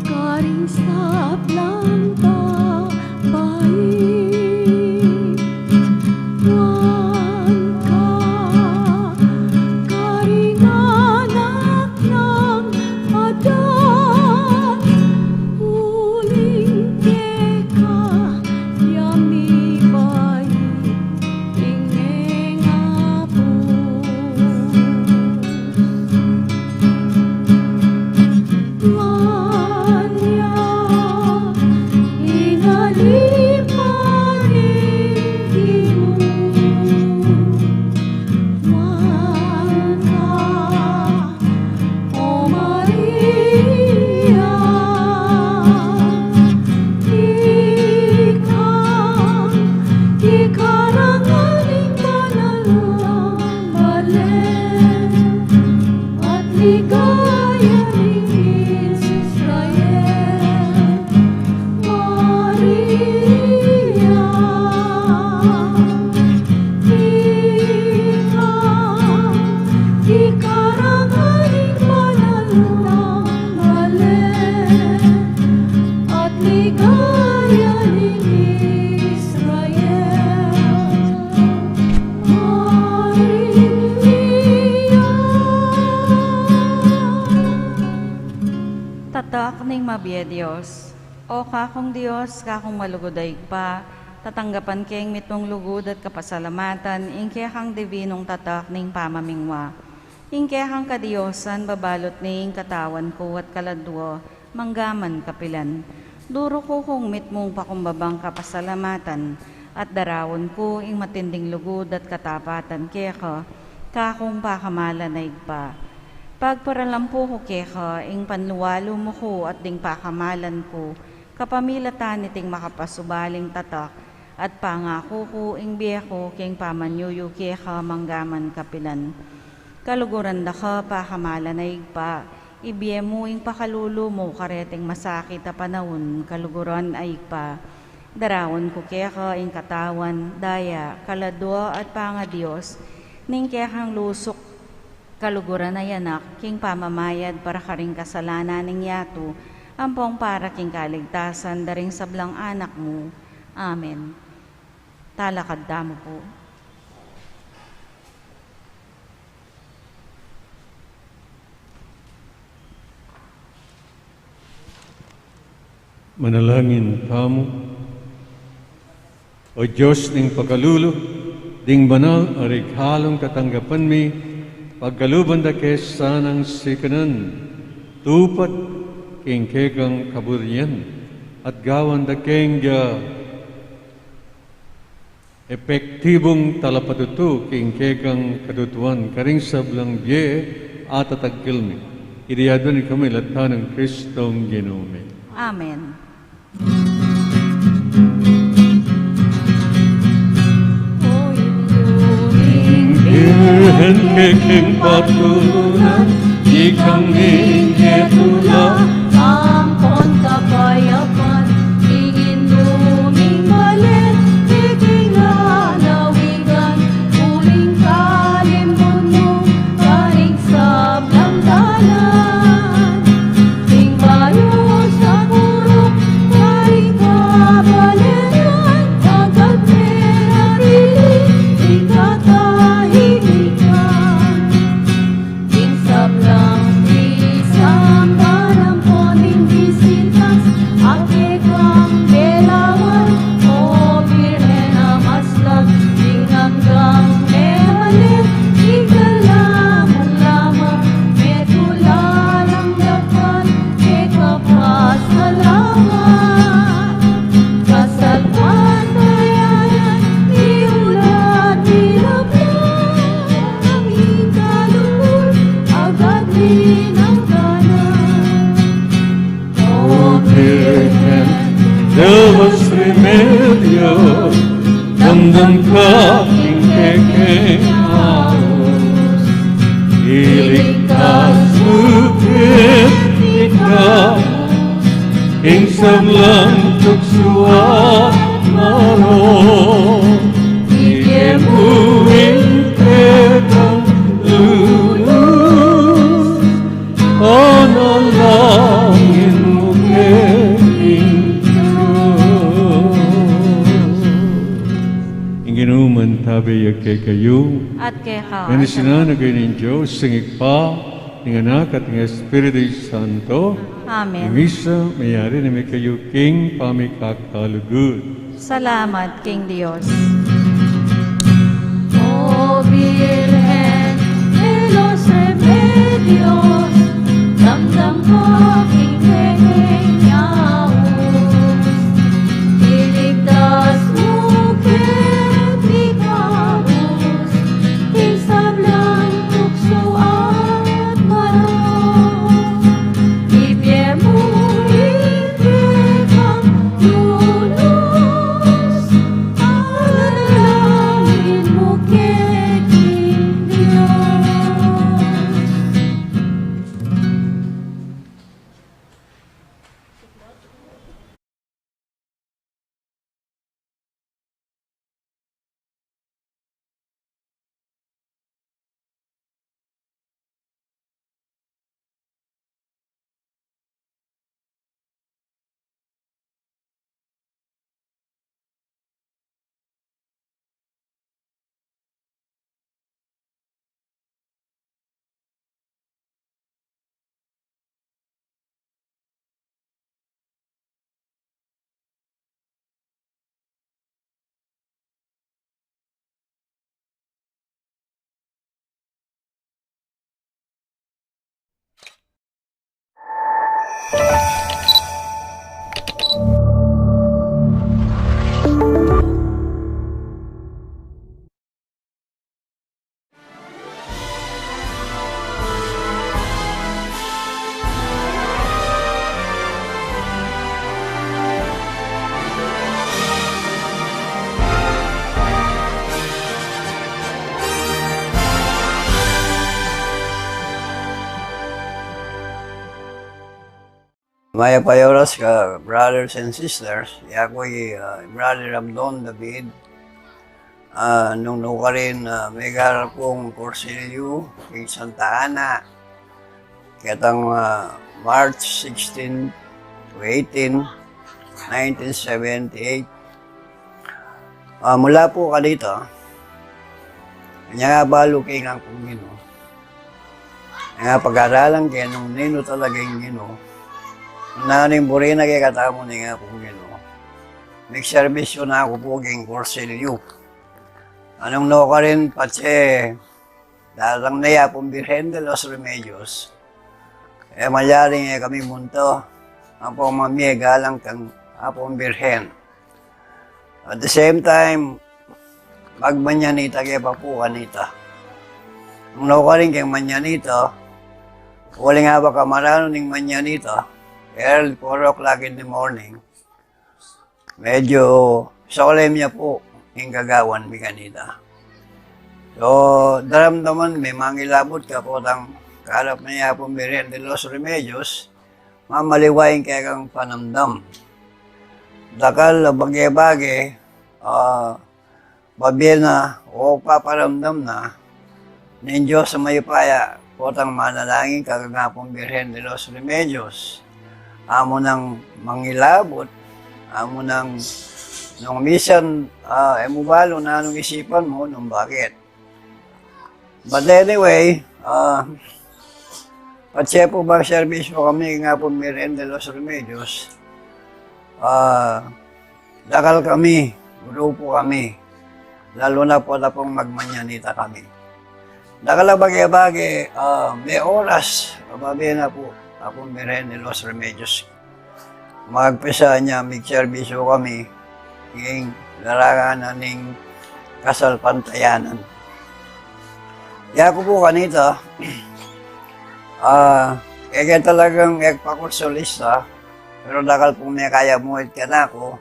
karing sablang babai, nuan ka karing anak nang Adan, uling keka ya mibai ing Ing mabie Dios. O kakung Dios, kakung malugud a Ibpa, tatanggapan ke ing mitmung lugud at kapasalamatan ing kekang dibinung tatak ning pamamingwa. Ing kekang kadiosan babalutne ing katawan ku at kaladua, manggaman kapilan. Duru ku kung mitmung pakumbabang kapasalamatan, at daraun ku ing matinding lugud at katapatan keka, kakung pakamalan a Ibpa. Pagparalampu ku keka ing panluwalu mu ku at ding pakamalan ku, kapamilatan niting makapasubaling tatak, at pangaku ku ing bie ku king pamanyuyu keka manggaman kapilan. Kaluguran da ka, pakamalan a Ibpa, ibie mu ing pakalulu mu kareting masakit a panaun, kaluguran a Ibpa. Daraun ku keka ing katawan, daya, kaladua at pangadios ning kekang lusuk, kaluguran a Anak, king pamamayad para karing kasalanan ning yatu, ampong para king kaligtasan da ring sablang anak mu. Amen. Talakad tamu pu. Manalangin tamu. O Dios ning pakalulu, ding banal a regalung katanggapan mi, pagkaluban da ke sanang sikanan, tupad king kekang kaburian, at gawan da keng, ah, epektibung talapatutu king kekang katutuan karing sablang bie at tatagkil mi. Iti aduan mi kami lata nang Kristong Ginu mi. Amen. Ing Birhen kekeng patulunan, ikang ning ketula, ampon kapayapan, ing indu ming bale, kekeng lalawigan, uling kalimbun mu, karing sablang dalan. Ing bayus a kuruk, karing kabaleran, agad me naririnig ing katahimikan. Ing sablang pisambalan ampon ing bisintas, a kekang belawan, O Birhen a maslak, ing anggang mebale, ing kalaman lamang, metula lang dapat, keka pasalamat. Kasalpantayanan, iulat, ilaplang, ing kalukul, agad linangganan. O Birhen de los Remedios, damdam ka king kekeng aus, iligtas mu keti kabus, king sablang tuksu at marok, ibie mu ing kekang lulus, panalangin mu keng Dios. Ing Ginu mantabe ya kekayu. At keka. Bendisyunan na kayu ning Dios, ing Ibpa, ing Anak, at ing Espiritu Santo. Amen. Ing misa meyari na mi kayu king pamikakalugud. Salamat king Dios. O Birhen de los Remedios, damdam ka king kekeng aus, iligtas mu keti kabus, king sablang tuksu at marok, ibie mu ing kekang lulus, panalangin Mayap a oras ka, brothers and sisters. Yaku i, ah, Brother Ramdon David. Ah, nung nukarin, ah, megaral kung kursilyu king Santa Ana ketang, ah, March sixteen to eighteen, nineteen seventy-eight. Ah, mula pu kanita, anya nga balu ke ing Apung Ginu. Anya pag-aralan ke nung ninu talaga ing Ginu. Nanu ing buri na kekatamu ning Apung Ginu. Megserbisyu na ku pu king kursilyu. Nung nukarin patse datang ne i Apung Birhen de los Remedios, e malyaring e kami munta ampong mamie galang kang Apung Birhen. At the same time, magmanyanita ke pa pu kanita. Nung nukarin keng manyanita, uling awa kamaranu ning manyanita, early four o'clock in the morning, medyu solemn ya pu ing gagawan mi kanita. So, daramdaman me mangilabut ka potang karap na i Apung Birhen de los Remedios, mamaliwa ing kekang panamdam. Dakal a bage-bage, ah, babie na o paparamdam na ning Dios a mayupaya potang manalangin ka kang Apung Birhen de los Remedios. Amu nang mangilabut, amu nang nung misan, ah, e mu balu nanung isipan mu nung bakit. But anyway, ah, patse pu magserbisyu kami kang Apung Birhen de los Remedios, ah, dakal kami, grupu kami, lalu na pu tapung magmanyanita kami. Dakal a bage-bage, ah, me oras, babie na pu, Apung Birhen de los Remedios. Magpisa nya, megserbisyu kami king larangan na ning kasalpantayanan. Yaku pu kanita, ah, keke talagang e ku pa kursilista, pero dakal pung mekaya muit kanaku,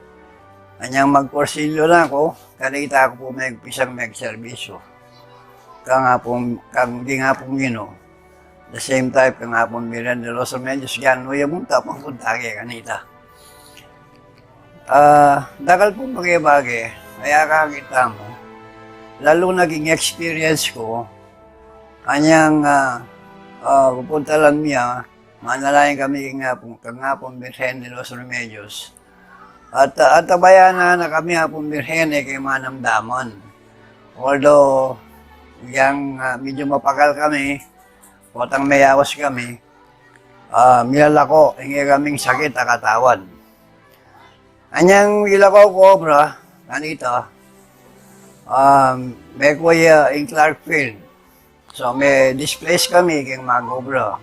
anyang magkursilyu na ku, kanita ku pu megpisang megserbisyu kang Apung, kang king Apung Ginu. The same time kang Apung Birhen de los Remedios, yan, nu ya munta, pangpunta ke kanita. Ah, dakal pung bage-bage a akakit tamu. Lalu na king experience ku, anyang, ah, ah, pupuntalan mi, ah, manalangin kami kang Apung, kang Apung Birhen de los Remedios. At, ah, atabayanan na kami Apung Birhen e ke manamdaman. Although, yang, ah, medyu mapagal kami, potang meyaus kami, ah, milalako ing kekaming sakit a katawan. Anyang ilako ku obra kanita, ah, mekuya ing Clark Field. So, me-displace kami king mag-obra.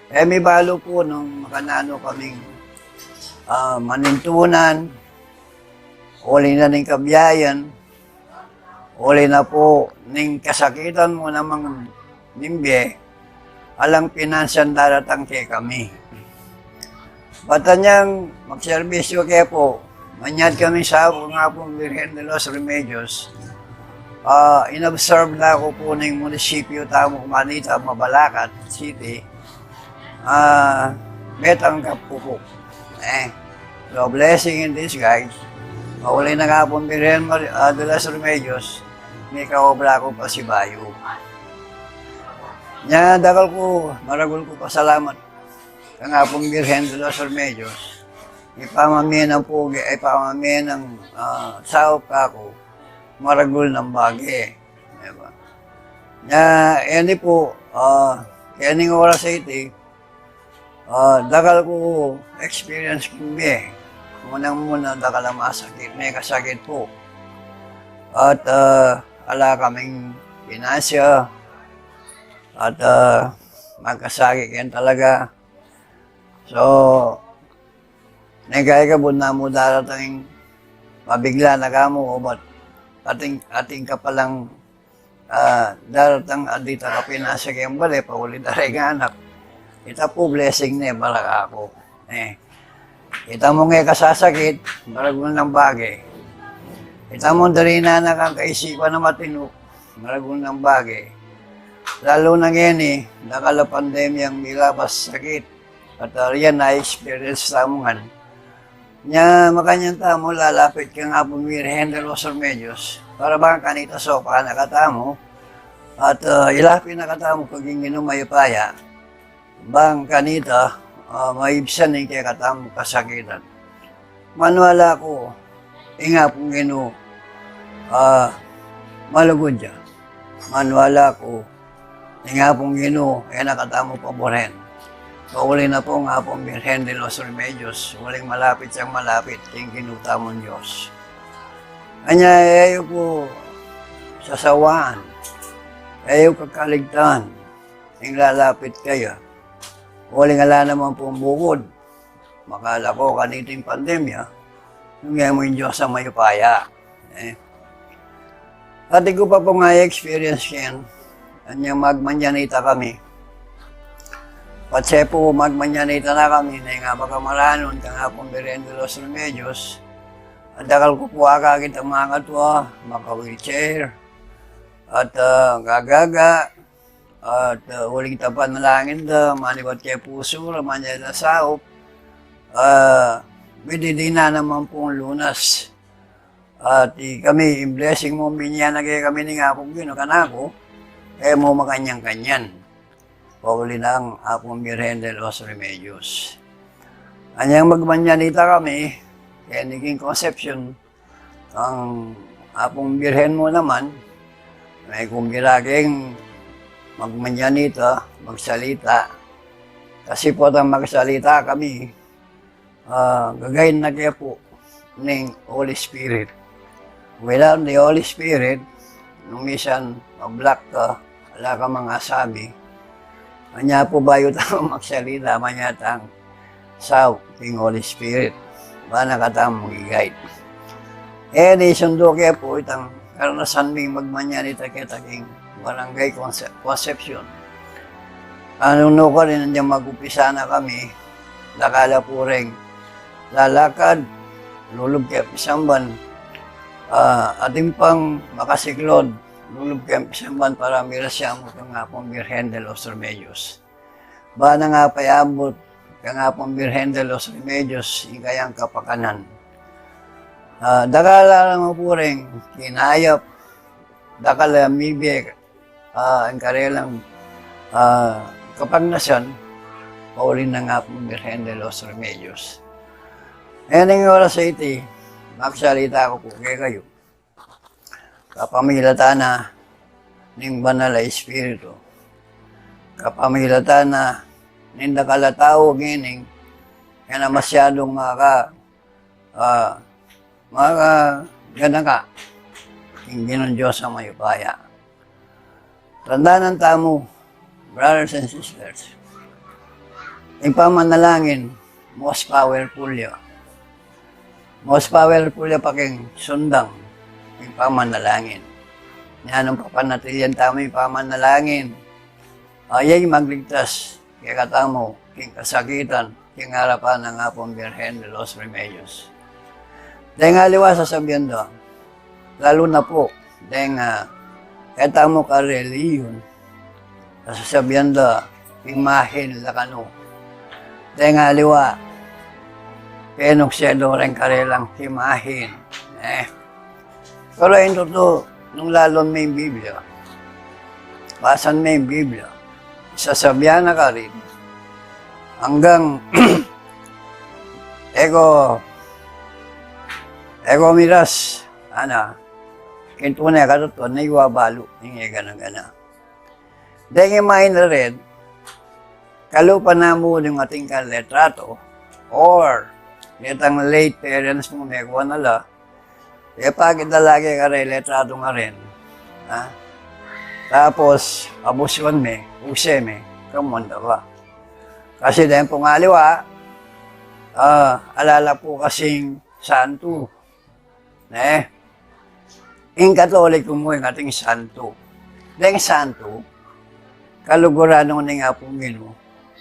E mi balu pu nung makananu kaming, ah, manintunan, uli na ning kabiayan, uli na pu ning kasakitan mu namang ning bie, alang pinansyang daratang kekami. But anyang magserbisyu ke pu, manyad kami sa kang Apung Birhen de los Remedios. Ah, in-observe na ku pu ning munisipyu tamu kanita, Mabalacat City. Ah, metanggap ku pu. E, so, blessing in disguise. Pauli na kang Apung Birhen Mar-, ah, de los Remedios, mikaobra ku pasibayu. Nya, dakal ku, maragul ku pasalamat kang Apung Birhen de los Remedios. Ipamamie nang pugi, ipamamie nang, ah, saup kaku, maragul nang bage. Diba? Nya, ini pu, ah, kening oras a iti, ah, dakal ku experience king bie. Munang-muna, dakal a masakit, mekasakit pu. At, ah, ala kaming pinansya. At, ah, magkasakit keng talaga. So, neng kaya ka bun na mu daratang mabigla na ka mu, obat atin, atin ka palang, ah, daratang a di ta kapinansyang bale, pauli da reng anak. Ita pu blessing ne para kaku. E, ita mung e kasasakit, maragul nang bage. Ita mung darinan na kang kaisipan a matinu, maragul nang bage. Lalu na ngeni, dakal a pandemyang milabas sakit. At, ah, yan na experience tamu ngan. Nya, makanyan tamu lalapit kang Apung Birhen de los Remedios, para bang kanita saupan na katamu, at, ah, ilapit na katamu kang Ginu mayupaya, bang kanita, ah, maibsan ing kekatamung kasakitan. Maniwala ku, ing Apung Ginu, ah, malugud ya. Maniwala ku, ing Apung Ginu, e na katamu paburen. Pauli na pu ing Apung Birhen de los Remedios, uling malapit yang malapit king Ginu tamung Dios. Anya, e yu ku sasawaan, e yu kakaligtan, ing lalapit kaya. Uling ala naman pung bukod makalako kaniting pandemya, nung e mu ing Dios a mayupaya. Eh. At iku pa pu nga experience yan, anyang magmanyanita kami. Patse pu magmanyanita na kami, ne nga baga maranun kang Apung Birhen de los Remedios, at dakal ku pu akakit a mangatua, maka-wheelchair, at, ah, gagaga, at, ah, uling tapanalangin da, manibat ke pusu ra, manyari da saup, ah, mididinan naman pung lunas. At ikami, ing blessing mu, minya na kekami ning Apung Ginu kanaku, e mu makanyan-kanyan. Pauli nang Apung Birhen de los Remedios. Anyang magmanyanita kami, keni king Concepcion, ing Apung Birhen mu naman, mekad kami magmanyanita, magsalita. Kasi pu, nung magsalita kami, ah, gagain na ke pu ning Holy Spirit. Without the Holy Spirit, nung misan ma-block ka, ala kang masabi. Anya pu, bayu tamu magsalita, manyari tang saup king Holy Spirit. Ba na katamu mag-guide. E, di sundu ke pu itang karanasan ming magmanyanita keta king Barangay Conce-, Concepcion. Nung nukarin, anyang mag-umpisa na kami, dakal la pu reng lalakad, lulub keng pisamban, ah, atin pang makasiklod, lulub keng pisamban para mirasya mu kang Apung Birhen de los Remedios. Ba na nga payabut kang Apung Birhen de los Remedios ing kayang kapakanan. Ah, dakal la naman pu reng kinayap, dakal la mibie, ah, ing karelang, ah, kapagnasan, pauli nang Apung Birhen de los Remedios. Ngening oras a iti, magsalita ku pu kekayu kapamilatan na ning Banal a Espiritu. Kapamilatan na ning dakal a tau ngening, e na masyadung maka-, ah, makaganaka king Ginung Dios a mayupaya. Tandanan tamu, brothers and sisters, ing pamanalangin, most powerful ya. Most powerful ya pa king sundang, ing pamanalangin. Nya nung papanatilian tamu ing pamanalangin, a ya ing magligtas kekatamu king kasakitan, king arapan nang Apung Birhen de los Remedios. Deng aliwa sasabian da, lalu na pu deng, ah, ketamu karelihiyon, sasabian da, imahen la kanu. Deng aliwa, penukse da reng karelang imahen. Eh, Pero ing tutu, nung lalun me ing Biblia, basan me ing Biblia, sasabian na karin, anggang e ko, e ko miras, ana, king tune a katutuan, ne ku abalu ing e gana-gana. Deng imahen la rin, kalupa na mu ding atin kang litrato, or detang late parents mu, mekua na la, e, pakit da lagi kareng litrato ngeni, ha? Tapos, abusuan me, use me, kamuan da pa. Kasi deng pung aliwa, ah, ala la pu kasing santu, ne? Ing Katoliko mu, ing ating santu. Deng santu, kaluguran na ning Apung Ginu,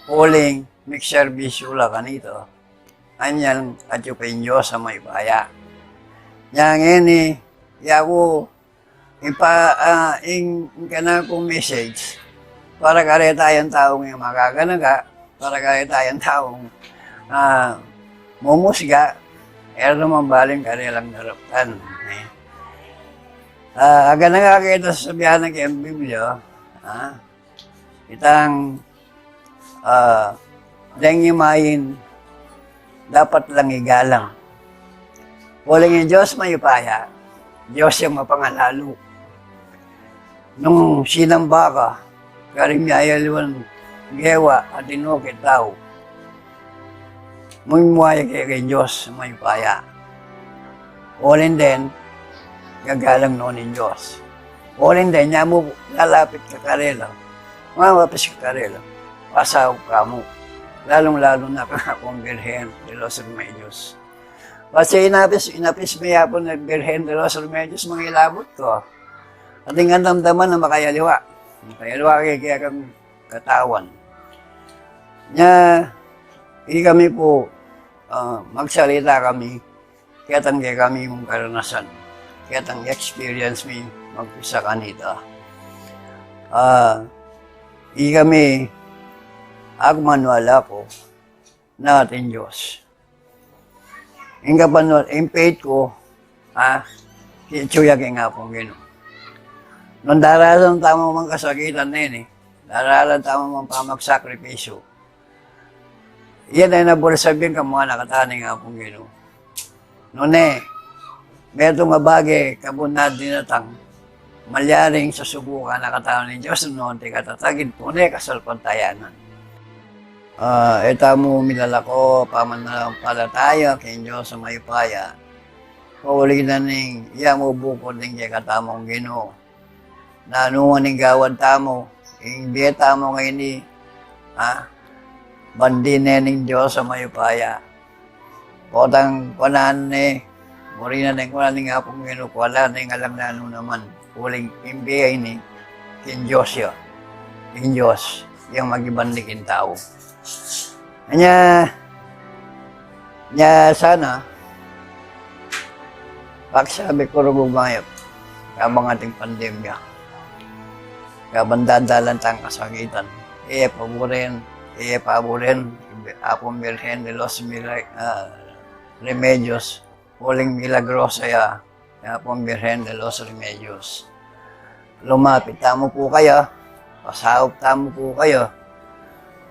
uling mikserbisyu la kanita, anyang atyu pa ing Dios a mayupaya. Nya ngeni, yaku, ipa-, ah, ing, ing kanakung message, para kareta yang tau ing makaganaka, Para kaya tayang taung, ah, mumusga, e ra naman baling karelang daraptan, e. Ah, agana nga keta sasabian na keng Biblia, ah, itang, ah, deng imain dapat lang igalang. Uling ing Dios mayupaya, Dios yang mapangalalu. Nung sinamba ka, karing miyayaliwang gewa at tinuki tau, mumua ya kaya keng Dios mayupaya. Uling den, gagalang no ning Dios. Uling den, nya mu lalapit ka karela, mamapis ka karela, pasaup ka mu. Lalung-lalu na kang Apung Birhen de los Remedios. Basta inapis, inapis me ya pu ning Birhen de los Remedios, mangilabut ka. Atin kang damdaman a makayaliwa. Makayaliwa ka keng katawan. Nya, ikami pu, ah, magsalita kami, ketang kekami mung karanasan, ketang experience mi magpisa kanita. Ah, ikami, aku maniwala ku, na atin Dios. Ing kapanu-, ing faith ku, ah, atyu ya keng Apung Ginu. Nung daralan tamu mang kasakitan nini, daralan tamu mang pamagsakripisyu, yan e na buri sabyan kamung anak kata ning Apung Ginu. Nune, metung a bage kabud na dinatang, malyaring susubukan na katamu ning Dios, nune, anti katatagid pu ne kasalpantayanan. Ah, e tamu milalako pamananampalataya keng Dios a mayupaya. Pauli na ning, ya mu bukud ing kekatamung Ginu. Nanu man ing gawad tamu, ing bie tamu ngeni, ha? Bandi ne ning Dios a mayupaya. Potang kuanan ne, buri na neng kuanan ning Apung Ginu, kuanan neng alang nanu naman. Uling ing bie ini, king Dios ya. Ing Dios, yang magibandi king tau. Nya, nya sana, pagsabi ku rugud mayap, kabang ating pandemya, kabang dadalan tang kasakitan, e paburen, e paburen, Apung Birhen de los Mira-, ah, Remedios, uling milagrosa ya, ya Apung Birhen de los Remedios. Lumapit tamu pu kaya, pasaup tamu pu kaya.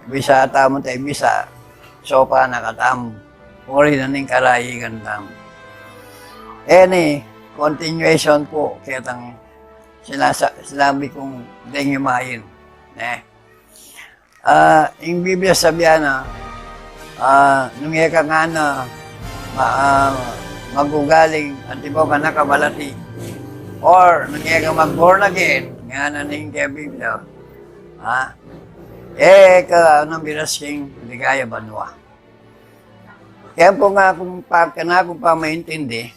Bisa tamu te bisa, saupan na katamu, uli na ning karaigan tamu. Ini, continuation pu ketang sinasa-, sinabi kung deng imain, ne? Ah, ing Biblia sabian na, ah, nung e ka ngana, ma-, ah, magugaling, antimong anak a malati, or nung e ka mag-born again, ngana ning keng Biblia, ha? E ka, anong biras king ligaya banua. Kaya pu nga kung pa-, kaya kung pamaintindi,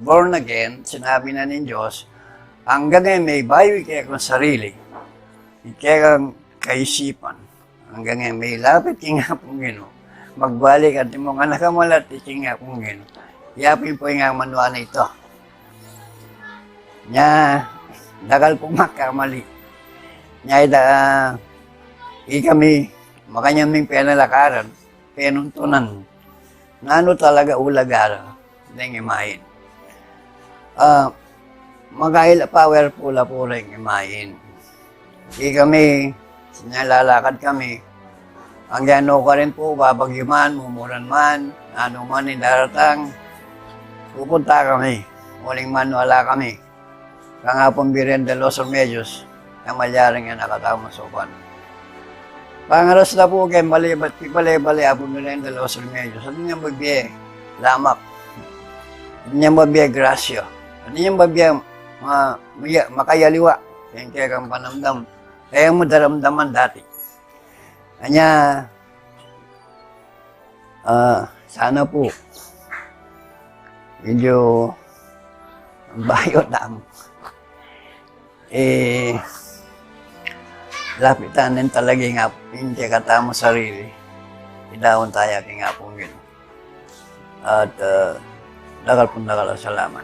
born again, sinabi na ning Dios, anggang e maibayu ing kekang sarili, ing kekang kaisipan, anggang e mailapit king Apung Ginu, magbalik antimong anak a malati king Apung Ginu. Ya pu ing mamanua nita. Nya, dakal pung magkamali. Nya, ita, ikami, makanyan ming penalakaran, penuntunan, nanu talaga ulaga ra deng imain. Ah, magaila, powerful a pu reng imain. Ikami, sinyalalakad kami, anggang nukarin pu, babagyu man, mumuran man, nanu man ing daratang, pupunta kami, uling maniwala kami kang Apung Birhen de los Remedios, a malyaring anak a tau masaupan. Pangaras na pu keng bale-bale, bale-bale Apung Birhen de los Remedios, atin yang babie lamak, atin yang babie grasya, atin yang babie ma-, maya-, makayaliwa keng kekang panamdam, kaya mu daramdaman dati. Anya, ah, sana pu, medyo bayu tamu. E, lapitan ne talaga ing ap-, ing kekatamung sarili. Idaun taya king Apung Ginu. At, ah, dakal pung dakal a salamat.